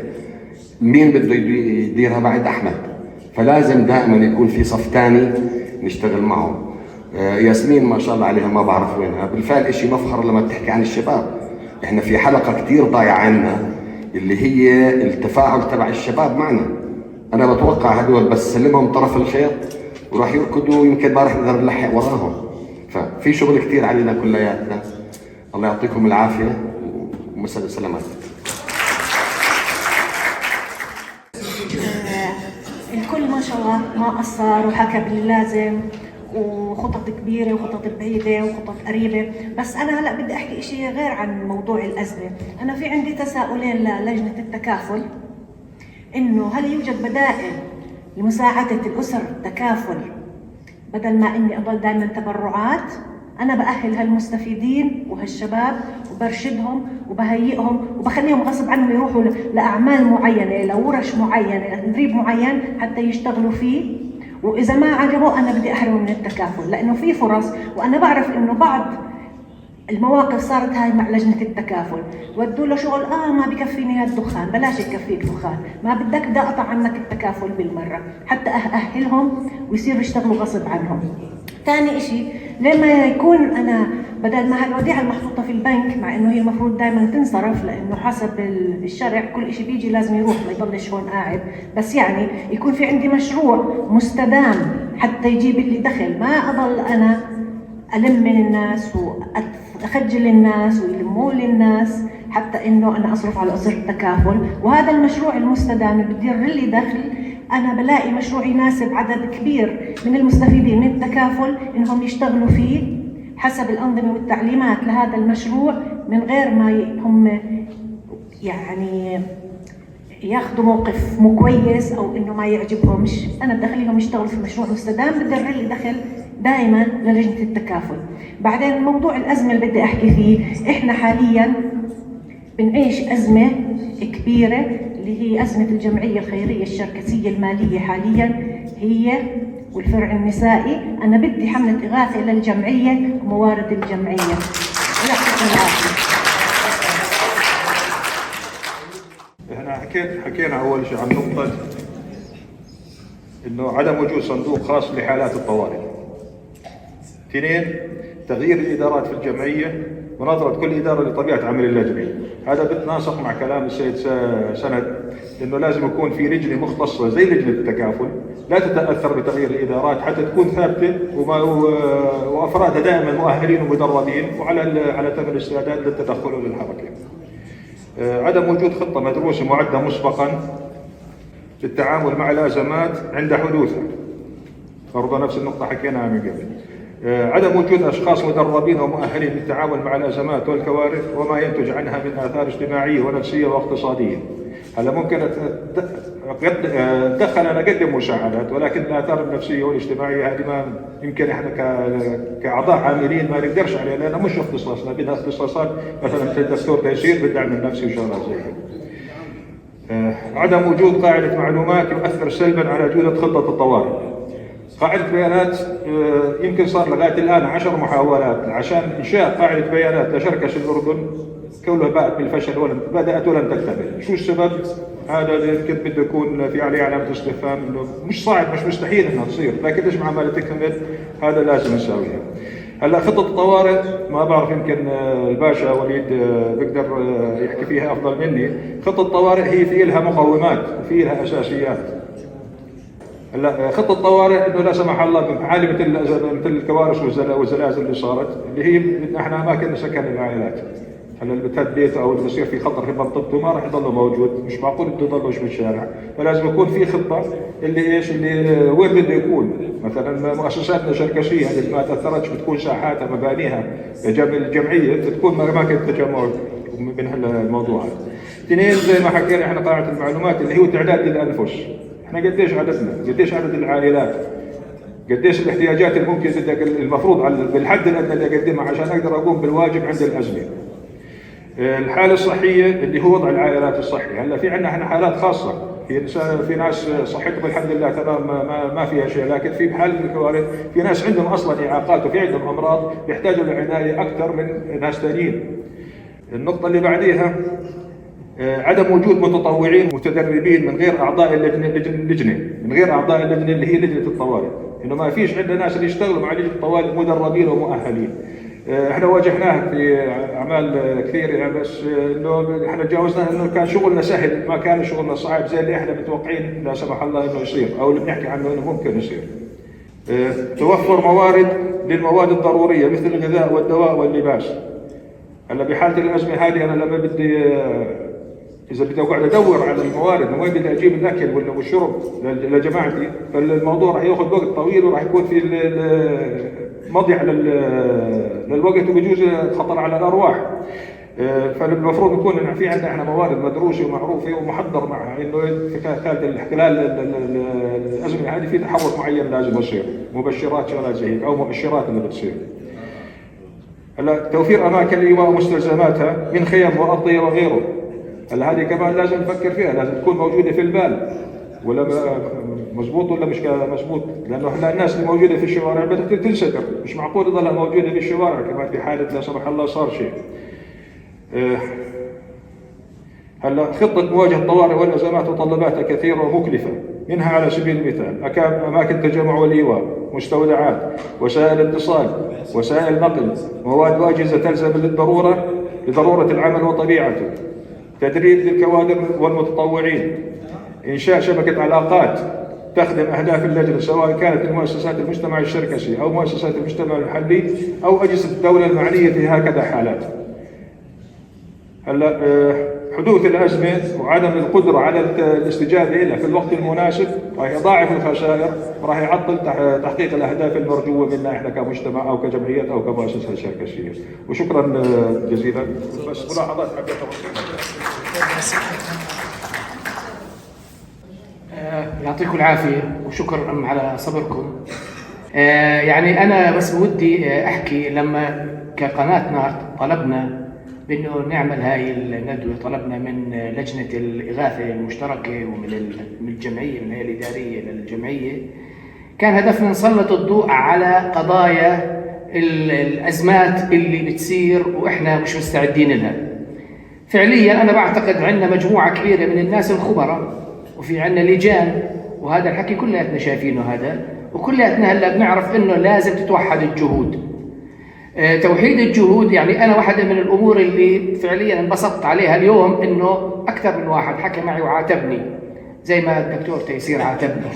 مين بده يديرها بعد احمد؟ فلازم دائما يكون في صف ثاني نشتغل معه. ياسمين ما شاء الله عليها ما بعرف وينها، بالفعل اشي مفخر لما بتحكي عن الشباب. احنا في حلقة كثير ضايعة عنا اللي هي التفاعل تبع الشباب معنا. انا بتوقع هدول بس سلمهم طرف الخيط وراح يركضوا، يمكن ما راح نقدر نلحق وراهم. ففي شغل كثير علينا كلياتنا. الله يعطيكم العافية ومساء السلامات. الكل ما شاء الله ما قصر وحكى باللازم، وخطط كبيرة وخطط بعيدة وخطط قريبة، بس أنا هلأ بدي أحكي إشي غير عن موضوع الأزمة. أنا في عندي تساؤلين للجنة التكافل، إنه هل يوجد بدائل لمساعدة الأسر التكافل بدل ما إني أضل دائما تبرعات؟ انا باهل هالمستفيدين وهالشباب وبرشدهم وبهيئهم وبخليهم غصب عنهم يروحوا لاعمال معينة، لورش معينة، لتدريب معين حتى يشتغلوا فيه. واذا ما عجبه انا بدي احرمه من التكافل، لانه في فرص. وانا بعرف انه بعض المواقف صارت هاي مع لجنة التكافل، ودوا له شغل، ما بكفيني هالدخان، بلاش يكفيك دخان، ما بدك بدي اقطع عنك التكافل بالمرة، حتى اهلهم ويصيروا يشتغلوا غصب عنهم. ثاني إشي، لما يكون أنا بدل ما هالوديعة المحطوطة في البنك، مع إنه هي المفروض دائما تنصرف لأنه حسب الشرع كل إشي بيجي لازم يروح، ما يضلش هون قاعد، بس يعني يكون في عندي مشروع مستدام حتى يجيب لي دخل، ما أضل أنا ألم من الناس وأخجل الناس ويلموا لي الناس حتى إنه أنا أصرف على أسرة التكافل. وهذا المشروع المستدام اللي بدير لي دخل، أنا بلاقي مشروع يناسب عدد كبير من المستفيدين من التكافل إنهم يشتغلوا فيه حسب الأنظمة والتعليمات لهذا المشروع، من غير ما هم يعني ياخذوا موقف مو كويس أو إنه ما يعجبهمش. أنا بدي أخليهم يشتغلوا في مشروع مستدام بدر لي دخل دائما للجنة التكافل. بعدين موضوع الأزمة اللي بدي أحكي فيه، إحنا حاليا بنعيش أزمة كبيرة اللي هي أزمة الجمعية الخيرية الشركسية المالية حاليا، هي والفرع النسائي. أنا بدي حملة إغاثة للجمعية وموارد الجمعية. يعطيكم العافية. احنا حكينا أول شيء عن نقطة إنه عدم وجود صندوق خاص لحالات الطوارئ. اثنين، تغيير الإدارات في الجمعية ونظرة كل إدارة لطبيعة عمل اللجنة. هذا بتناسق مع كلام السيد سند إنه لازم يكون في لجنة مختصة زي لجنة التكافل لا تتأثر بتغيير الإدارات حتى تكون ثابتة وأفرادها دائما مؤهلين ومدربين وعلى على تم الاستعداد للتدخل وللحركة. عدم وجود خطة مدروسة معدة مسبقا للتعامل مع الأزمات عند حدوثها. برضه نفس النقطة حكيناها من قبل. عدم وجود أشخاص مدربين ومؤهلين للتعامل مع الأزمات والكوارث وما ينتج عنها من آثار اجتماعية ونفسية واقتصادية. هلا ممكن أتدخل أنا أقدم مساعدات، ولكن الآثار النفسية والاجتماعية هذه ما يمكن إحنا كأعضاء عاملين ما نقدرش عليها، لأنها مش اختصاصنا، بدها اختصاصات مثلا مثل الدكتور تيسير بالدعم النفسي وشغلات زي هيك. عدم وجود قاعدة معلومات يؤثر سلبا على جودة خطة الطوارئ. قاعدة بيانات يمكن صار لغاية الآن 10 محاولات عشان إنشاء قاعدة بيانات لشركة الأردن، كلها باءت بالفشل ولم بدأت ولم تكتمل. شو السبب؟ هذا يمكن بده يكون في عليه علامة استفهام، إنه مش صعب مش مستحيل إنها تصير، لكن ليش ما عمالة تكتمل؟ هذا لازم نساويها. هلا خطة الطوارئ ما بعرف، يمكن الباشا وليد بيقدر يحكي فيها أفضل مني. خطة الطوارئ هي في لها مقومات وفي لها أساسيات. هلا خطة الطوارئ انه لا سمح الله بحاله مثل الكوارث والزلازل اللي صارت، اللي هي احنا اماكن سكن العائلات. هلا اللي بتهد بيته او اللي بصير في خطر في منطقته ما راح يضله موجود، مش معقول بده يضله بالشارع، فلازم يكون في خطة اللي ايش اللي وين بده يكون. مثلا مؤسساتنا الشركسية اللي ما تاثرتش بتكون ساحاتها مبانيها الجمعية بتكون اماكن تجمع من هالموضوع هذا. اثنين، زي ما حكينا احنا قاعدة المعلومات اللي هو تعداد الانفس. احنا قديش عددنا؟ قديش عدد العائلات؟ قديش الاحتياجات اللي ممكن بدك المفروض بالحد الادنى اللي اقدمها عشان اقدر اقوم بالواجب عند الازمة. الحالة الصحية اللي هو وضع العائلات الصحي، هلا في عندنا احنا حالات خاصة، في ناس صحتهم الحمد لله تمام ما فيها شيء، لكن في بحاله الكوارث في ناس عندهم اصلا اعاقات وفي عندهم امراض بيحتاجوا لعنايه اكثر من ناس ثانيين. النقطة اللي بعديها عدم وجود متطوعين متدربين من غير اعضاء اللجنة، من غير اعضاء اللجنة اللي هي لجنة الطوارئ، انه ما فيش عندنا ناس اللي يشتغلوا مع لجنة الطوارئ مدربين ومؤهلين. احنا واجهناها في اعمال كثيرة يعني، بس انه احنا تجاوزنا انه كان شغلنا سهل، ما كان شغلنا صعب زي اللي احنا متوقعين لا سمح الله انه يصير او اللي بنحكي عنه انه ممكن يصير. توفر موارد للمواد الضرورية مثل الغذاء والدواء واللباس. هلا بحاله الازمة هذه انا لما بدي إذا بدي أقعد أدور على الموارد من وين بدي أجيب الأكل والشرب لجماعتي، فالموضوع راح ياخذ وقت طويل وراح يكون في مضيع للوقت وبجوز خطر على الأرواح. فالمفروض يكون في عندنا احنا موارد مدروسة ومعروفة ومحضر معها، انه خلال الازمة هذه في تحرك معين لازم يصير، مبشرات شغلات زي هيك او مؤشرات اللي بتصير. هلا توفير اماكن الايواء ومستلزماتها من خيم وارضيه وغيره. هلا هذه كمان لازم نفكر فيها، لازم تكون موجودة في البال، ولا مزبوط ولا مش مزبوط؟ لانه هلا الناس اللي موجودة في الشوارع بدها تنستر، مش معقول تضلها موجودة في الشوارع كمان في حاله لا سمح الله صار شيء. هلا خطه مواجهة الطوارئ والازمات متطلباتها كثيرة ومكلفه، منها على سبيل المثال اماكن التجمع والايواء، مستودعات، وسائل اتصال، وسائل نقل، مواد واجهزة تلزم لضرورة العمل وطبيعته، تدريب للكوادر والمتطوعين، انشاء شبكة علاقات تخدم اهداف اللجنة سواء كانت المؤسسات المجتمع الشركسي او مؤسسات المجتمع المحلي او اجهزة الدولة المعنية في هكذا حالات. هلا حدوث الازمة وعدم القدرة على الاستجابة لها في الوقت المناسب راح يضاعف الخسائر وراح يعطل تحقيق الاهداف المرجوة منا احنا كمجتمع او كجمعيات او كمؤسسة شركسيه. وشكرا جزيلا. بس ملاحظات حبيت. يعطيكم العافية وشكرا على صبركم. يعني انا بس ودي احكي لما كقناه نارت طلبنا بانه نعمل هاي الندوة، طلبنا من لجنة الاغاثة المشتركة ومن الجمعية، من الهيئة الادارية للجمعية، كان هدفنا نسلط الضوء على قضايا الازمات اللي بتصير واحنا مش مستعدين لها. فعليا انا بعتقد عندنا مجموعة كبيرة من الناس الخبراء، وفي عندنا لجان، وهذا الحكي كلياتنا شايفينه هذا، وكلياتنا هلا بنعرف انه لازم تتوحد الجهود. توحيد الجهود، يعني انا واحدة من الامور اللي فعليا انبسطت عليها اليوم انه اكثر من واحد حكى معي وعاتبني زي ما الدكتور تيسير عاتبني.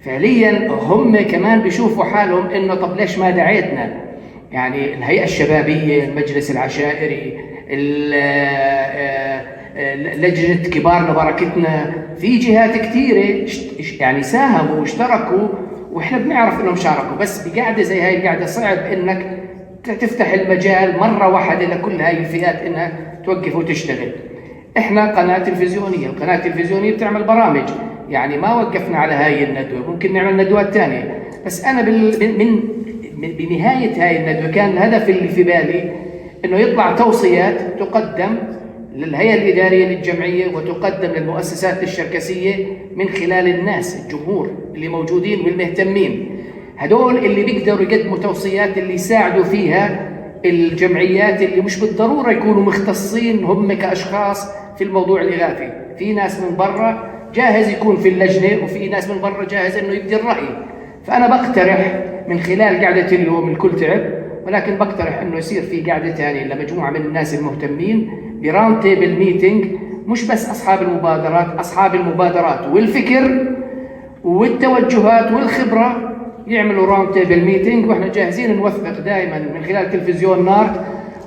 فعليا هم كمان بيشوفوا حالهم انه طب ليش ما دعيتنا؟ يعني الهيئة الشبابية، المجلس العشائري، لجنة كبارنا بركتنا، في جهات كثيرة يعني ساهموا واشتركوا، واحنا بنعرف انهم شاركوا، بس بقعده زي هاي القعدة صعب انك تفتح المجال مرة واحدة لكل هاي الفئات انها توقف وتشتغل. احنا قناة تلفزيونية، القناة التلفزيونية بتعمل برامج، يعني ما وقفنا على هاي الندوة، ممكن نعمل ندوات ثانية، بس انا من بنهاية هاي الندوة كان الهدف اللي في بالي انه يطلع توصيات تقدم للهيئة الإدارية للجمعية وتقدم للمؤسسات الشركسية من خلال الناس، الجمهور اللي موجودين والمهتمين، هدول اللي بيقدروا يقدموا توصيات اللي يساعدوا فيها الجمعيات اللي مش بالضرورة يكونوا مختصين هم كأشخاص في الموضوع الإغاثي. في ناس من برا جاهز يكون في اللجنة، وفي ناس من برا جاهز إنه يبدي الرأي. فأنا بقترح من خلال قعدة اليوم، الكل تعب، ولكن بقترح إنه يصير في قعدة ثانية لمجموعة من الناس المهتمين ب round table meeting، مش بس أصحاب المبادرات، أصحاب المبادرات والفكر والتوجهات والخبرة يعملوا round table meeting، واحنا جاهزين نوثق دائما من خلال تلفزيون نارت،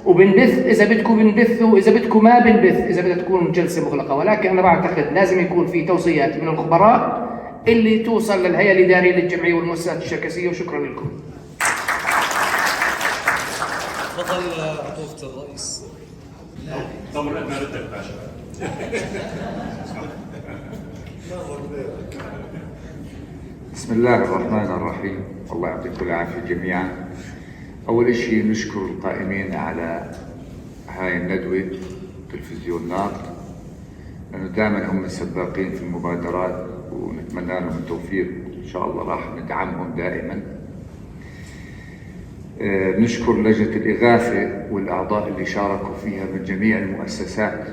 وبنبث اذا بدكم بنبث، واذا بدكم ما بنبث، اذا بدها تكون جلسه مغلقة. ولكن انا بعتقد لازم يكون في توصيات من الخبراء اللي توصل للهيئة الادارية للجمعية والمؤسسات الشركسيه. وشكرا لكم. تفضل عطوفة الرئيس. بسم الله الرحمن الرحيم. الله يعطيكم العافية جميعا. أول شيء نشكر القائمين على هاي الندوة تلفزيون نارت، لأنه دائما هم السباقين في المبادرات، ونتمنى لهم التوفيق إن شاء الله، راح ندعمهم دائما. نشكر لجنة الإغاثة والأعضاء اللي شاركوا فيها من جميع المؤسسات.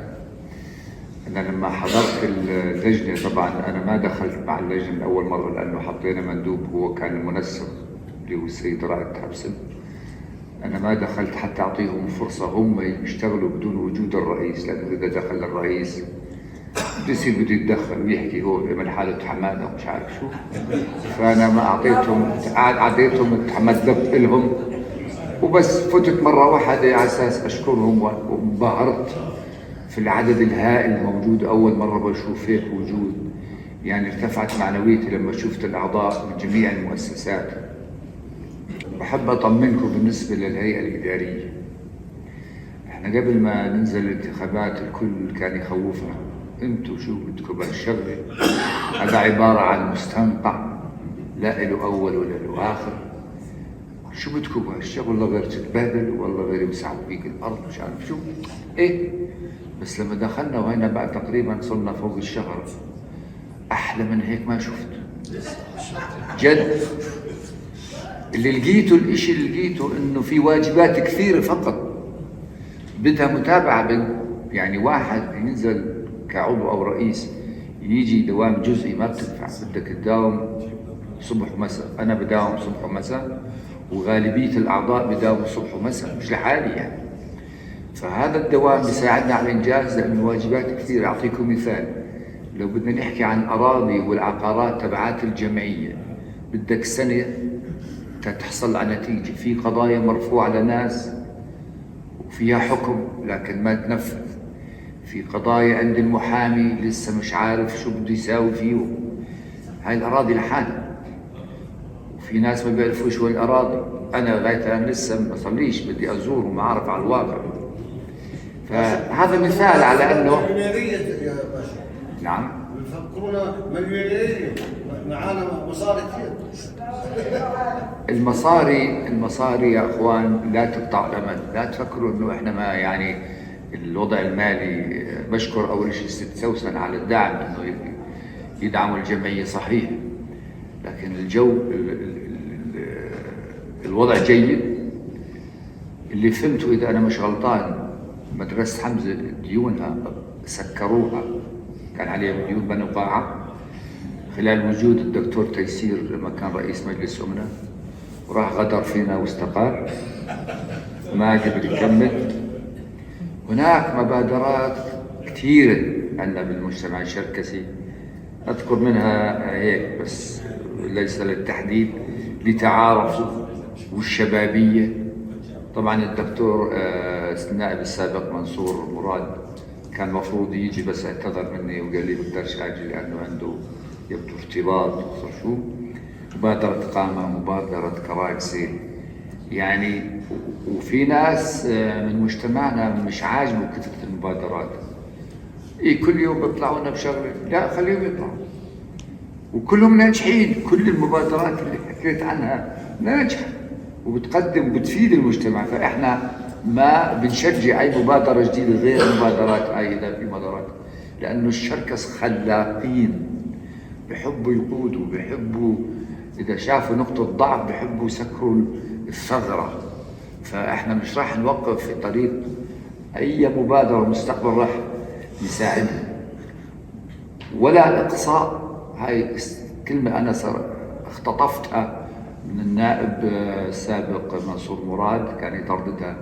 أنا لما حضرت اللجنة طبعا أنا ما دخلت مع اللجنة من أول مرة، لأنه حطينا مندوب هو كان المنسق اللي هو السيد رائد حبسن. أنا ما دخلت حتى أعطيهم فرصة هم يشتغلوا بدون وجود الرئيس، لأنه إذا دخل الرئيس بده يصير بده يتدخل ويحكي هو بيعمل حاله حمادة ومش عارف شو. فأنا ما أعطيتهم، أعطيتهم تمددت لهم وبس، فتت مرة واحدة على أساس أشكرهم، وانبهرت في العدد الهائل الموجود. أول مرة بشوف هيك وجود، يعني ارتفعت معنويتي لما شفت الأعضاء من جميع المؤسسات. بحب أطمنكم بالنسبة للهيئة الإدارية، احنا قبل ما ننزل الانتخابات الكل كان يخوفنا، انتوا شو بدكم بهالشغلة، هذا عبارة عن مستنقع لا له أول ولا له آخر، شو بدكم بهالشغل، والله غير تتبهدل، والله غير يمسحوا فيك الارض، مش عارف شو ايه. بس لما دخلنا وهنا بقى تقريبا صرنا فوق الشهر، احلى من هيك ما شفت جد. اللي لقيته، الاشي اللي لقيته انه في واجبات كثيرة فقط بدها متابعة. يعني واحد ينزل كعضو او رئيس يجي دوام جزئي ما بتنفع، بدك تداوم صبح ومساء. انا بداوم صبح ومساء، وغالبية الاعضاء بداوموا صبح ومساء، مش لحالي يعني. فهذا الدوام بيساعدنا على الانجاز لانه واجبات كثيرة. اعطيكم مثال، لو بدنا نحكي عن اراضي والعقارات تبعات الجمعية بدك سنة تحصل على نتيجة. في قضايا مرفوعة لناس وفيها حكم لكن ما تنفذ، في قضايا عند المحامي لسه مش عارف شو بده يساوي فيهم. هاي الأراضي لحالها، وفي ناس ما بيعرفوا شو الأراضي. أنا لغاية الآن لسه ما صليش، بدي أزور وما أعرف على الواقع. فهذا مثال على أنه مليونيرية يا باشا. نعم، بفكرونا مليونيرية، معانا مصاري كثير. المصاري يا اخوان لا تقطعوا الامل، لا تفكروا انه احنا ما يعني الوضع المالي. بشكر اول شيء الست سوسن على الدعم، انه يدعموا الجمعية صحيح، لكن الجو ال ال ال الوضع جيد. اللي فهمته اذا انا مش غلطان، مدرسه حمزة ديونها سكروها، كان عليها ديون بنوا قاعة خلال وجود الدكتور تيسير لما كان رئيس مجلس أمنا، وراح غدر فينا واستقال، ما قدر يكمل. هناك مبادرات كثيرة عندنا بالمجتمع الشركسي، أذكر منها هيك بس ليس للتحديد، لتعارفوا والشبابية. طبعا الدكتور النائب السابق منصور مراد كان مفروض يجي، بس اعتذر مني وقال لي بقدرش اجي لانه عنده يبدو ارتباط وصار شو. مبادرة قامة، مبادرة كراكسي يعني. وفي ناس من مجتمعنا مش عاجبه كثرة المبادرات، إيه كل يوم بيطلعوا لنا بشغلة، لا خليهم يطلعوا، وكلهم ناجحين. كل المبادرات اللي حكيت عنها ناجحة وبتقدم وبتفيد المجتمع. فإحنا ما بنشجع أي مبادرة جديدة غير المبادرات هاي إذا في مبادرات، لأنه الشركس خلاقين، بحبوا يقودوا، بحبوا إذا شافوا نقطة ضعف بحبوا يسكروا الثغرة. فإحنا مش راح نوقف في طريق أي مبادرة مستقبل راح يساعدها. ولا إقصاء، هاي كلمة أنا اختطفتها من النائب السابق منصور مراد، كان يطردها،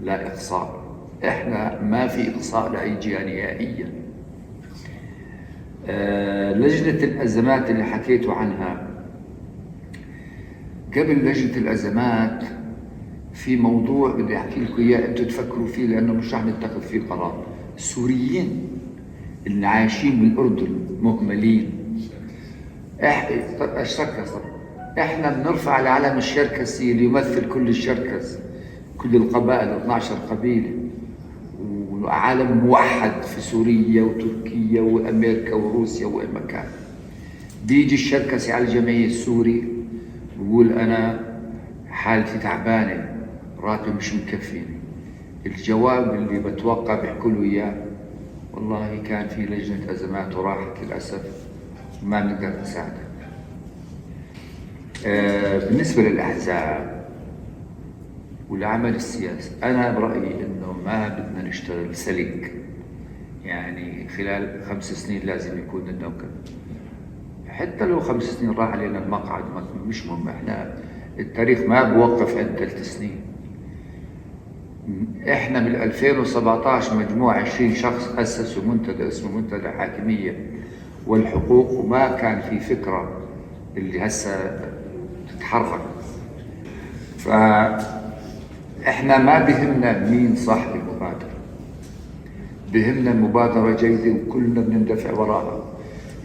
لا إقصاء. إحنا ما في إقصاء لأي جهة نهائيا. لجنة الأزمات اللي حكيتوا عنها، قبل لجنة الأزمات في موضوع بدي أحكي لكم إياه أنتم تفكروا فيه لأنه مش رح نتخذ فيه قرار. السوريين اللي عايشين بالأردن مهملين. الشركس، إحنا بنرفع العلم الشركسي اللي يمثل كل الشركس، كل القبائل 12 قبيلة، وعالم موحد في سوريا وتركيا وأمريكا وروسيا وين ما كان. بيجي الشركسي على الجمعية السوري بقول أنا حالتي تعبانة، راتبي مش مكفيني. الجواب اللي بتوقع بيحكوا له إياه، والله كان في لجنة أزمات وراحت للأسف وما بنقدر نساعدك. بالنسبة للأحزاب والعمل السياسي، أنا برأيي إنه ما بدنا نشتغل سلك، يعني خلال 5 سنين لازم يكون لنا وكذا. حتى لو 5 سنين راح علينا المقعد مش مهم، إحنا التاريخ ما بوقف عند 3 سنين. إحنا بال 2017 مجموعة 20 شخص أسسوا منتدى اسمه منتدى الحاكمية والحقوق، وما كان في فكرة اللي هسه تتحرك. فإحنا ما بهمنا مين صاحب المبادرة، بهمنا المبادرة جيدة وكلنا بنندفع وراها،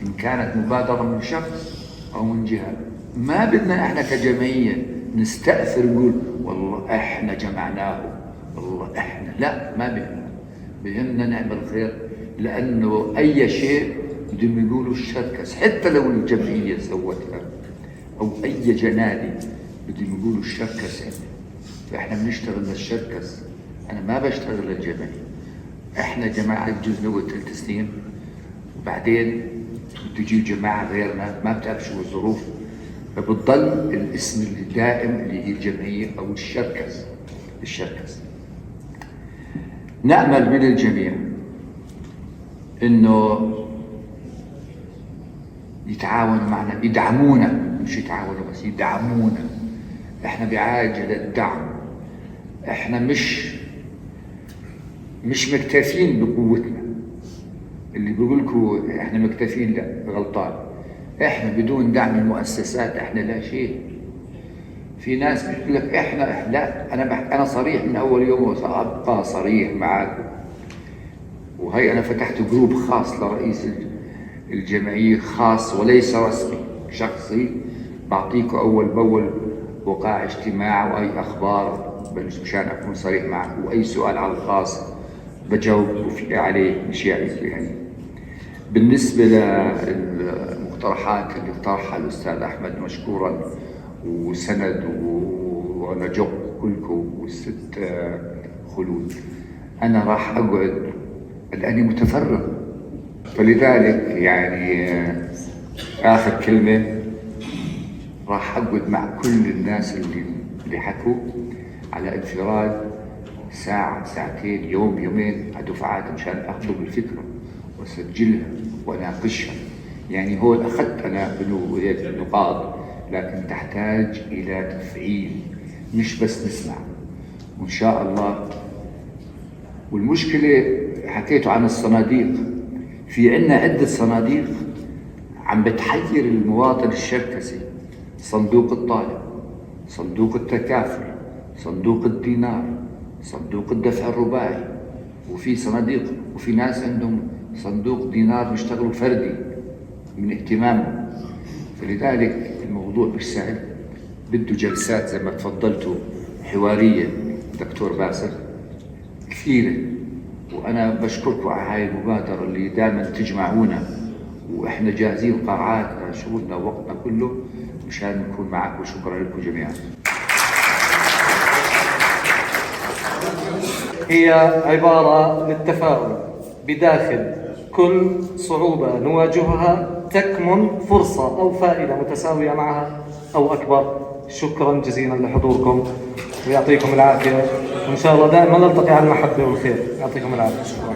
إن كانت مبادرة من شخص أو من جهة. ما بدنا إحنا كجمعية نستأثر نقول والله إحنا جمعناه، والله إحنا، لا، ما بهمنا. بهمنا نعمل خير، لأنه أي شيء بدهم يقولوا الشركس، حتى لو الجمعية سوتها أو أي جنادي بدهم يقولوا الشركس عندنا، فاحنا بنشتغل للشركس. انا ما بشتغل للجمعية. احنا جماعة بجوز نقعد 3 سنين وبعدين بتجي جماعة غيرنا، ما بتعرف شو الظروف، فبتضل الاسم الدائم اللي هي الجمعية او الشركس. الشركس نامل من الجميع انه يتعاونوا معنا، يدعمونا، مش يتعاونوا بس، يدعمونا. احنا بحاجة للدعم. احنا مش مكتفين بقوتنا. اللي بيقول لكم احنا مكتفين، لا، غلطان. احنا بدون دعم المؤسسات احنا لا شيء. في ناس بتقول لك احنا لا. انا صريح من اول يوم وسابقى صريح معاكم. وهي انا فتحت group خاص لرئيس الجمعية، خاص وليس رسمي، شخصي، بعطيكم اول باول وقائع اجتماع واي اخبار مشان اكون صريح معكم، واي سؤال على الخاص بجاوب عليه، مش يعني. بالنسبة للمقترحات اللي اقترحها الاستاذ احمد مشكورا وسند ونجق كلكم والست خلود، انا راح اقعد لاني متفرغ، فلذلك يعني اخر كلمه، راح اقعد مع كل الناس اللي حكوا على انفراد، ساعة، ساعتين، يوم، يومين، على دفعات، مشان اخذ الفكرة واسجلها واناقشها. يعني هو اخذت انا هيك نقاط، لكن تحتاج الى تفعيل، مش بس نسمع. وان شاء الله. والمشكلة حكيتوا عن الصناديق، في عندنا عدة صناديق عم بتحير المواطن الشركسي: صندوق الطالب، صندوق التكافل، صندوق الدينار، صندوق الدفع الرباعي، وفي صناديق، وفي ناس عندهم صندوق دينار بيشتغلوا فردي من اهتمامهم. فلذلك الموضوع مش سهل، بده جلسات زي ما تفضلتوا حوارية دكتور باسل كثيرة. وأنا بشكركم على هاي المبادرة اللي دائما تجمعونا، وإحنا جاهزين قاعاتنا، شغلنا، وقتنا كله مشان نكون معكم. شكرا لكم جميعا. هي عبارة للتفاؤل، بداخل كل صعوبة نواجهها تكمن فرصة أو فائدة متساوية معها أو أكبر. شكرا جزيلا لحضوركم ويعطيكم العافية، وإن شاء الله دائما نلتقي على المحبة والخير. يعطيكم العافية، شكرا.